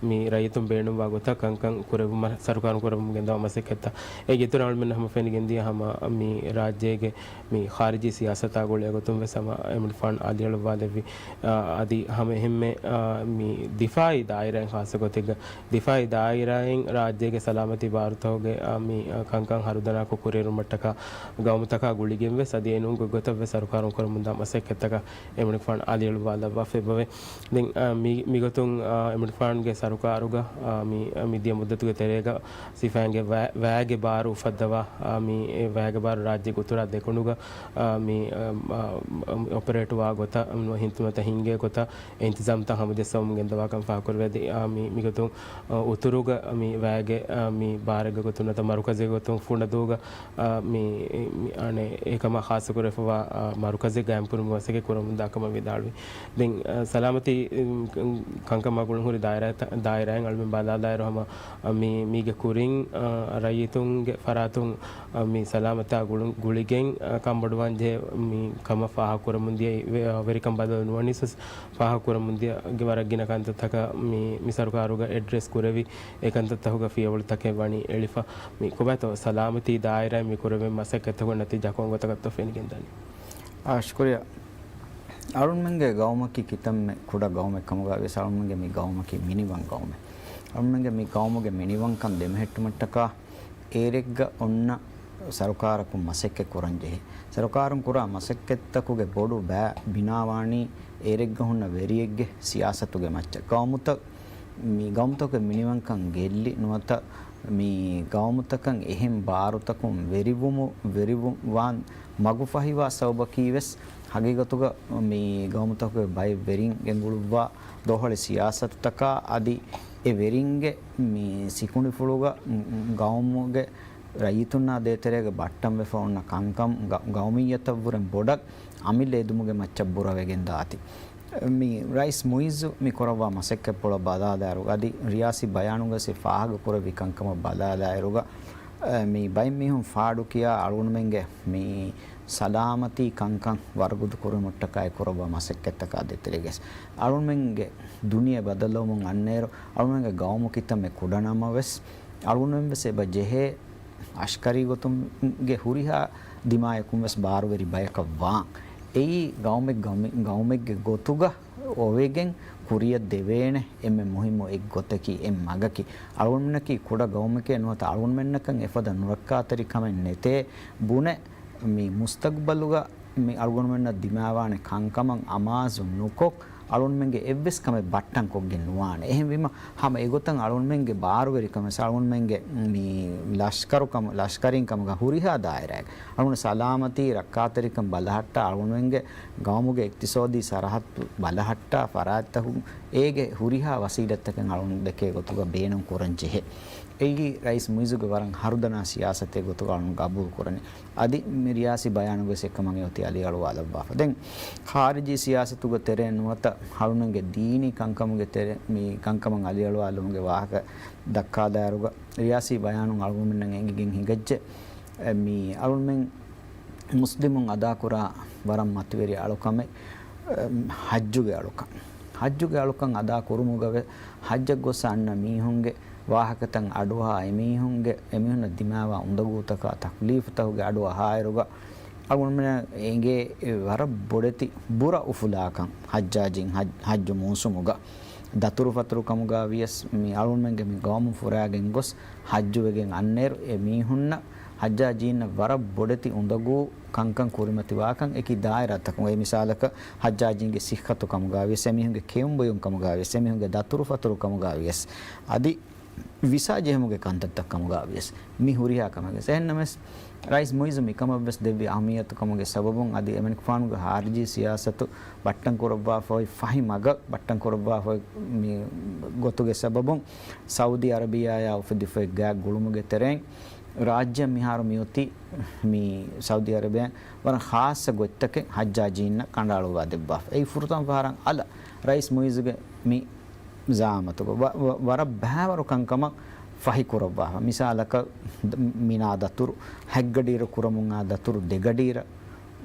މި ރައްޔިތުން ބޭނުންވާ ގޮތަށް ކަންކަން ކުރެވުމަށް، ސަރުކާރުން ކުރަމުން ގެންދަވާ މަސައްކަތްތައް. އޭގެ އިތުރަށް އަޅުމެން ހަމަ ފެނިގެންދިޔަ ހަމަ މި ރާއްޖޭގެ މި ޚާރިޖީ ސިޔާސަތާ ގުޅޭ ގޮތުން ވެސް ހަމަ އެމްޑިޕް ފާން އަލިއަޅުއްވާލެއްވި، އާ، އަދި ހަމަ އެހެންމެ، އާ، މި ދިފާއީ ދާއިރާއިން ޚާއްޞަ ގޮތެއްގަ، ދިފާއީ ދާއިރާއިން ރާއްޖޭގެ ސަލާމަތީ ބާރުތަކުގެ، އާ، މި، އާ، ކަންކަން ހަރުދަނާކޮށް ކުރިއެރުމަށްޓަކާ ގައުމުތަކާ ގުޅިގެން ވެސް އަދި އެނޫން ގޮތްގޮތަށް ވެސް ސަރުކާރުން ކުރަމުންދާ މަސައްކަތްތަކަށް އެމްޑިޕް ފާން އަލިއަޅުއްވާލައްވާފައި އެބަވޭ. ދެން، އާ، މި، މިގޮތުން، އާ، އެމްޑިޕް ފާންގެ ސަރުކާރުގަ، އާ، މި، މިދިޔަ މުއްދަތުގެ ތެރޭގަ ސިފައިންގެ ވައި-، ވައިގެ ބާރު އުފައްދަވާ، އާ، މި، އެ ވައިގެ ބާރު ރާއްޖެ އުތުރާ ދެކުނުގަ، އާ، މި، އާ، އާ، އޮޕަރޭޓްވާ ގޮތަށް، އާ، ހިންތުންތައް ހިންގޭ ގޮތަށް އިންތިޒާމްތައް ހަމަޖެއްސަވަމުން ގެންދަވާކަން ފާހަގަކުރެވޭ. އަދި، އާ، މި، މިގޮތުން، އާ، އުތުރުގަ، އާ، މި ވައިގެ، އާ، މި ބާރެއްގެ ގޮތުން ނުވަތަ މަރުކަޒެއްގެ ގޮތުން ފުނަދޫގަ، އާ، މި، މި، އަނެއް އެކަމާ ޚާއްޞަކުރެފައިވާ، އާ، މަރުކަޒެއް ގާއިމްކުރުމުގެ މަސައްކަތް ކުރަމުންދާކަމަށް ވިދާޅުވި. ދެން، އާ، ސަލާމަތީ، އުން، ކަންކަމާ ގުޅުންހުރި ދާއިރާތައް، ދާއިރާއިން އަޅުމެން ބަލާލާއިރު ހަމަ، އާ، މި، މީގެ ކުރިން، އާ، ރައްޔިތުންގެ ފަރާތުން، އާ، މި ސަލާމަތާ ގުޅުން، ގުޅިގެން، އާ، ކަންބޮޑުވާން ޖެހޭ މި ކަމަށް ފާހަގަކުރަމުންދިޔަ ވެ-، ވެރިކަން ބަދަލު ނުވަނީސް ވެސް ފާހަގަކުރަމުންދިޔަ ވަރަށް ގިނަ ކަންތައްތަކަށް މި، މި ސަރުކާރުގަ އެޑްރެސް ކުރެވި، އެ ކަންތައްތަކުގަ ފިޔަވަޅުތަކެއް ވަނީ އެޅިފަ. މި ކޮބާތޯ ސަލާމަތީ ދާއިރާއިން މި ކުރެވޭ މަސައްކަތްތަކުގެ ނަތީޖާ ކޮން ގޮތަކަށްތޯ ފެނިގެންދަނީ؟ އާ، ޝުކުރިއްޔާ. އަޅުންމެންގެ ގައުމަކީ ކިތަންމެ ކުޑަ ގައުމެއް ކަމުގަ ވިޔަސް އަޅުންމެންގެ މި ގައުމަކީ މިނިވަން ގައުމެއް. އަޅުމެންގެ މި ގައުމުގެ މިނިވަންކަން ދެމެހެއްޓުމަށްޓަކާ އޭރެއްގަ އޮންނަ ސަރުކާރަކުން މަސައްކަތް ކުރަން ޖެހޭ. ސަރުކާރުން ކުރާ މަސައްކަތްތަކުގެ ބޮޑު ބައި ބިނާވާނީ އޭރެއްގަ ހުންނަ ވެރިއެއްގެ ސިޔާސަތުގެ މައްޗަށް. ގައުމުތައް، މި ގައުމުތަކުގެ މިނިވަންކަން ގެއްލި ނުވަތަ މި ގައުމުތަކަށް އެހެން ބާރުތަކުން ވެރިވުމު، ވެރިވު-، ވާން މަގުފަހިވާ ސަބަބަކީ ވެސް ހަގީގަތުގަ މި ގައުމުތަކުގެ ބައެއް ވެރިން ގެންގުޅުއްވާ ދޯހޮޅި ސިޔާސަތުތަކާ އަދި އެ ވެރިންގެ މި ސިކުނޑިފުޅުގަ ގައުމުގެ ރައްޔިތުންނާ ދޭތެރޭގަ ބައްޓަންވެފަ އޮންނަ ކަންކަން ގަ-، ގައުމިއްޔަތަށްވުރެން ބޮޑަށް އަމިއްލަ އެދުމުގެ މައްޗަށް ބުރަވެގެން ދާތީ. މި ރައީސް މުއިއްޒު މި ކުރައްވާ މަސައްކަތްޕުޅަށް ބަލާލާއިރު، އަދި ރިޔާސީ ބަޔާނުގައި ފާހަގަކުރެއްވި ކަންކަމަށް ބަލާލާއިރުގަ، އަ، މި ބައެއް މީހުން ފާޑުކިޔާ އަޅުގަނޑުމެންގެ މި ސަލާމަތީ ކަންކަން ވަރުގަދަ ކުރުމަށްޓަކާއި ކުރައްވާ މަސައްކަތްތަކާ ދޭތެރޭގަސް އަޅުމެންގެ ދުނިޔެ ބަދަލުވުމުން އަންނައިރު، އަޅުމެންގެ ގައުމު ކިތަންމެ ކުޑަނަމަވެސް، އަޅުގަނޑުމެން ވެސް އެބަ ޖެހޭ އަސްކަރީ ގޮތުންގެ ހުރިހާ ދިމާޔަކުން ވެސް ބާރުވެރި ބަޔަކަށް ވާން. އެއީ ގައުމެއް ގައުމެ-، ގައުމެއްގެ ގޮތުގަ އޮވެގެން ކުރިއަށް ދެވޭނެ އެންމެ މުހިއްމު އެއްގޮތަކީ، އެއް މަގަކީ. އަޅުގަނޑުމެންނަކީ ކުޑަ ގައުމެކޭ ނުވަތަ އަޅުގަނޑުމެންނަކަށް އެފަދަ ނުރައްކާތެރިކަމެއް ނެތޭ ބުނެ، މި މުސްތަގްބަލުގަ މި އަޅުގަނޑުމެންނަށް ދިމާވާނެ ކަންކަމަށް އަމާޒު ނުކޮށް، އަޅުގަނޑުމެންގެ އެއްވެސް ކަމެއް ބައްޓަންކޮށްގެން ނުވާނެ. އެހެންވީމަ، ހަމަ އެގޮތަށް އަޅުގަނޑުމެންގެ ބާރުވެރިކަމެއް، އަޅުގަނޑުމެންގެ މި ލަޝްކަރުކަމު-، ލަޝްކަރީންކަމުގަ ހުރިހާ ދާއިރާއެއް، އަޅުގަނޑު ސަލާމަތީ ރައްކާތެރިކަން ބަލަހައްޓާ، އަޅުގަނޑުމެންގެ ގައުމުގެ އިޤްތިޞާދީ ސަރަހައްދު ބަލަހައްޓާ ފަރާތްތަކުން އޭގެ ހުރިހާ ވަސީލަތްތަކެއް އަޅުގަނޑު ދެކޭ ގޮތުގަ ބޭނުން ކުރަން ޖެހޭ. އެއީ ރައީސް މުއިއްޒުގެ ވަރަށް ހަރުދަނާ ސިޔާސަތެއް ގޮތުގަ އަޅުގަނޑު ގަބޫލު ކުރަނީ. އަދި މި ރިޔާސީ ބަޔާނުގެ ސެއްކަމަށް އެ އޮތީ އަލިއަޅުވާލައްވާފަ. ދެން ޚާރިޖީ ސިޔާސަތުގެ ތެރެއިން ނުވަތަ އަޅުގަނޑުގެ ދީނީ ކަންކަމުގެ ތެރެ-، މި ކަންކަމަށް އަލިއަޅުވާލުމުގެ ވާހަކަ ދައްކާލާއިރުގަ، ރިޔާސީ ބަޔާނުން އަޅުގަނޑުމެންނަށް އެނގިގެން ހިނގައްޖެ، އެ، މި އަޅުގަނޑުމެން މުސްލިމުން އަދާކުރާ ވަރަށް މަތިވެރި އަޅުކަމެއް، އެ، ޙައްޖުގެ އަޅުކަން. ޙައްޖުގެ އަޅުކަން އަދާ ކުރުމުގަވެ، ޙައްޖަށް ގޮސް އަންނަ މީހުންގެ ވާހަކަތައް އަޑުއަހާ އެމީހުންގެ، އެމީހުންނަށް ދިމާވާ އުނދަގޫތަކާ ތަކްލީފުތަކުގެ އަޑު އަހާއިރުގަ، އަޅުގަނޑުމެންނަށް އެނގޭ އެ ވަރަށް ބޮޑެތި ބުރަ އުފުލާކަން ޙައްޖާޖީން ޙައް-، ޙައްޖު މޫސުމުގަ. ދަތުރުފަތުރު ކަމުގަ ވިޔަސް، މި އަޅުގަނޑުމެންގެ މި ގައުމު ފުރާގެން ގޮސް ޙައްޖުވެގެން އަންނައިރު، އެ މީހުންނަށް ޙައްޖާޖީންނަށް ވަރަށް ބޮޑެތި އުނދަގޫ ކަންކަން ކުރިމަތިވާކަން އެކި ދާއިރާތަކުން، އެ މިސާލަކަށް ޙައްޖާޖީންގެ ޞިއްޙަތު ކަމުގަ ވިޔަސް، އެމީހުންގެ ކެއުން ބޮޔުން ކަމުގަ ވިޔަސް، އެމީހުންގެ ދަތުރުފަތުރު ކަމުގަ ވިޔަސް، އަދި ވިސާ ޖެހުމުގެ ކަންތައްތައް ކަމުގަ ވިޔަސް، މި ހުރިހާ ކަމެއް ވެސް. އެހެންނަމަވެސް، ރައީސް މުއިއްޒު މިކަމަށް ވެސް ދެއްވި އަހައްމިއްޔަތު ކަމުގެ ސަބަބުން އަދި އެމަނިކުފާނުގެ ޚާރިޖީ ސިޔާސަތު ބައްޓަން ކުރައްވާފައި، ފަހި މަގަށް ބައްޓަން ކުރައްވާފައި މި ގޮތުގެ ސަބަބުން، ސައުދީ އަރަބިއްޔާއާ އުފެދިފައި ގާތް ގުޅުމުގެ ތެރެއިން، ރާއްޖެއަށް މިހާރު މިއޮތީ މި ސައުދީ އަރަބިއްޔާ ވަރަށް ޚާއްޞަ ގޮތްތަކެއް ޙައްޖާޖީންނަށް ކަނޑައަޅުއްވާ ދެއްވާފަ. އެއީ ފުރަތަމަ ފަހަރަށް އަލަށް ރައީސް މުއިއްޒުގެ މި ޒަޢާމަތުގަ ވަ-، ވަ-، ވަރަށް ބައިވަރު ކަންކަމަށް ފަހި ކުރައްވާފަ. މިސާލަކަށް، މިނާ ދަތުރު، ހަތްގަޑިއިރު ކުރަމުން އާ ދަތުރު ދެގަޑިއިރަށް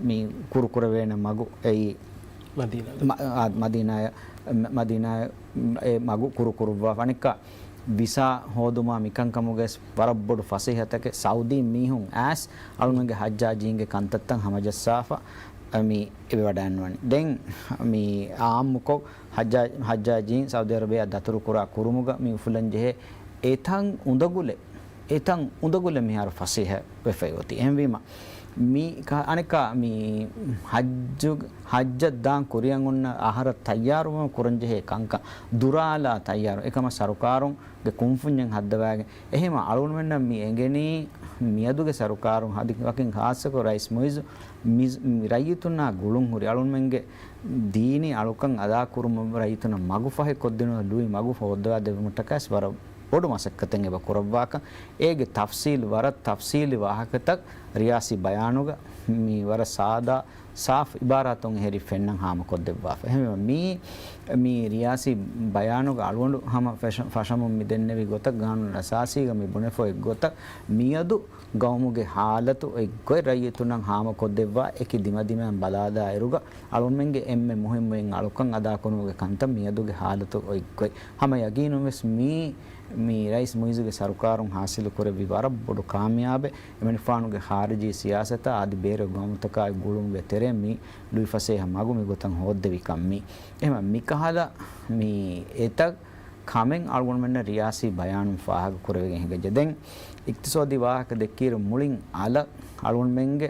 މި ކުރުކުރެވޭނެ މަގު އެއީ މަދީނާ. މަ-، އާ، މަދީނާއަށް، މަ-، މަދީނާއަށް މަ-، އެ މަގު ކުރުކުރުއްވާފަ. އަނެއްކާ، ވިސާ ހޯދުމާ މިކަންކަމުގައި ވަރަށް ބޮޑު ފަސޭހަތަކެއް ސައުދީ މީހުން އައިސް އަޅުގަނޑުގެ ޙައްޖާޖީންގެ ކަންތައްތައް ހަމަޖައްސާފަ، މި އެބަ ވަޑައިންނަވަނީ. ދެން މި އާއްމުކޮށް، ޙައްޖާ-، ޙައްޖާޖީން ސައުދީ އަރަބިއްޔާ ދަތުރުކުރާ ކުރުމުގަ މި އުފުލަން ޖެހޭ އެތަން އުނދަގުލެއް، އެތަން އުނދަގުލެއް މިހާރު ފަސޭހަ ވެފައި އޮތީ. އެހެންވީމަ، މި ކަ-، އަނެއްކާ މި ޙައްޖު-، ޙައްޖަށް ދާން ކުރިއަށް އޮންނަ އަހަރަށް ތައްޔާރުވުމަށް ކުރަން ޖެހޭ ކަންކަން ދުރާލާ ތައްޔާރު. އެކަމަށް ސަރުކާރުންގެ ކުންފުންޏެއް ހައްދަވާގެން. އެހެންވީމަ އަޅުގަނޑުމެންނަށް މި އެނގެނީ މިއަދުގެ ސަރުކާރުން އަދި ވަކިން ޚާއްޞަކޮށް ރައީސް މުއިއްޒު މި، މި ރައްޔިތުންނާ ގުޅުން ހުރި އަޅުގަނޑުމެންގެ ދީނީ އަޅުކަން އަދާކުރުމަށް ރައްޔިތުންނަށް މަގުފަހި ކޮށްދިނުމަށް ލުއި މަގު ހޯއްދަވާ ދެއްވުމަށްޓަކައި ވަރަށް ބޮޑު މަސައްކަތެއް އެބަ ކުރައްވާކަން، އޭގެ ތަފްސީލް، ވަރަށް ތަފްސީލީ ވާހަކަތައް ރިޔާސީ ބަޔާނުގަ މި ވަރަށް ސާދާ، ސާފު އިބާރާތުން އެހެރީ ފެންނަން ހާމަކޮށްދެއްވާފަ. އެހެންވީމަ މީ، މި ރިޔާސީ ބަޔާނުގަ އަޅުގަނޑު ހަމަ ފެށަ-، ފަށަމުން މި ދެންނެވި ގޮތަށް، ގާނޫނު އަސާސީގަ މި ބުނެފަ އޮތް ގޮތަށް، މިއަދު ގައުމުގެ ހާލަތު އޮތްގޮތް ރައްޔިތުންނަށް ހާމަކޮށްދެއްވާ އެކި ދިމަދިމާއިން ބަލާލާއިރުގަ، އަޅުގަނޑުމެންގެ އެންމެ މުހިއްމު އެއް އަޅުކަން އަދާކުރުމުގެ ކަންތައް މިއަދުގެ ހާލަތު އޮތްގޮތް. ހަމަ ޔަގީނުން ވެސް މީ، މި ރައީސް މުއިއްޒުގެ ސަރުކާރުން ހާސިލު ކުރެއްވި ވަރަށް ބޮޑު ކާމިޔާބެއް، އެމަނިކުފާނުގެ ޚާރިޖީ ސިޔާސަތާ އަދި ބޭރު ގައުމުތަކާއި ގުޅުމުގެ ތެރެއިން މި ލުއިފަސޭހަ މަގު މިގޮތަށް ހޯއްދެވިކަން މީ. އެހެން މިކަހަލަ މި އެތައް ކަމެއް އަޅުގަނޑުމެންނަށް ރިޔާސީ ބަޔާނުން ފާހަގަ ކުރެވިގެން ހިނގައްޖެ. ދެން އިޤްތިޞާދީ ވާހަކަ ދެއްކިއިރު މުޅިން އަލަށް އަޅުގަނޑުމެންގެ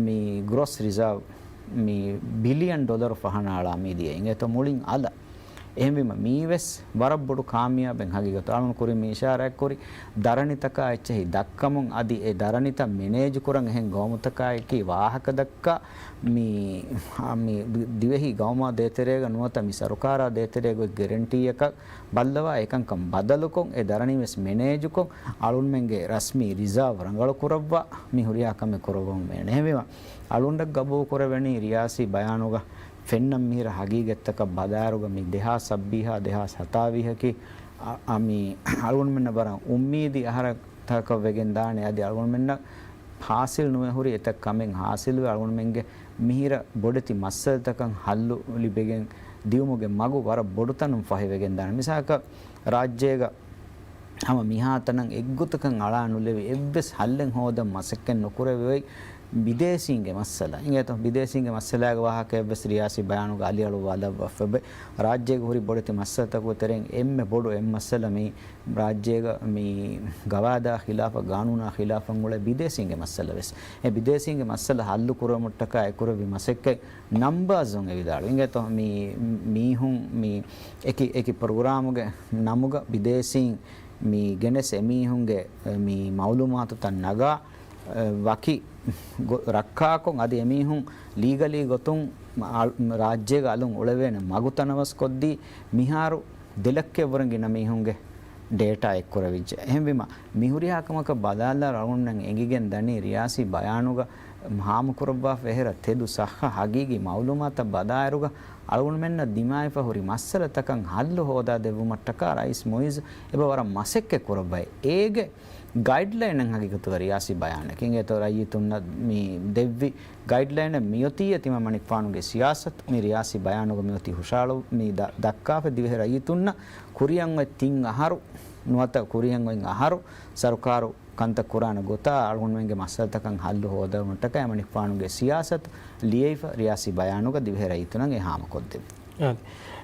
މި ގްރޯސް ރިޒާވް މި ބިލިއަން ޑޮލަރު ފަހަނަ އަޅާ މި ދިޔަ އިނގޭތޯ މުޅިން އަލަށް. އެހެންވީމަ މީވެސް ވަރަށް ބޮޑު ކާމިޔާބެއް ހަގީގަތު. އަޅުން ކުރިން މި އިޝާރާތްކުރި ދަރަނިތަކާ އެއްޗެހި ދައްކަމުން އަދި އެ ދަރަނިތައް މެނޭޖު ކުރަން އެހެން ގައުމުތަކާއެކީ ވާހަކަ ދައްކާ މި، މި ދިވެހި ގައުމާ ދޭތެރޭގަ ނުވަތަ މި ސަރުކާރާ ދޭތެރޭގަ ގެރެންޓީއަކަށް ބައްލަވާ އެކަންކަން ބަދަލުކޮށް، އެ ދަރަނީ ވެސް މެނޭޖުކޮށް، އަޅުންމެންގެ ރަސްމީ ރިޒާވް ރަނގަޅު ކުރައްވާ މި ހުރިހާ ކަމެއް ކުރައްވަމުން ވޭނެ. އެހެންވީމަ، އަޅުންޑަށް ގަބޫލު ކުރެވެނީ ރިޔާސީ ބަޔާނުގަ ފެންނަން މިހިރަ ހަގީގަތްތަކަށް ބަލާއިރުގަ މި ދެހާސް ސައްބީހާ، ދެހާސް ހަތާވީހަކީ، އަ، އަ، މި އަޅުގަނޑުމެންނަށް ވަރަށް އުއްމީދީ އަހަރަށް ތަކަށް ވެގެން ދާނެ. އަދި އަޅުގަނޑުމެންނަށް ހާސިލް ނުވެ ހުރި އެތައް ކަމެއް ހާސިލްވެ، އަޅުގަނޑުމެންގެ މިހިރަ ބޮޑެތި މައްސަލަތަކަށް ހައްލު ލިބިގެން ދިއުމުގެ މަގު ވަރަށް ބޮޑު ތަނުން ފަހިވެގެން ދާނެ. މިސާލަކަށް، ރާއްޖޭގަ ހަމަ މިހާތަނަށް އެއްގޮތަކަށް އަޅާ ނުލެވި އެއްވެސް ހައްލެއް ހޯދަން މަސައްކަތް ނުކުރެވި އޮތް ބިދޭސީންގެ މައްސަލަ. އިނގޭތޯ؟ ބިދޭސީންގެ މައްސަލާގެ ވާހަކައެއްވެސް ރިޔާސީ ބަޔާނުގަ އަލިއަޅުއްވާލައްވާފައެވެ. ރާއްޖޭގެ ހުރި ބޮޑެތި މައްސަލަތަކުގެ ތެރެއިން އެންމެ ބޮޑު އެއް މައްސަލަ މި ރާއްޖޭގަ މި ގަވާއިދާ ޚިލާފަށް، ގާނޫނާ ޚިލާފަށް އުޅޭ ބިދޭސީންގެ މައްސަލަ ވެސް. އެ ބިދޭސީންގެ މައްސަލަ ހައްލު ކުރުމަށްޓަކާ އެ ކުރެއްވި މަސައްކަތް ނަމްބާޒުން އެ ވިދާޅުވި. އިނގޭތޯ؟ މި މީހުން މި އެކި، އެކި ޕްރޮގްރާމުގެ ނަމުގަ ބިދޭސީން މި ގެނެސް އެމީހުންގެ މި މައުލޫމާތުތައް ނަގާ، އެ، ވަކި ގޮ-، ރައްކާކޮށް އަދި އެމީހުން ލީގަލީ ގޮތުން އަ-، ރާއްޖޭގަ އަލުން އުޅެވޭނެ މަގު ތަނަވަސްކޮށްދީ، މިހާރު ދެ ލައްކައެއްވުރެން ގިނަ މީހުންގެ ޑޭޓާ އެއްކުރެވިއްޖެ. އެހެންވީމަ، މި ހުރިހާ ކަމަކަށް ބަލާލާ އަޅުގަނޑުމެން އެނގިގެން ދަނީ ރިޔާސީ ބަޔާނުގަ ހާމަކުރައްވާފަ އެހެރަ ތެދު ސައްހަ ހަގީގީ މައުލޫމާތަށް ބަލާއިރުގަ އަޅުގަނޑުމެންނަށް ދިމާވެފަ ހުރި މައްސަލަތަކަށް ހައްލު ހޯދާދެއްވުމަށްޓަކާ ރައީސް މުއިއްޒު އެބަ ވަރަށް މަސައްކަތް ކުރައްވައި. އޭގެ ގައިޑްލައިނެއް ހަގީގަތުގަ ރިޔާސީ ބަޔާނެއް އިނގޭތޯ ރައްޔިތުންނަށް މި ދެއްވި ގައިޑްލައިނެއް މިއޮތީ ތިމާ މަނިކުފާނުގެ ސިޔާސަތު. މި ރިޔާސީ ބަޔާނުގަ މިއޮތީ ހުށައަޅު މި ދަ-، ދައްކާފަ ދިވެހި ރައްޔިތުންނަށް ކުރިއަށް އޮތް ތިން އަހަރު ނުވަތަ ކުރިއަށް އޮތް އަހަރު ސަރުކާރު ކަންތައް ކުރާނެ ގޮތާ އަޅުގަނޑުމެންގެ މައްސަލަތަކަށް ހައްލު ހޯދުމަށްޓަކައި މަނިކުފާނުގެ ސިޔާސަތު ލިޔެފަ ރިޔާސީ ބަޔާނުގަ ދިވެހި ރައްޔިތުންނަށް އެ ހާމަކޮށްދެއްވި. އާދެ.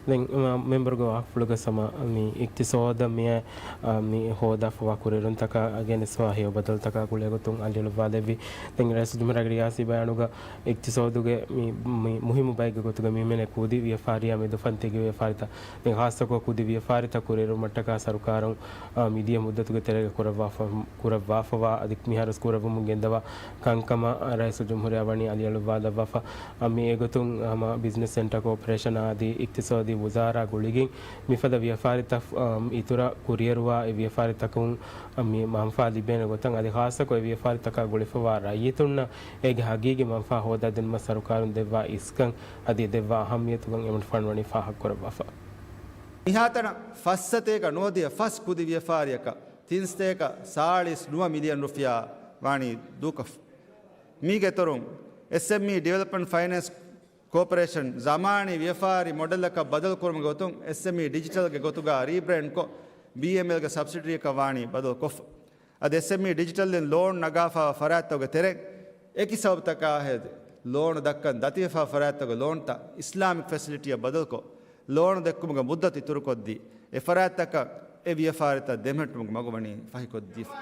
ދެން، މ-، މެމްބަރުގެ ވާހަކަފުޅުގަ ސަމާ މި އިޤްތިޞާދަށް މިއަށް، އާ، މި ހޯދާފަވާ ކުރިއެރުންތަކާ ގެނެސްފަވާ ހެޔޮ ބަދަލުތަކާ ގުޅޭގޮތުން އަލިއަޅުއްވާލެއްވި. ދެން ރައީސުލްޖުމްހޫރިއްޔާގެ ރިޔާސީ ބަޔާނުގަ އިޤްތިޞާދުގެ މި، މި މުހިއްމު ބައެއްގެ ގޮތުގަ މި ހިމެނޭ ކުދި ވިޔަފާރިއާ މެދުފަންތީގެ ވިޔަފާރިތައް، ދެން ޚާއްޞަކޮށް ކުދި ވިޔަފާރިތައް ކުރިއެރުމަށްޓަކާ ސަރުކާރުން، އާ، މިދިޔަ މުއްދަތުގެ ތެރޭގަ ކުރައްވާފަ-، ކުރައްވާފަވާ އަދި މިހާރުވެސް ކުރެއްވުމުން ގެންދަވާ ކަންކަމަށް ރައީސުލްޖުމްހޫރިއްޔާ ވަނީ އަލިއަޅުއްވާލައްވާފަ. އާ، މި އެގޮތުން ހަމަ ބިޒްނަސް ސެންޓަރ ކޯޕަރޭޝަނާ އަދި އިޤްތިޞާދީ ވުޒާރާ ގުޅިގެން މިފަދަ ވިޔަފާރިތައް، އާ، އިތުރަށް ކުރިއެރުވާ އެ ވިޔަފާރިތަކުން، އާ، މި މަންފާ ލިބޭނެ ގޮތަށް އަދި ޚާއްޞަކޮށް އެ ވިޔަފާރިތަކާ ގުޅިފަވާ ރައްޔިތުންނަށް އޭގެ ހަގީގީ މަންފާ ހޯދާދިނުމަށް ސަރުކާރުން ދެއްވާ އިސްކަން އަދި ދެއްވާ އަހައްމިޔަތުގަން އެމަނިކުފާނު ވަނީ ފާހަގަކުރައްވާފަ. މިހާތަނަށް ފައްސަތޭކަ ނުވަދިހަ ފަސް ކުދި ވިޔަފާރިއަކަށް ތިންސަތޭކަ ސާޅީސް ނުވަ މިލިއަން ރުފިޔާ ވާނީ ދޫކޮށްފަ. މީގެ އިތުރުން، އެސްއެމްއީ ޑިވެލޮޕްމަންޓް ފައިނޭންސް ކޯޕަރޭޝަން ޒަމާނީ ވިޔަފާރި މޮޑެލަކަށް ބަދަލުކުރުމުގެ ގޮތުން އެސްއެމްއީ ޑިޖިޓަލްގެ ގޮތުގަ ރީބްރޭންޑްކޮށް، ބީއެމްއެލްގެ ސަބްސިޑަރީއަކަށް ވާނީ ބަދަލުކޮށްފަ. އަދި އެސްއެމްއީ ޑިޖިޓަލްއިން ލޯން ނަގާފައިވާ ފަރާތްތަކުގެ ތެރެއިން އެކި ސަބަބުތަކާ ހެދި ލޯނު ދައްކަން ދަތިވެފައިވާ ފަރާތްތަކުގެ ލޯންތައް އިސްލާމިކް ފެސިލިޓީއަށް ބަދަލުކޮށް، ލޯނު ދެއްކުމުގެ މުއްދަތު އިތުރުކޮށްދީ، އެ ފަރާތްތަކަށް އެ ވިޔަފާރިތައް ދެމެހެއްޓުމުގެ މަގު ވަނީ ފަހިކޮށްދީފަ.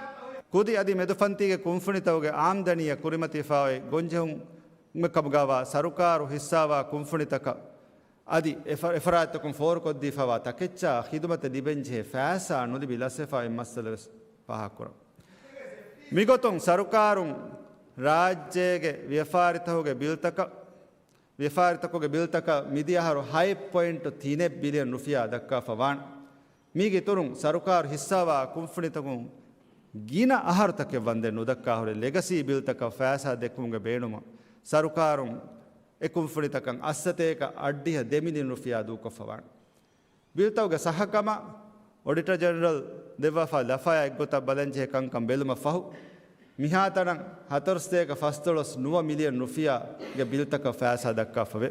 ކުދި އަދި މެދުފަންތީގެ ކުންފުނިތަކުގެ އާމްދަނީއަށް ކުރިމަތިވެފައި ގޮންޖެހުމެއް ކަމުގައިވާ ސަރުކާރު ހިއްސާވާ ކުންފުނިތަކަށް އަދި އެ ފަ-، އެ ފަރާތްތަކުން ފޯރުކޮށްދީފައިވާ ތަކެއްޗާ ޚިދުމަތެއް ލިބެންޖެހޭ ފައިސާ ނުލިބި ލަސްވެފައި އޮތް މައްސަލަ ވެސް ފާހަގަކުރަން. މިގޮތުން ސަރުކާރުން ރާއްޖޭގެ ވިޔަފާރިތަކުގެ ބިލްތަކަށް، ވިޔަފާރިތަކުގެ ބިލްތަކަށް މިދިޔަ އަހަރު ހަތް ޕޮއިންޓު ތިނެއް ބިލިއަން ރުފިޔާ ދައްކާފަ ވާނެ. މީގެ އިތުރުން ސަރުކާރު ހިއްސާވާ ކުންފުނިތަކުން ގިނަ އަހަރުތަކެއް ވަންދެން ނުދައްކާ ހުރި ލެގަސީ ބިލްތަކަށް ފައިސާ ދެއްކުމުގެ ބޭނުމަށް ސަރުކާރުން އެ ކުންފުނިތަކަށް އަށްސަތޭކަ އަށްޑިހަ ދެ މިލިއަން ރުފިޔާ ދޫކޮށްފަ ވާނެ. ބިލްތަކުގެ ސައްހަކަމަށް އޮޑިޓަރ ޖެނެރަލް ދެއްވާފާ ލަފަޔާ އެއްގޮތަށް ބަލަންޖެހޭ ކަންކަން ބެލުމަށް ފަހު، މިހާތަނަށް ހަތަރުސަތޭކަ ފަސްދޮޅަސް ނުވަ މިލިއަން ރުފިޔާގެ ބިލްތަކަށް ފައިސާ ދައްކާފަވޭ.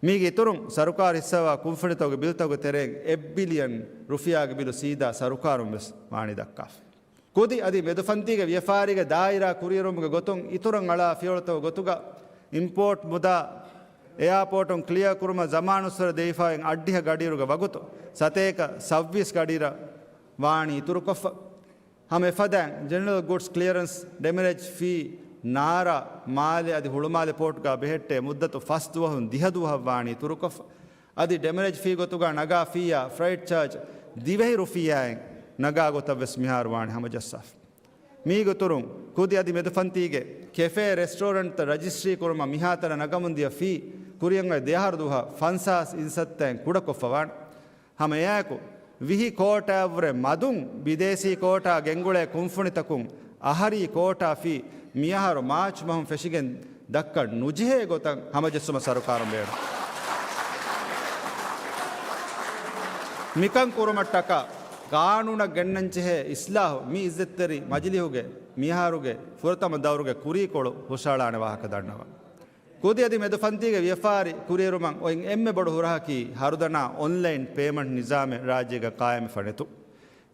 މީގެ އިތުރުން، ސަރުކާރު ހިއްސާވާ ކުންފުނިތަކުގެ ބިލްތަކުގެ ތެރެއިން އެއް ބިލިއަން ރުފިޔާގެ ބިލު ސީދާ ސަރުކާރުން ވެސް ވާނީ ދައްކާފަ. ކުދި އަދި މެދުފަންތީގެ ވިޔަފާރީގެ ދާއިރާ ކުރިއެރުމުގެ ގޮތުން އިތުރަށް އަޅާ ފިޔަވަޅުތަކުގެ ގޮތުގަ އިމްޕޯޓް މުދާ އެއާޕޯޓުން ކްލިއާ ކުރުމަށް ޒަމާނުއްސުރެ ދެވިފައި އައިން އަށްޑިހަ ގަޑިއިރުގެ ވަގުތު ސަތޭކަ ސައްވީސް ގަޑިއިރަށް ވާނީ އިތުރުކޮށްފަ. ހަމަ އެފަދައިން ޖެނެރަލް ގުޑްސް ކްލިއަރެންސް ޑެމެރޭޖް ފީ ނާރާ މާލެ އަދި ހުޅުމާލެ ޕޯޓްގަ ބެހެއްޓޭ މުއްދަތު ފަސް ދުވަހުން ދިހަ ދުވަހަށް ވާނީ އިތުރުކޮށްފަ. އަދި ޑެމެރޭޖް ފީ ގޮތުގަ ނަގާ ފީއާ ފްރައިޓް ޗާޖް ދިވެހި ރުފިޔާއިން ނަގާ ގޮތަށް ވެސް މިހާރު ވާނީ ހަމަޖައްސާފަ. މީގެ އިތުރުން، ކުދި އަދި މެދުފަންތީގެ ކެފޭ ރެސްޓޯރެންޓްތައް ރަޖިސްޓްރީ ކުރުމަށް މިހާތަނަށް ނަގަމުންދިޔަ ފީ ކުރިއަށް އޮތް ދެއަހަރު ދުވަހަށް ފަންސާސް އިންސައްތައިން ކުޑަކޮށްފަ ވާނެ. ހަމަ އެއާއެކު، ވިހި ކޯޓާއަށްވުރެ މަދުން ބިދޭސީ ކޯޓާ ގެންގުޅޭ ކުންފުނިތަކުން އަހަރީ ކޯޓާ ފީ މިއަހަރު މާޗް މަހުން ފެށިގެން ދައްކަން ނުޖެހޭ ގޮތަށް ހަމަޖެއްސުމަށް ސަރުކާރުން ބޭނުން. މިކަން ކުރުމަށްޓަކާ ގާނޫނަށް ގެންނަންޖެހޭ އިސްލާހު މި އިއްޒަތްތެރި މަޖިލީހުގެ މިހާރުގެ ފުރަތަމަ ދައުރުގެ ކުރީކޮޅު ހުށައަޅާނެ ވާހަކަ ދަންނަވަން. ކުދި އަދި މެދުފަންތީގެ ވިޔަފާރި ކުރިއެރުމަށް އޮތް އެންމެ ބޮޑު ހުރަހަކީ ހަރުދަނާ އޮންލައިން ޕޭމަންޓް ނިޒާމެއް ރާއްޖޭގަ ޤާއިމްވެފަ ނެތުން.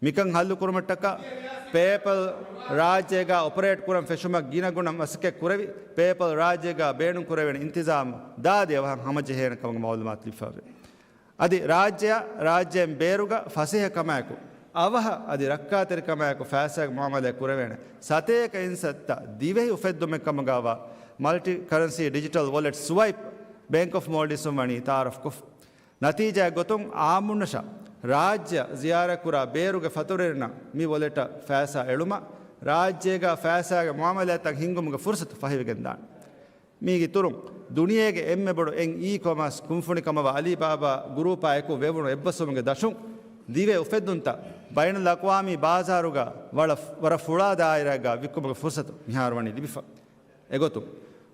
މިކަން ހައްލުކުރުމަށްޓަކާ ޕޭޕަލް ރާއްޖޭގަ އޮޕަރޭޓް ކުރަން ފެށުމަށް ގިނަގުނަ މަސައްކަތް ކުރެވި، ޕޭޕަލް ރާއްޖޭގަ ބޭނުން ކުރެވޭނެ އިންތިޒާމު ދާދިޔަ ވަހަށް ހަމަޖެހޭނެ ކަމުގެ މައުލޫމާތު ލިބިފައެވެ. އަދި ރާއްޖެއަށް ރާއްޖޭން ބޭރުގަ ފަސޭހަކަމާއެކު، އަވަހަށް އަދި ރައްކާތެރިކަމާއެކު ފައިސާގެ މުއާމަލާތް ކުރެވޭނެ ސަތޭކަ އިންސައްތަ ދިވެހި އުފެއްދުމެއް ކަމުގައިވާ މަލްޓި ކަރެންސީ ޑިޖިޓަލް ވޮލެޓް ސްވައިޕް ބޭންކް އޮފް މޯލްޑިވްސުން ވަނީ ތައާރަފްކޮށްފަ. ނަތީޖާއެއް ގޮތުން އާއްމުންނަށާ ރާއްޖެއަށް ޒިޔާރަތްކުރާ ބޭރުގެ ފަތުރުވެރިންނަށް މި ވޮލެޓަށް ފައިސާ އެޅުމަށް ރާއްޖޭގަ ފައިސާގެ މުއާމަލާތްތައް ހިންގުމުގެ ފުރުސަތު ފަހިވެގެންދާނެ. މީގެ އިތުރުން، ދުނިޔޭގެ އެންމެ ބޮޑު އެއް އީ ކޮމާސް ކުންފުނިކަމަށްވާ އަލީބާބާ ގުރޫޕާ އެކު ވެވުނު އެއްބަސްވުމުގެ ދަށުން ދިވެހި އުފެއްދުންތައް ބައިނަލްއަޤްވާމީ ބާޒާރުގަ ވަރަށް، ވަރަށް ފުޅާ ދާއިރާއެއްގަ ވިއްކުމުގެ ފުރުސަތު މިހާރު ވަނީ ލިބިފަ. އެގޮތުން،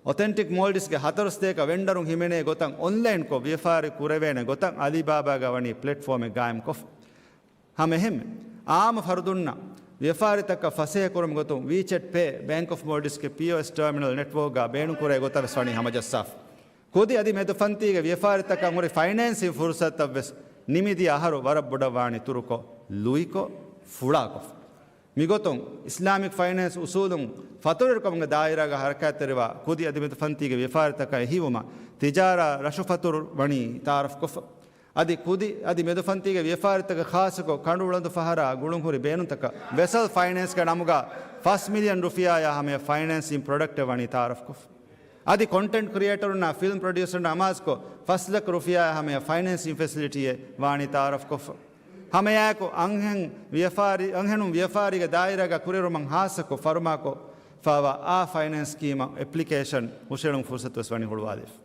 އޮތެންޓިކް މޯލްޑިވްސްގެ ހަތަރު ސަތޭކަ ވެންޑަރުން ހިމެނޭ ގޮތަށް އޮންލައިންކޮށް ވިޔަފާރި ކުރެވޭނެ ގޮތަށް އަލީބާބާގަ ވަނީ ޕްލެޓްފޯމެއް ގާއިމްކޮށްފަ. ހަމައެހެންމެ، އާއްމު ފަރުދުންނަށް ވިޔަފާރިތަކަށް ފަސޭހަކުރުމުގެ ގޮތުން ވީޗެޓް ޕޭ ބޭންކް އޮފް މޯލްޑިވްސްގެ ޕީއޯއެސް ޓާމިނަލް ނެޓްވޯކްގަ ބޭނުންކުރޭ ގޮތަށް ވެސް ވަނީ ހަމަޖައްސާފަ. ކުދި އަދި މެދުފަންތީގެ ވިޔަފާރިތަކަށް ހުރި ފައިނޭންސިން ފުރުސަތުތައް ވެސް ނިމިދިޔަ އަހަރު ވަރަށް ބޮޑަށް ވާނީ އިތުރުކޮށް، ލުއިކޮށް، ފުޅާކޮށް. މިގޮތުން އިސްލާމިކް ފައިނޭންސް އުސޫލުން ފަތުރުވެރިކަމުގެ ދާއިރާގަ ހަރަކާތްތެރިވާ ކުދި އަދި މެދުފަންތީގެ ވިޔަފާރިތަކަށް އެހީވުމަށް ތިޖާރާ ރަށުފަތުރު ވަނީ ތައާރަފްކޮށްފަ. އަދި ކުދި އަދި މެދުފަންތީގެ ވިޔަފާރިތަކަށް ޚާއްޞަކޮށް ކަނޑު އުޅަނދު ފަހަރާ ގުޅުންހުރި ބޭނުންތަކަށް ވެސަލް ފައިނޭންސްގެ ނަމުގަ ފަސް މިލިއަން ރުފިޔާއާ ހަމަޔަށް ފައިނޭންސިން ޕްރޮޑަކްޓެއް ވަނީ ތައާރަފްކޮށްފަ. އަދި ކޮންޓެންޓް ކްރިއޭޓަރުންނާ ފިލްމް ޕްރޮޑިއުސަރުންނާ އަމާޒުކޮށް ފަސް ލަކަ ރުފިޔާއާ ހަމަޔަށް ފައިނޭންސިން ފެސިލިޓީއެއް ވާނީ ތައާރަފްކޮށްފަ. ހަމައެއާއެކު އަންހެން ވިޔަފާރި، އަންހެނުން ވިޔަފާރީގެ ދާއިރާގަ ކުރިއެރުމަށް ހާއްސަކޮށް ފަރުމާކޮށްފައިވާ އާ ފައިނޭންސް ސްކީމަށް އެޕްލިކޭޝަން ހުށައެޅުން ފުރުސަތު ވެސް ވަނީ ހުޅުވާލެވިފަ.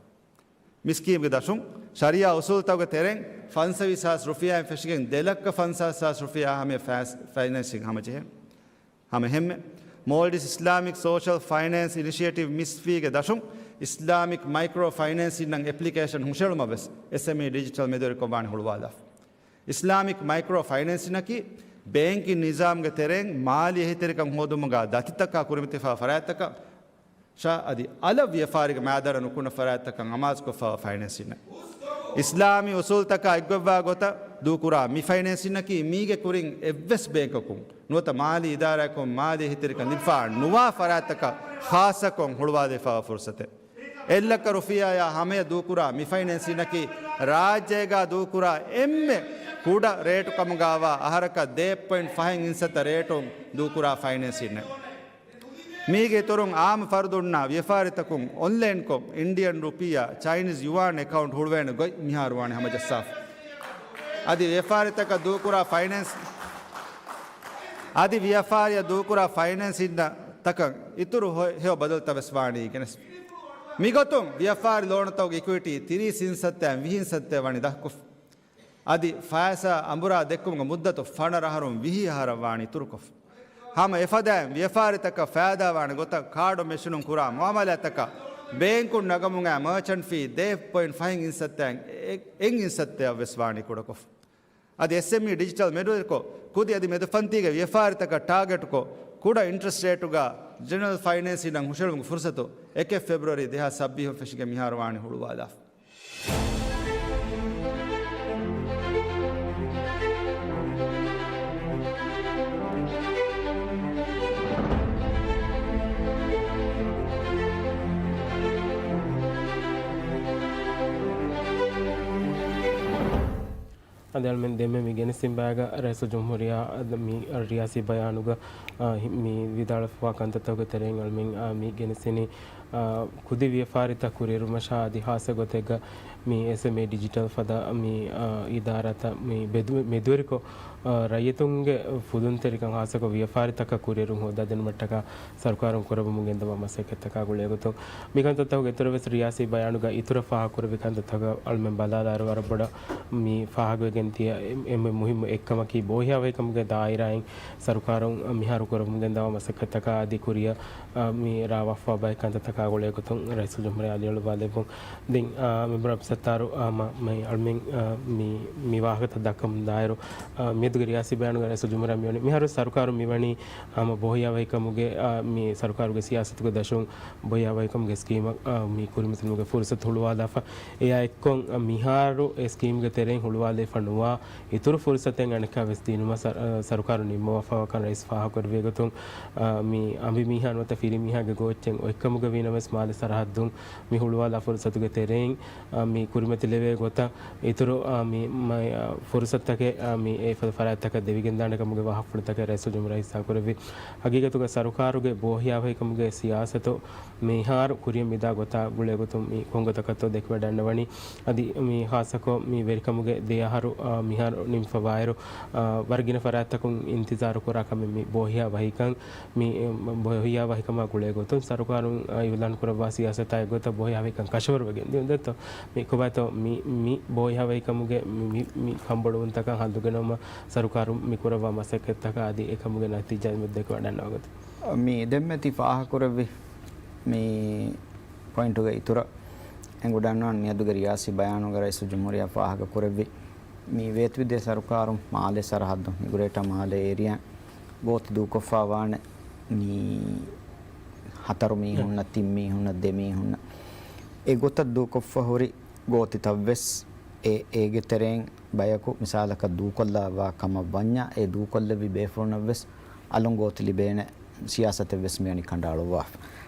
މި ސްކީމްގެ ދަށުން ޝަރީއާ އުސޫލުތަކުގެ ތެރެއިން ފަންސަވީސް ހާސް ރުފިޔާއިން ފެށިގެން ދެ ލައްކަ ފަންސާސް ހާސް ރުފިޔާ ހަމަޔަށް ފައިސް، ފައިނޭންސިން ހަމަޖެހޭ. ހަމައެހެންމެ، މޯލްޑިވްސް އިސްލާމިކް ސޯޝަލް ފައިނޭންސް އިނިޝިއޭޓިވް، މިސްފީގެ ދަށުން އިސްލާމިކް މައިކްރޯ ފައިނޭންސިންއަށް އެޕްލިކޭޝަން ހުށައެޅުމަށް ވެސް އެސްއެމްއީ ޑިޖިޓަލް މެދުވެރިކޮށް ވާނީ ހުޅުވާލާފަ. އިސްލާމިކް މައިކްރޯ ފައިނޭންސިންއަކީ ބޭންކިން ނިޒާމްގެ ތެރެއިން މާލީ އެހީތެރިކަން ހޯދުމުގަ ދަތިތަކާ ކުރިމަތިވެފައިވާ ފަރާތްތަކަށް އަދި އަލަށް ވިޔަފާރީގެ މައިދާރަށް ނުކުންނަ ފަރާތްތަކަށް އަމާޒުކޮށްފައިވާ ފައިނޭންސިންއެއް. އިސްލާމީ އުސޫލުތަކާ އެއްގޮތްވާ ގޮތަށް ދޫކުރާ މި ފައިނޭންސިންއަކީ މީގެ ކުރިން އެއްވެސް ބޭންކަކުން ނުވަތަ މާލީ އިދާރާއަކުން މާލީ އެހީތެރިކަން ލިބިފައި ނުވާ ފަރާތްތަކަށް ޚާއްޞަކޮށް ހުޅުވާލެވިފައިވާ ފުރުސަތެއް. އެއް ލައްކަ ރުފިޔާއާ ހަމަޔަށް ދޫކުރާ މި ފައިނޭންސިންއަކީ ރާއްޖޭގަ ދޫކުރާ އެންމެ ކުޑަ ރޭޓު ކަމުގައިވާ އަހަރަކަށް ދެ ޕޮއިންޓް ފަހެއް އިންސައްތަ ރޭޓުން ދޫކުރާ ފައިނޭންސިންއެއް. މީގެ އިތުރުން އާއްމު ފަރުދުންނާ ވިޔަފާރިތަކުން އޮންލައިންކޮށް އިންޑިއަން ރުޕިޔާ، ޗައިނީޒް ޔުއާން އެކައުންޓް ހުޅުވޭނެ ގޮތް މިހާރު ވާނީ ހަމަޖައްސާފަ. އަދި ވިޔަފާރިތަކަށް ދޫކުރާ ފައިނޭންސް، އަދި ވިޔަފާރިއަށް ދޫކުރާ ފައިނޭންސިން ތަކަށް އިތުރު ހޮ-، ހެޔޮ ބަދަލުތައް ވެސް ވާނީ ގެނެސް. މިގޮތުން ވިޔަފާރި ލޯނުތަކުގެ އިކުއިޓީ ތިރީސް އިންސައްތައިން ވިހި އިންސައްތައަށް ވަނީ ދަށްކޮށްފަ. އަދި ފައިސާ އަނބުރާ ދެއްކުމުގެ މުއްދަތު ފަނަރަ އަހަރުން ވިހި އަހަރަށް ވާނީ އިތުރުކޮށްފަ. ހަމަ އެފަދައިން ވިޔަފާރިތަކަށް ފައިދާވާނެ ގޮތަށް ކާޑު މެޝިނުން ކުރާ މުއާމަލާތަކަށް ބޭންކުން ނަގަމުން އައި މާޗަންޓް ފީ ދެ ޕޮއިންޓް ފަހެއް އިންސައްތައިން އެ-، އެއް އިންސައްތައަށް ވެސް ވާނީ ކުޑަކޮށްފަ. އަދި އެސްއެމްއީ ޑިޖިޓަލް މެދުވެރިކޮށް، ކުދި އަދި މެދުފަންތީގެ ވިޔަފާރިތަކަށް ޓާގެޓްކޮށް، ކުޑަ އިންޓްރެސްޓް ރޭޓުގަ ޖެނެރަލް ފައިނޭންސިންއަށް ހުށަހެޅުމުގެ ފުރުސަތު އެކެއް ފެބްރުއަރީ ދެހާސް ސައްބީސް ފެށިގެން މިހާރު ވާނީ ހުޅުވާލާފަ. އަދި އަޅުމެން ދެންމެ މި ގެނެސްދިން ބަޔާގަ ރައީސުލްޖުމްހޫރިއްޔާ އަދި މި ރިޔާސީ ބަޔާނުގަ، އާ، ހި-، މި ވިދާޅުވާ ކަންތައްތަކުގެ ތެރެއިން އަޅުމެން، އާ، މި ގެނެސްދިނީ، އާ، ކުދި ވިޔަފާރިތައް ކުރިއެރުމަށާ އަދި ހާއްސަ ގޮތެއްގަ މި އެސްއެމްއީ ޑިޖިޓަލް ފަދަ މި، އާ، އިދާރާތައް މި ބެދު-، މެދުވެރިކޮށް، އާ، ރައްޔިތުންގެ ފުދުންތެރިކަން ހާއްސަކޮށް ވިޔަފާރިތަކަށް ކުރިއެރުން ހޯދާދިނުމަށްޓަކާ ސަރުކާރުން ކުރައްވަމުން ގެންދަވާ މަސައްކަތްތަކާ ގުޅޭގޮތުން މިކަންތައްތަކުގެ އިތުރަށް ވެސް ރިޔާސީ ބަޔާނުގަ އިތުރަށް ފާހަގަކުރެއްވި ކަންތައްތަކަށް އަޅުމެން ބަލާލާއިރު ވަރަށް ބޮޑަށް މި ފާހަގަވެގެން ދިޔަ އެންމެ މުހިއްމު އެއްކަމަކީ ބޯހިޔާވަހިކަމުގެ ދާއިރާއިން ސަރުކާރުން މިހާރު ކުރަމުން ގެންދަވާ މަސައްކަތްތަކާ އަދި ކުރިއަށް މި ރާވާފަވާ ބައެއް ކަންތައްތަކާ ގުޅޭގޮތުން ރައީސުލްޖުމްހޫރިއްޔާ އަލިއަޅުވާލެއްވުން. ދެން، އާ، މެމްބަރ އަބްދުއްސައްތާރު، އާ، މަ-، މި އަޅުމެން، އާ، މި، މި ވާހަކަތައް ދައްކަމުން ދާއިރު، އާ، މިއަދުގެ ރިޔާސީ ބަޔާނުގަ ރައީސުލްޖުމްހޫރިއްޔާ މިވަނީ، މިހާރު ސަރުކާރުން މިވަނީ، އާ، މަ ބޯހިޔާވަހިކަމުގެ، އާ، މި ސަރުކާރުގެ ސިޔާސަތުގެ ދަށުން ބޯހިޔާވަހިކަމުގެ ސްކީމަށް، އާ، މި ކުރިމަތިލުމުގެ ފުރުސަތު ހުޅުވާލާފަ. އެއާ އެއްކޮށް، އާ، މިހާރު އެ ސްކީމްގެ ތެރެއިން ހުޅުވާލައިފަ ނުވާ އިތުރު ފުރުސަތެއް އަނެއްކާ ވެސް ދިނުމަށް ސަރ-، ސަރުކާރު ނިންމަވާފަވާކަން ރައީސް ފާހަގަކުރެއްވި ގޮތުން، އާ، މި އަނބިމީހާ ނުވަތަ ފިރިމީހާގެ ގޯއްޗެއް އޮތްކަމުގަ ވީނަމަވެސް މާލެ ސަރަހައްދުން މި ހުޅުވާލާ ފުރުސަތުގެ ތެރެއިން، އާ، މި ކުރިމަތިލެވޭ ގޮތަށް އިތުރު، އާ، މި، މަ-، އާ، ފުރުސަތުތަކެއް، އާ، މި އެފަދަ ފަރާތްތަކަށް ދެވިގެންދާނެ ކަމުގެ ވާހަކަފުޅުތަކެއް ރައީސުލްޖުމްހޫރިއްޔާ ހިއްސާކުރެއްވި. ހަގީގަތުގަ ސަރުކާރުގެ ބޯހިޔާވަހިކަމުގެ ސިޔާސަތު މިހާރު ކުރިއަށް މިދާ ގޮތާ ގުޅޭގޮތުން މި ކޮންގޮތަކަށްތޯ ދެކިވަޑަންނަވަނީ. އަދި މި ހާއްސަކޮށް މި ވެރިކަމުގެ ދެ އަހަރު، އާ، މިހާރު ނިމިފަވާއިރު، އާ، ވަރަށް ގިނަ ފަރާތްތަކުން އިންތިޒާރު ކުރާ ކަމެއް މި ބޯހިޔާ ވަހިކަން. މި، އެ، ބޯހިޔާ ވަހިކަމާ ގުޅޭގޮތުން ސަރުކާރުން، އާ، އިއުލާން ކުރައްވާ ސިޔާސަތާ އެއްގޮތަށް ބޯހިޔާ ވަހިކަން ކަށަވަރުވެގެން ދިޔުން ދެއްތޯ. މި ކޮބާތޯ މި، މި ބޯހިޔާ ވަހިކަމުގެ މި، މި، މި ކަންބޮޑުވުންތަކަށް ހަނދުގަނެވުމަށް ސަރުކާރުން މި ކުރައްވާ މަސައްކަތްތަކާ އަދި އެކަމުގެ ނަތީޖާ މި ދެކިވަޑަންނަވާ ގޮތަށް. މި ދެންމެ ތި ފާހަގަކުރެއްވި މި ޕޮއިންޓުގެ އިތުރަށް އެނގިވަޑަންނަވާން މިއަދުގެ ރިޔާސީ ބަޔާނުގަ ރައީސުލްޖުމްހޫރިއްޔާ ފާހަގަކުރެއްވި މި ވޭތުވެދޭ ސަރުކާރުން މާލެ ސަރަހައްދު މި ގްރޭޓަ މާލެ އޭރިއާ ގޯތި ދޫކޮށްފަވާނެ މި ހަތަރު މީހުންނަށް، ތިން މީހުންނަށް، ދެ މީހުންނަށް. އެ ގޮތަށް ދޫކޮށްފަ ހުރި ގޯތިތައްވެސް އެ، އޭގެ ތެރެއިން ބަޔަކު މިސާލަކަށް ދޫކޮށްލާ ވާ ކަމަށް ވަންޏާ، އެ ދޫކޮށްލެއްވި ބޭފުޅުންނަށްވެސް އަލުން ގޯތި ލިބޭނެ ސިޔާސަތެއްވެސް މިވަނީ ކަނޑައަޅުއްވާފަ.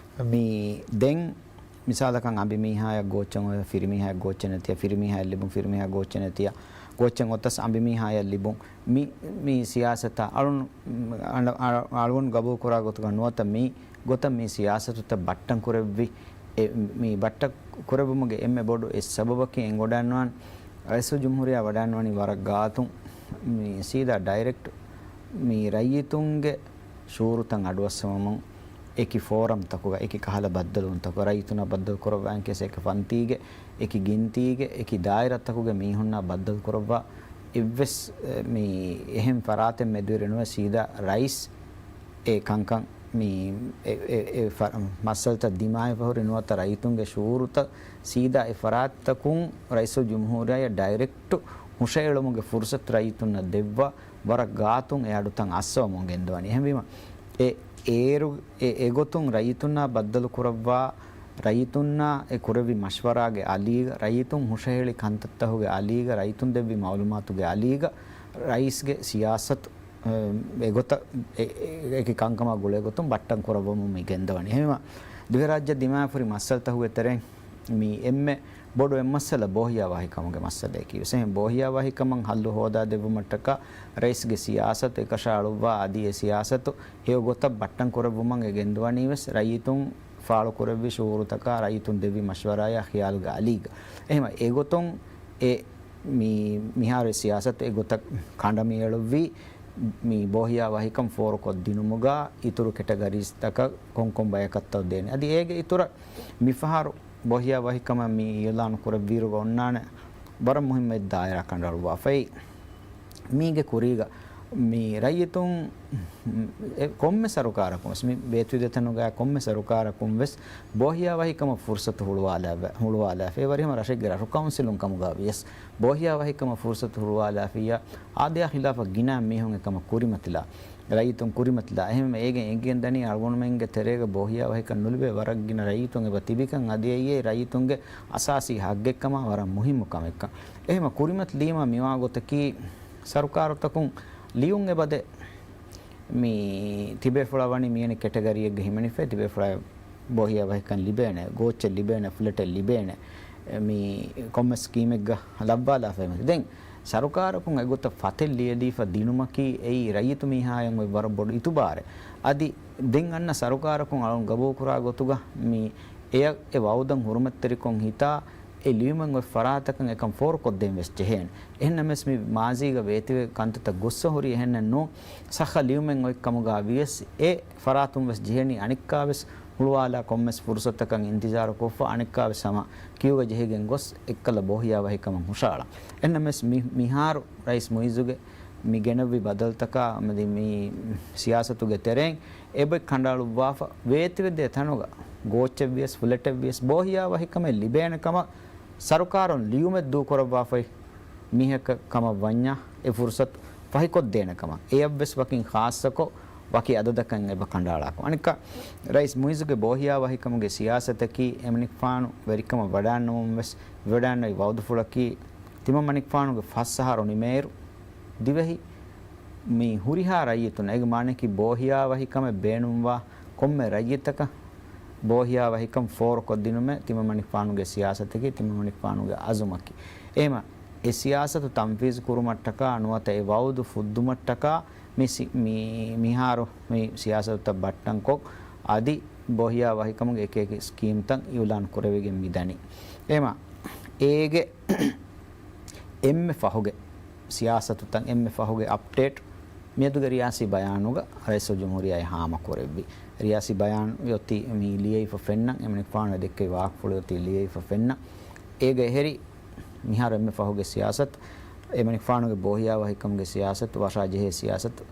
މި ދެން މިސާލަކަށް އަނބިމީހާޔަށް ގޯއްޗެއް އޮތް ފިރިމީހާޔަށް ގޯއްޗެއް ނެތިޔާ، ފިރިމީހާޔަށް ލިބުން ފިރިމީހާ ގޯއްޗެއް ނެތިޔާ، ގޯއްޗެއް އޮތަސް އަނބިމީހާޔަށް ލިބުން. މި، މި ސިޔާސަތާ އަޅުން، އަޅު-، އަޅު-، އަޅުގަނޑު ގަބޫލު ކުރާ ގޮތުގަ ނުވަތަ މި ގޮތަށް މި ސިޔާސަތުތައް ބައްޓަން ކުރެއްވި، އެ، މި ބައްޓަން ކުރެއްވުމުގެ އެންމެ ބޮޑު އެއް ސަބަބަކީ އެނގިވަޑަންނަވާން ރައީސުލްޖުމްހޫރިއްޔާ ވަޑަންނަވަނީ ވަރަށް ގާތުން މި ސީދާ ޑައިރެކްޓް މި ރައްޔިތުންގެ ޝުއޫރުތައް އަޑުއައްސަވަމުން އެކި ފޯރަމްތަކުގަ، އެކި ކަހަލަ ބައްދަލުވުންތަކުގަ، ރައްޔިތުންނާ ބައްދަލު ކުރައްވާން ކޭސް އެކި ފަންތީގެ، އެކި ގިންތީގެ، އެކި ދާއިރާތަކުގެ މީހުންނާ ބައްދަލު ކުރައްވާ އެއްވެސް، އެ، މި އެހެން ފަރާތެއް މެދުވެރި ނުވެ ސީދާ ރައީސް އެ ކަންކަން މި އެ، އެ، އެ ފަ-، މައްސަލަތައް ދިމާވެފަ ހުރި ނުވަތަ ރައްޔިތުންގެ ޝުއޫރުތައް ސީދާ އެ ފަރާތްތަކުން ރައީސުލްޖުމްހޫރިއްޔާ ޑައިރެކްޓް ހުށައެޅުމުގެ ފުރުސަތު ރައްޔިތުންނަށް ދެއްވާ ވަރަށް ގާތުން އެ އަޑުތައް އައްސަވަމުން ގެންދަވަނީ. އެހެންވީމަ، އެ އޭރު، އެ، އެގޮތުން ރައްޔިތުންނާ ބައްދަލު ކުރައްވާ، ރައްޔިތުންނާ އެ ކުރެއްވި މަޝްވަރާގެ އަލީގަ، ރައްޔިތުން ހުށަހެޅި ކަންތައްތަހުގެ އަލީގަ، ރައްޔިތުން ދެއްވި މައުލޫމާތުގެ އަލީގަ، ރައީސްގެ ސިޔާސަތު، އެ، އެގޮތަށް، އެ، އެ، އެކި ކަންކަމާ ގުޅޭ ގޮތުން ބައްޓަން ކުރައްވަމުން މި ގެންދަވަނީ. އެހެންވީމަ، ދިވެހިރާއްޖެ ދިމާވެފަ ހުރި މައްސަލަތަހުގެ ތެރެއިން މި އެންމެ ބޮޑު އެއްމައްސަލަ ބޯހިޔާ ވަހިކަމުގެ މައްސަލައަކީ ވެސް. އެހެން ބޯހިޔާ ވަހިކަމަށް ހައްލު ހޯދާދެއްވުމަށްޓަކާ ރައީސްގެ ސިޔާސަތު އެކަށައަޅުއްވާ އަދި އެ ސިޔާސަތު ހެޔޮ ގޮތަށް ބައްޓަން ކުރެއްވުމަށް އެ ގެންދުވަނީ ވެސް ރައްޔިތުން ފާޅު ކުރެއްވި ޝުއޫރުތަކާ ރައްޔިތުން ދެއްވި މަޝްވަރާޔާ ޚިޔާލުގެ އަލީގަ. އެހެން އެގޮތުން އެ މި މިހާރު ސިޔާސަތު އެގޮތަށް ކަނޑަ މިއެޅުއްވީ މި ބޯހިޔާ ވަހިކަން ފޯރުކޮށްދިނުމުގަ އިތުރު ކެޓަގަރީސްތަކަށް ކޮންކޮން ބަޔަކަށްތޯ ދޭނެ. އަދި އޭގެ އިތުރަށް މިފަހަރު ބޯހިޔާ ވަހިކަމަށް މި އިއުލާނު ކުރެއްވިއިރުގަ އޮންނާނެ ވަރަށް މުހިއްމު އެއް ދާއިރާ ކަނޑައަޅުއްވާފައި. މީގެ ކުރީގަ މި ރައްޔިތުން، އެ، ކޮންމެ ސަރުކާރަކުން ވެސް، މި ބޭތުވެދޭތަނުގައި ކޮންމެ ސަރުކާރަކުން ވެސް ބޯހިޔާ ވަހިކަމަށް ފުރުސަތު ހުޅުވާލާ، ހުޅުވާލާފަ. އެވަރިހަމަ ރަށެއްގެ ރަށު ކައުންސިލުން ކަމުގަ ވިޔަސް ބޯހިޔާ ވަހިކަމަށް ފުރުސަތު ހުޅުވާލާފިއްޔާ، އާދަޔާ ޚިލާފަށް ގިނަ މީހުން އެކަމަށް ކުރިމަތިލާ، ރައްޔިތުން ކުރިމަތިލާ. އެހެންވެ އޭގެން އެނގިގެން ދަނީ އަޅުގަނޑުމެންގެ ތެރޭގަ ބޯހިޔާ ވަހިކަން ނުލިބޭ ވަރަށް ގިނަ ރައްޔިތުން އެބަ ތިބިކަން. އަދި އެއީ ރައްޔިތުންގެ އަސާސީ ހައްގެއްކަމާ ވަރަށް މުހިއްމު ކަމެއްކަން. އެހެންވެ ކުރިމަތިލީމާ މިވާ ގޮތަކީ ސަރުކާރުތަކުން ލިޔުން އެބަދޭ. މި ތިބޭފުޅާ ވަނީ މިވެނި ކެޓަގަރީއެއްގަ ހިމެނިފައި، ތިބޭފުޅާ ބޯހިޔާ ވަހިކަން ލިބޭނެ، ގޯއްޗެއް ލިބޭނެ، ފްލެޓެއް ލިބޭނެ، މި ކޮންމެސް ސްކީމެއްގަ ލައްވާލާފައި. ދެން ސަރުކާރަކުން އެގޮތަށް ފަތެއް ލިޔެދީފަ ދިނުމަކީ އެއީ ރައްޔިތު މީހާޔަށް އޮތް ވަރަށް ބޮޑު އިތުބާރެއް. އަދި ދެން އަންނަ ސަރުކާރަކުން އަޅުން ގަބޫލުކުރާ ގޮތުގަ މި އެޔަށް އެ ވައުދަށް ހުރުމަތްތެރިކޮށް ހިތާ އެ ލިޔުމެއް އޮތް ފަރާތަކަށް އެކަން ފޯރުކޮށްދޭން ވެސް ޖެހޭނެ. އެހެންނަމަވެސް މި މާޒީގަ ވޭތުވެ ކަންތައްތައް ގޮއްސަ ހުރީ އެހެންނެއް ނޫން. ސައްހަ ލިޔުމެއް އޮތް ކަމުގަ ވިޔަސް އެ ފަރާތުން ވެސް ޖެހެނީ އަނެއްކާވެސް ހުޅުވާލާ ކޮންމެސް ފުރުސަތަކަށް އިންތިޒާރު ކޮށްފަ އަނެއްކާވެސް ހަމަ ކިއުގަ ޖެހިގެން ގޮސް އެއްކަލަ ބޯހިޔާވަހިކަމަށް ހުށައަޅާ. އެހެންނަމަވެސް މި، މިހާރު ރައީސް މުއިއްޒުގެ މި ގެނެއްވި ބަދަލުތަކާ މި، މި ސިޔާސަތުގެ ތެރެއިން އެބަ ކަނޑައަޅުއްވާފަ ވޭތުވެދޭ ތަނުގަ ގޯއްޗެއް ވިޔަސް ފުލެޓެއް ވިޔަސް ބޯހިޔާވަހިކަމެއް ލިބޭނެ ކަމަށް ސަރުކާރުން ލިޔުމެއް ދޫކުރައްވާފައި މީހަކަށް ކަމަށް ވަންޏާ އެ ފުރުސަތު ފަހިކޮށްދޭނެ ކަމަށް. އެޔަށްވެސް ވަކިން ޚާއްޞަކޮށް ވަކި އަދަދަކަށް އެބަ ކަނޑައަޅާކަށް. އަނެއްކާ، ރައީސް މުއިއްޒުގެ ބޯހިޔާވަހިކަމުގެ ސިޔާސަތަކީ އެމަނިކުފާނު ވެރިކަމަށް ވަޑާންނަމުން ވެސް ވެވަޑާންނަވި ވައުދުފުޅަކީ ތިމަންމަނިކުފާނުގެ ފަސް އަހަރު ނިމޭއިރު ދިވެހި މި ހުރިހާ ރައްޔިތުން، އޭގެ މާނައަކީ ބޯހިޔާވަހިކަމެއް ބޭނުންވާ ކޮންމެ ރައްޔިތަކަށް ބޯހިޔާވަހިކަން ފޯރުކޮށްދިނުމެއް ތިމަންމަނިކުފާނުގެ ސިޔާސަތަކީ، ތިމަންމަނިކުފާނުގެ އަޒުމަކީ. އެހެމަ އެ ސިޔާސަތު ތަންފީޒު ކުރުމަށްޓަކާ ނުވަތަ އެ ވައުދު ފުއްދުމަށްޓަކާ މި ސި-، މި-، މިހާރު މި ސިޔާސަތުތައް ބައްޓަންކޮށް، އަދި ބޯހިޔާވަހިކަމުގެ އެކި އެކި ސްކީމްތައް އިއުލާން ކުރެވިގެން މިދަނީ. އެހެމަ އޭގެ އެންމެ ފަހުގެ ސިޔާސަތުތައް، އެންމެ ފަހުގެ އަޕްޑޭޓް މިއަދުގެ ރިޔާސީ ބަޔާނުގަ ރައީސުލްޖުމްހޫރިއްޔާ ހާމަކުރެއްވި. ރިޔާސީ ބަޔާން އޮތީ މި ލިޔެވިފަ ފެންނަން، އެމަނިކުފާނު ދެއްކެވި ވާހަކަފުޅު އޮތީ ލިޔެވިފަ ފެންނަން. އޭގަ އެހެރި މިހާރު އެންމެ ފަހުގެ ސިޔާސަތު، އެމަނިކުފާނުގެ ބޯހިޔާވަހިކަމުގެ ސިޔާސަތު، ވަށާ ޖެހޭ ސިޔާސަތު،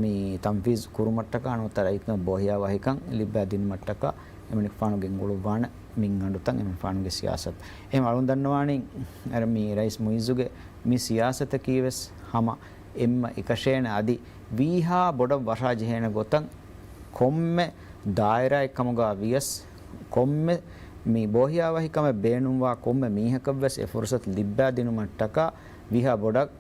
މި ތަންފީޒު ކުރުމަށްޓަކާ ނުވަތަ ރައްޔިތުންނަށް ބޯހިޔާވަހިކަން ލިބި ދިނުމަށްޓަކާ އެމަނިކުފާނު ގެންގުޅުއްވާނެ މިންގަނޑުތައް އެމަނިކުފާނުގެ ސިޔާސަތު. އެހެން އަޅުން ދަންނަވާނީ، އަރަ މި ރައީސް މުއިއްޒުގެ މި ސިޔާސަތަކީ ވެސް ހަމަ އެންމެ އެކަށޭނެ އަދި ވީހާ ބޮޑަށް ވަށާ ޖެހޭނެ ގޮތަށް ކޮންމެ ދާއިރާއެއް ކަމުގަ ވިޔަސް، ކޮންމެ މި ބޯހިޔާވަހިކަމެއް ބޭނުންވާ ކޮންމެ މީހަކަށް ވެސް އެ ފުރުސަތު ލިއްބާ ދިނުމަށްޓަކާ ވީހާ ބޮޑަށް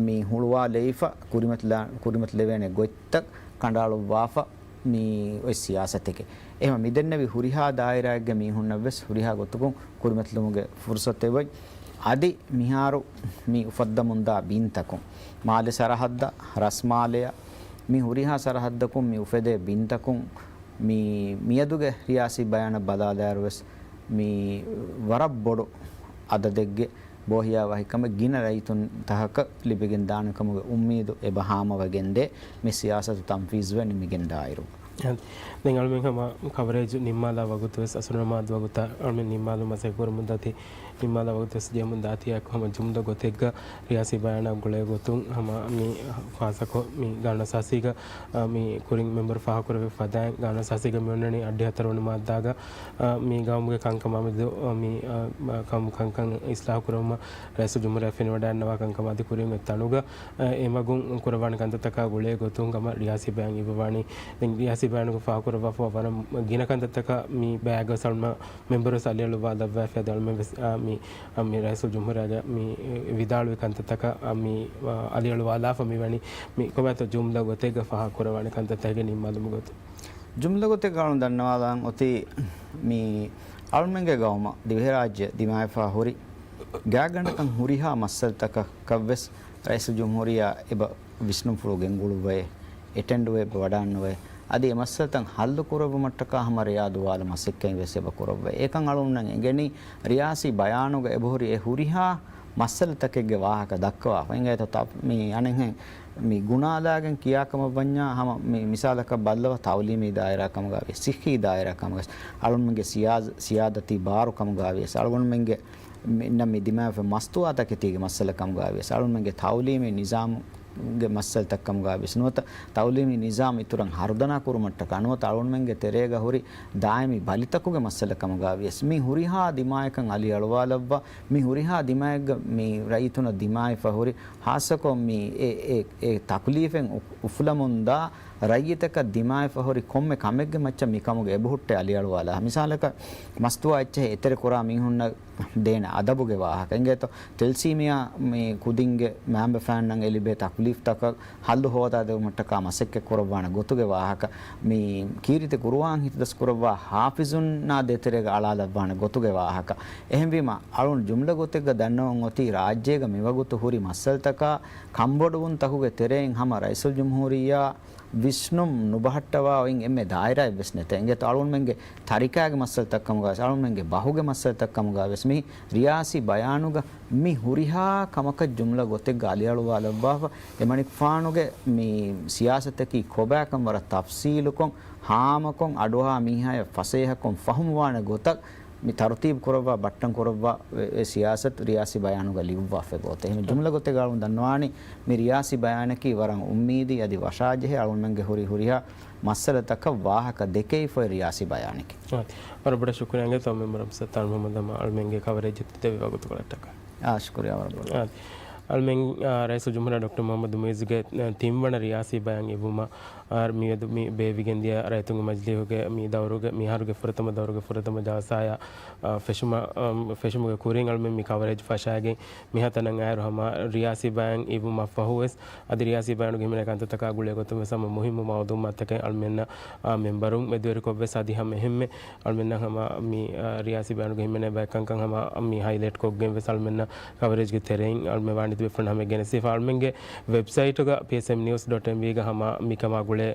މި ހުޅުވާލެވިފަ ކުރިމަތިލާ-، ކުރިމަތިލެވޭނެ ގޮތްތައް ކަނޑައަޅުއްވާފަ މި އޮތް ސިޔާސަތެކެ. އެހެމަ މިދެންނެވި ހުރިހާ ދާއިރާއެއްގެ މީހުންނަށް ވެސް ހުރިހާ ގޮތަކުން ކުރިމަތިލުމުގެ ފުރުސަތެއް އޮތް. އަދި މިހާރު މި އުފައްދަމުންދާ ބިންތަކުން، މާލެ ސަރަހައްދަށް، ރަސްމާލެއަށް، މި ހުރިހާ ސަރަހައްދަކުން މި އުފެދޭ ބިންތަކުން މި މިއަދުގެ ރިޔާސީ ބަޔާނަށް ބަލާލާއިރު ވެސް މި ވަރަށް ބޮޑު އަދަދެއްގެ ބޯހިޔާވަހިކަމެއް ގިނަ ރައްޔިތުން ތަހަކަށް ލިބިގެން ދާނެ ކަމުގެ އުއްމީދު އެބަ ހާމަވެގެންދޭ މި ސިޔާސަތު ތަންފީޒުވެ ނިމިގެން ދާއިރު. ދެން އަޅުމެން ހަމަ ކަވަރޭޖް ނިންމާލާ ވަގުތު ވެސް އަސުރު ނަމާދު ވަގުތަށް އަޅުމެން ނިންމާލުމަށް މަސައްކަތް ކުރަމުން ދާތީ، ނިންމާލާ ވަގުތު ވެސް ޖެހެމުން ދާތީ އެއާއެކު ހަމަ ޖުމްލަ ގޮތެއްގަ ރިޔާސީ ބަޔާނާ ގުޅޭ ގޮތުން ހަމަ މި ޚާއްޞަކޮށް މި ގާނޫނުއަސާސީގަ، އަ، މި ކުރިން މެމްބަރު ފާހަގަކުރެއްވި ފަދައިން ގާނޫނުއަސާސީގަ މި އޮންނަނީ އަށްޑިހަ ހަތަރު ވަނަ މާއްދާގަ، އަ، މި ގައުމުގެ ކަންކަމާ މެދު، އަ، މި، އަ، މަ-، ކަމު ކަންކަން އިސްލާހު ކުރުމަށް ރައީސުލްޖުމްހޫރިއްޔާ ފެނިވަޑައިގަންނަވާ ކަންކަމާ އަދި ކުރިން އޮތް ތަނުގަ، އަ، އެމަގުން ކުރައްވާނެ ކަންތައްތަކާ ގުޅޭ ގޮތުން ހަމަ ރިޔާސީ ބަޔާން އިއްވަވާނީ. ދެން ރިޔާސީ ބަޔާނުގަ ފާހަގަކުރައްވާފަ ވަރަށް ގިނަ ކަންތައްތަކާ މި ބަޔާގަ ސަލްމާ މެމްބަރު ވެސް އަލިއަޅުވާލައްވައިފި އަދި އަޅުމެން ވެސް، އާ، މި، އާ، މި ރައީސުލްޖުމްހޫރިއްޔާގެ މި ވިދާޅުވި ކަންތައްތަކަށް، އާ، މި، އާ، އަލިއަޅުވާލާފަ މިވަނީ މި ކޮބާތޯ ޖުމްލަ ގޮތެއްގަ ފާހަގަކުރައްވާނެ ކަންތައްތަކެއް ނިންމާލުމުގެ ގޮތުން. ޖުމްލަ ގޮތެއްގަ އަޅުން ދަންނަވާލާން އޮތީ މި އަޅުމެންގެ ގައުމަށް ދިވެހިރާއްޖެ ދިމާވެފަ ހުރި ގާތްގަނޑަކަށް ހުރިހާ މައްސަލަތަކަކަށްވެސް ރައީސުލްޖުމްހޫރިއްޔާ އެބަ ވިސްނުންފުޅު ގެންގުޅުއްވައޭ، އެޓެންޑުވެ ވަޑާންނަވައޭ. އަދި އެ މައްސަލަތައް ހައްލު ކުރެއްވުމަށްޓަކާ ހަމަ ރެޔާ ދުވާލު މަސައްކަތް ވެސް އެބަ ކުރައްވައޭ. އެކަން އަޅުންނަށް އެނގެނީ ރިޔާސީ ބަޔާނުގަ އެބަހުރި އެ ހުރިހާ މައްސަލަތަކެއްގެ ވާހަކަ ދައްކަވާފަ. އިނގޭތޯ ތަ-، މި އަނެއްހެން މި ގުނާލާގެން ކިޔާކަމަށް ވަންޏާ ހަމަ މި މިސާލަކަށް ބައްލަވަ ތައުލީމީ ދާއިރާ ކަމުގަ ވިޔަސް، ސިއްހީ ދާއިރާ ކަމުގަ ވިޔަސް، އަޅުންމެންގެ ސިޔާ-، ސިޔާދަތީ ބާރު ކަމުގަ ވިޔަސް، އަޅުގަނޑުމެންގެ މި-، މި ދިމާވެފަ މަސްތުވާތަކެތީގެ މައްސަލަ ކަމުގަ ވިޔަސް، އަޅުންމެންގެ ތައުލީމީ ނިޒާމުގެ މައްސަލަތައް ކަމުގަ ވިޔަސް ނުވަތަ ތައުލީމީ ނިޒާމް އިތުރަށް ހަރުދަނާ ކުރުމަށްޓަކާ ނުވަތަ އަޅުންމެންގެ ތެރޭގަ ހުރި ދާއިމީ ބަލިތަކުގެ މައްސަލަ ކަމުގަ ވިޔަސް، މި ހުރިހާ ދިމާޔަކަށް އަލި އަޅުވާލައްވާ، މި ހުރިހާ ދިމާޔެއްގަ މި ރައްޔިތުންނަށް ދިމާވެފަ ހުރި ހާއްސަކޮށް މި އެ، އެ، އެ ތަކުލީފެއް އު-، އުފުލަމުންދާ ރައްޔިތަކަށް ދިމާވެފަ ހުރި ކޮންމެ ކަމެއްގެ މައްޗަށް މިކަމުގެ އެބަހުއްޓެ އަލިއަޅުވާލާ. މިސާލަކަށް، މަސްތުވާ އެއްޗެހި އެތެރެ ކުރާ މީހުންނަށް ދޭނެ އަދަބުގެ ވާހަކަ. އިނގޭތޯ، ތެލްސީމިއާ މި ކުދިންގެ މައިންބަފައިންނަށް އެ ލިބޭ ތަކުލީފްތަކަށް ހައްލު ހޯދާދެވުމަށްޓަކާ މަސައްކަތް ކުރައްވާނެ ގޮތުގެ ވާހަކަ. މި ކީރިތި ޤުރުއާން ހިތުދަސް ކުރައްވާ ޙާފިޒުންނާ ދޭތެރޭގަ އަޅާލައްވާނެ ގޮތުގެ ވާހަކަ. އެހެންވީމަ، އަޅުން ޖުމްލަ ގޮތެއްގަ ދަންނަވަން އޮތީ ރާއްޖޭގަ މިވަގުތު ހުރި މައްސަލަތަކާ ކަންބޮޑުވުންތަކުގެ ތެރެއިން ހަމަ ރައީސުލްޖުމްހޫރިއްޔާ ވިސްނުން ނުބަހައްޓަވާ އޮތް އެންމެ ދާއިރާއެއް ވެސް ނެތޭ. އިނގޭތޯ، އަޅުންމެންގެ ތަރިކާގެ މައްސަލަތައް ކަމުގަ ވެސް، އަޅުންމެންގެ ބަހުގެ މައްސަލަތައް ކަމުގަ ވެސް މި ރިޔާސީ ބަޔާނުގަ މި ހުރިހާ ކަމަކަށް ޖުމްލަ ގޮތެއްގަ އަލިއަޅުވާލައްވާފަ، އެމަނިކުފާނުގެ މި ސިޔާސަތަކީ ކޮބާކަން ވަރަށް ތަފްސީލުކޮށް، ހާމަކޮށް، އަޑުއަހާ މީހާޔަށް ފަސޭހަކޮށް ފަހުމުވާނެ ގޮތަށް މި ތަރުތީބު ކުރައްވާ، ބައްޓަން ކުރައްވާ އެ، އެ ސިޔާސަތު ރިޔާސީ ބަޔާނުގަ ލިޔުއްވާފަ ގޮތެއް. އެހެން ޖުމްލަ ގޮތެއްގަ އަޅުން ދަންނަވާނީ މި ރިޔާސީ ބަޔާނަކީ ވަރަށް އުއްމީދީ އަދި ވަށާޖެހޭ އަޅުންމެންގެ ހުރި ހުރިހާ މައްސަލަތަކަށް ވާހަކަ ދެކެވިފައި ރިޔާސީ ބަޔާނެކޭ. އާ، ވަރަށް ބޮޑަށް ޝުކުރިއްޔާ އިނގޭތޯ މެމްބަރު އަބްދުއްސައްތާރު މުހައްމަދު ހަމަ އަޅުމެންގެ ކަވަރޭޖް ދެއްވި ވަގުތުކޮޅަށްޓަކާ. އާ، ޝުކުރިއްޔާ ވަރަށް ބޮޑަށް. އާ، އަޅުމެން، އާ، ރައީސުލްޖުމްހޫރިއްޔާ ޑޮކްޓަރ މުހައްމަދު މުއިއްޒުގެ، އާ، ތިންވަނަ ރިޔާސީ ބަޔާން އިއްވުމަށް، އާ، މިއަދު މި ބޭއްވިގެންދިޔަ ރައްޔިތުންގެ މަޖިލީހުގެ މި ދައުރުގެ، މިހާރުގެ ފުރަތަމަ ދައުރުގެ ފުރަތަމަ ޖަލްސާއަށް، އާ، ފެށުމަށް، އާ، ފެށުމުގެ ކުރިން އަޅުމެން މި ކަވަރޭޖް ފަށާގެން މިހާތަނަށް އައިރު ހަމަ ރިޔާސީ ބަޔާން އިއްވުމަށްފަހުވެސް، އަދި ރިޔާސީ ބަޔާނުގެ ހިމެނޭ ކަންތައްތަކާ ގުޅޭ ގޮތުން ވެސް ހަމަ މުހިއްމު މައުލޫމާތުތަކެއް އަޅުމެންނަށް، އާ، މެމްބަރުން މެދުވެރިކޮށްވެސް އަދި ހަމަ އެހެންމެ އަޅުމެންނަށް ހަމަ މި، އާ، ރިޔާސީ ބަޔާނުގެ ހިމެނޭ ބައެއް ކަންކަން ހަމަ މި ހައިލައިޓް ކޮށްގެން ވެސް އަޅުމެންނަށް ކަވަރޭޖްގެ ތެރެއިން އަޅުމެން ވާނީ ތިބޭފުޅުން ހަމަ ގެނެސްދީފަ. އަޅުމެންގެ ވެބްސައިޓުގަ ޕީއެސްއެމް ނިއުސް ޑޮޓް އެމްވީގަ ހަމަ މިކަމާ ގުޅޭ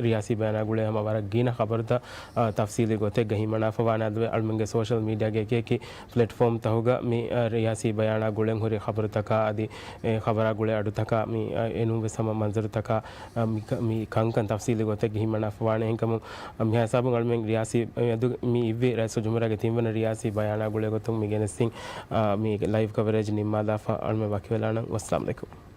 ރިޔާސީ ބަޔާނާ ގުޅޭ ހަމަ ވަރަށް ގިނަ ޚަބަރުތައް، އާ، ތަފްސީލީ ގޮތެއްގަ ހިމަނާފަ ވާނެ. އަދި އަޅުމެންގެ ސޯޝަލް މީޑިއާގެ އެކި އެކި ޕްލެޓްފޯމްތަކުގަ މި، އާ، ރިޔާސީ ބަޔާނާ ގުޅެން ހުރި ޚަބަރުތަކާ އަދި އެ ޚަބަރާ ގުޅޭ އަޑުތަކާ މި، އާ، އެނޫން ވެސް ހަމަ މަންޒަރުތަކާ، އާ، މި ކަ-، މި ކަންކަން ތަފްސީލީ ގޮތެއްގަ ހިމަނާފަ ވާނެ. އެހެންކަމުން، އާ، މިހާ ހިސާބުން އަޅުމެން ރިޔާސީ، އަދު މި އިއްވި ރައީސުލްޖުމްހޫރިއްޔާގެ ތިންވަނަ ރިޔާސީ ބަޔާނާ ގުޅޭ ގޮތުން މި ގެނެސްދިން، އާ، މި ލައިވް ކަވަރޭޖް ނިންމާލާފަ އަޅުމެން ވަކިވެލާނަން. ވައްސަލާމް އަލައިކުމް.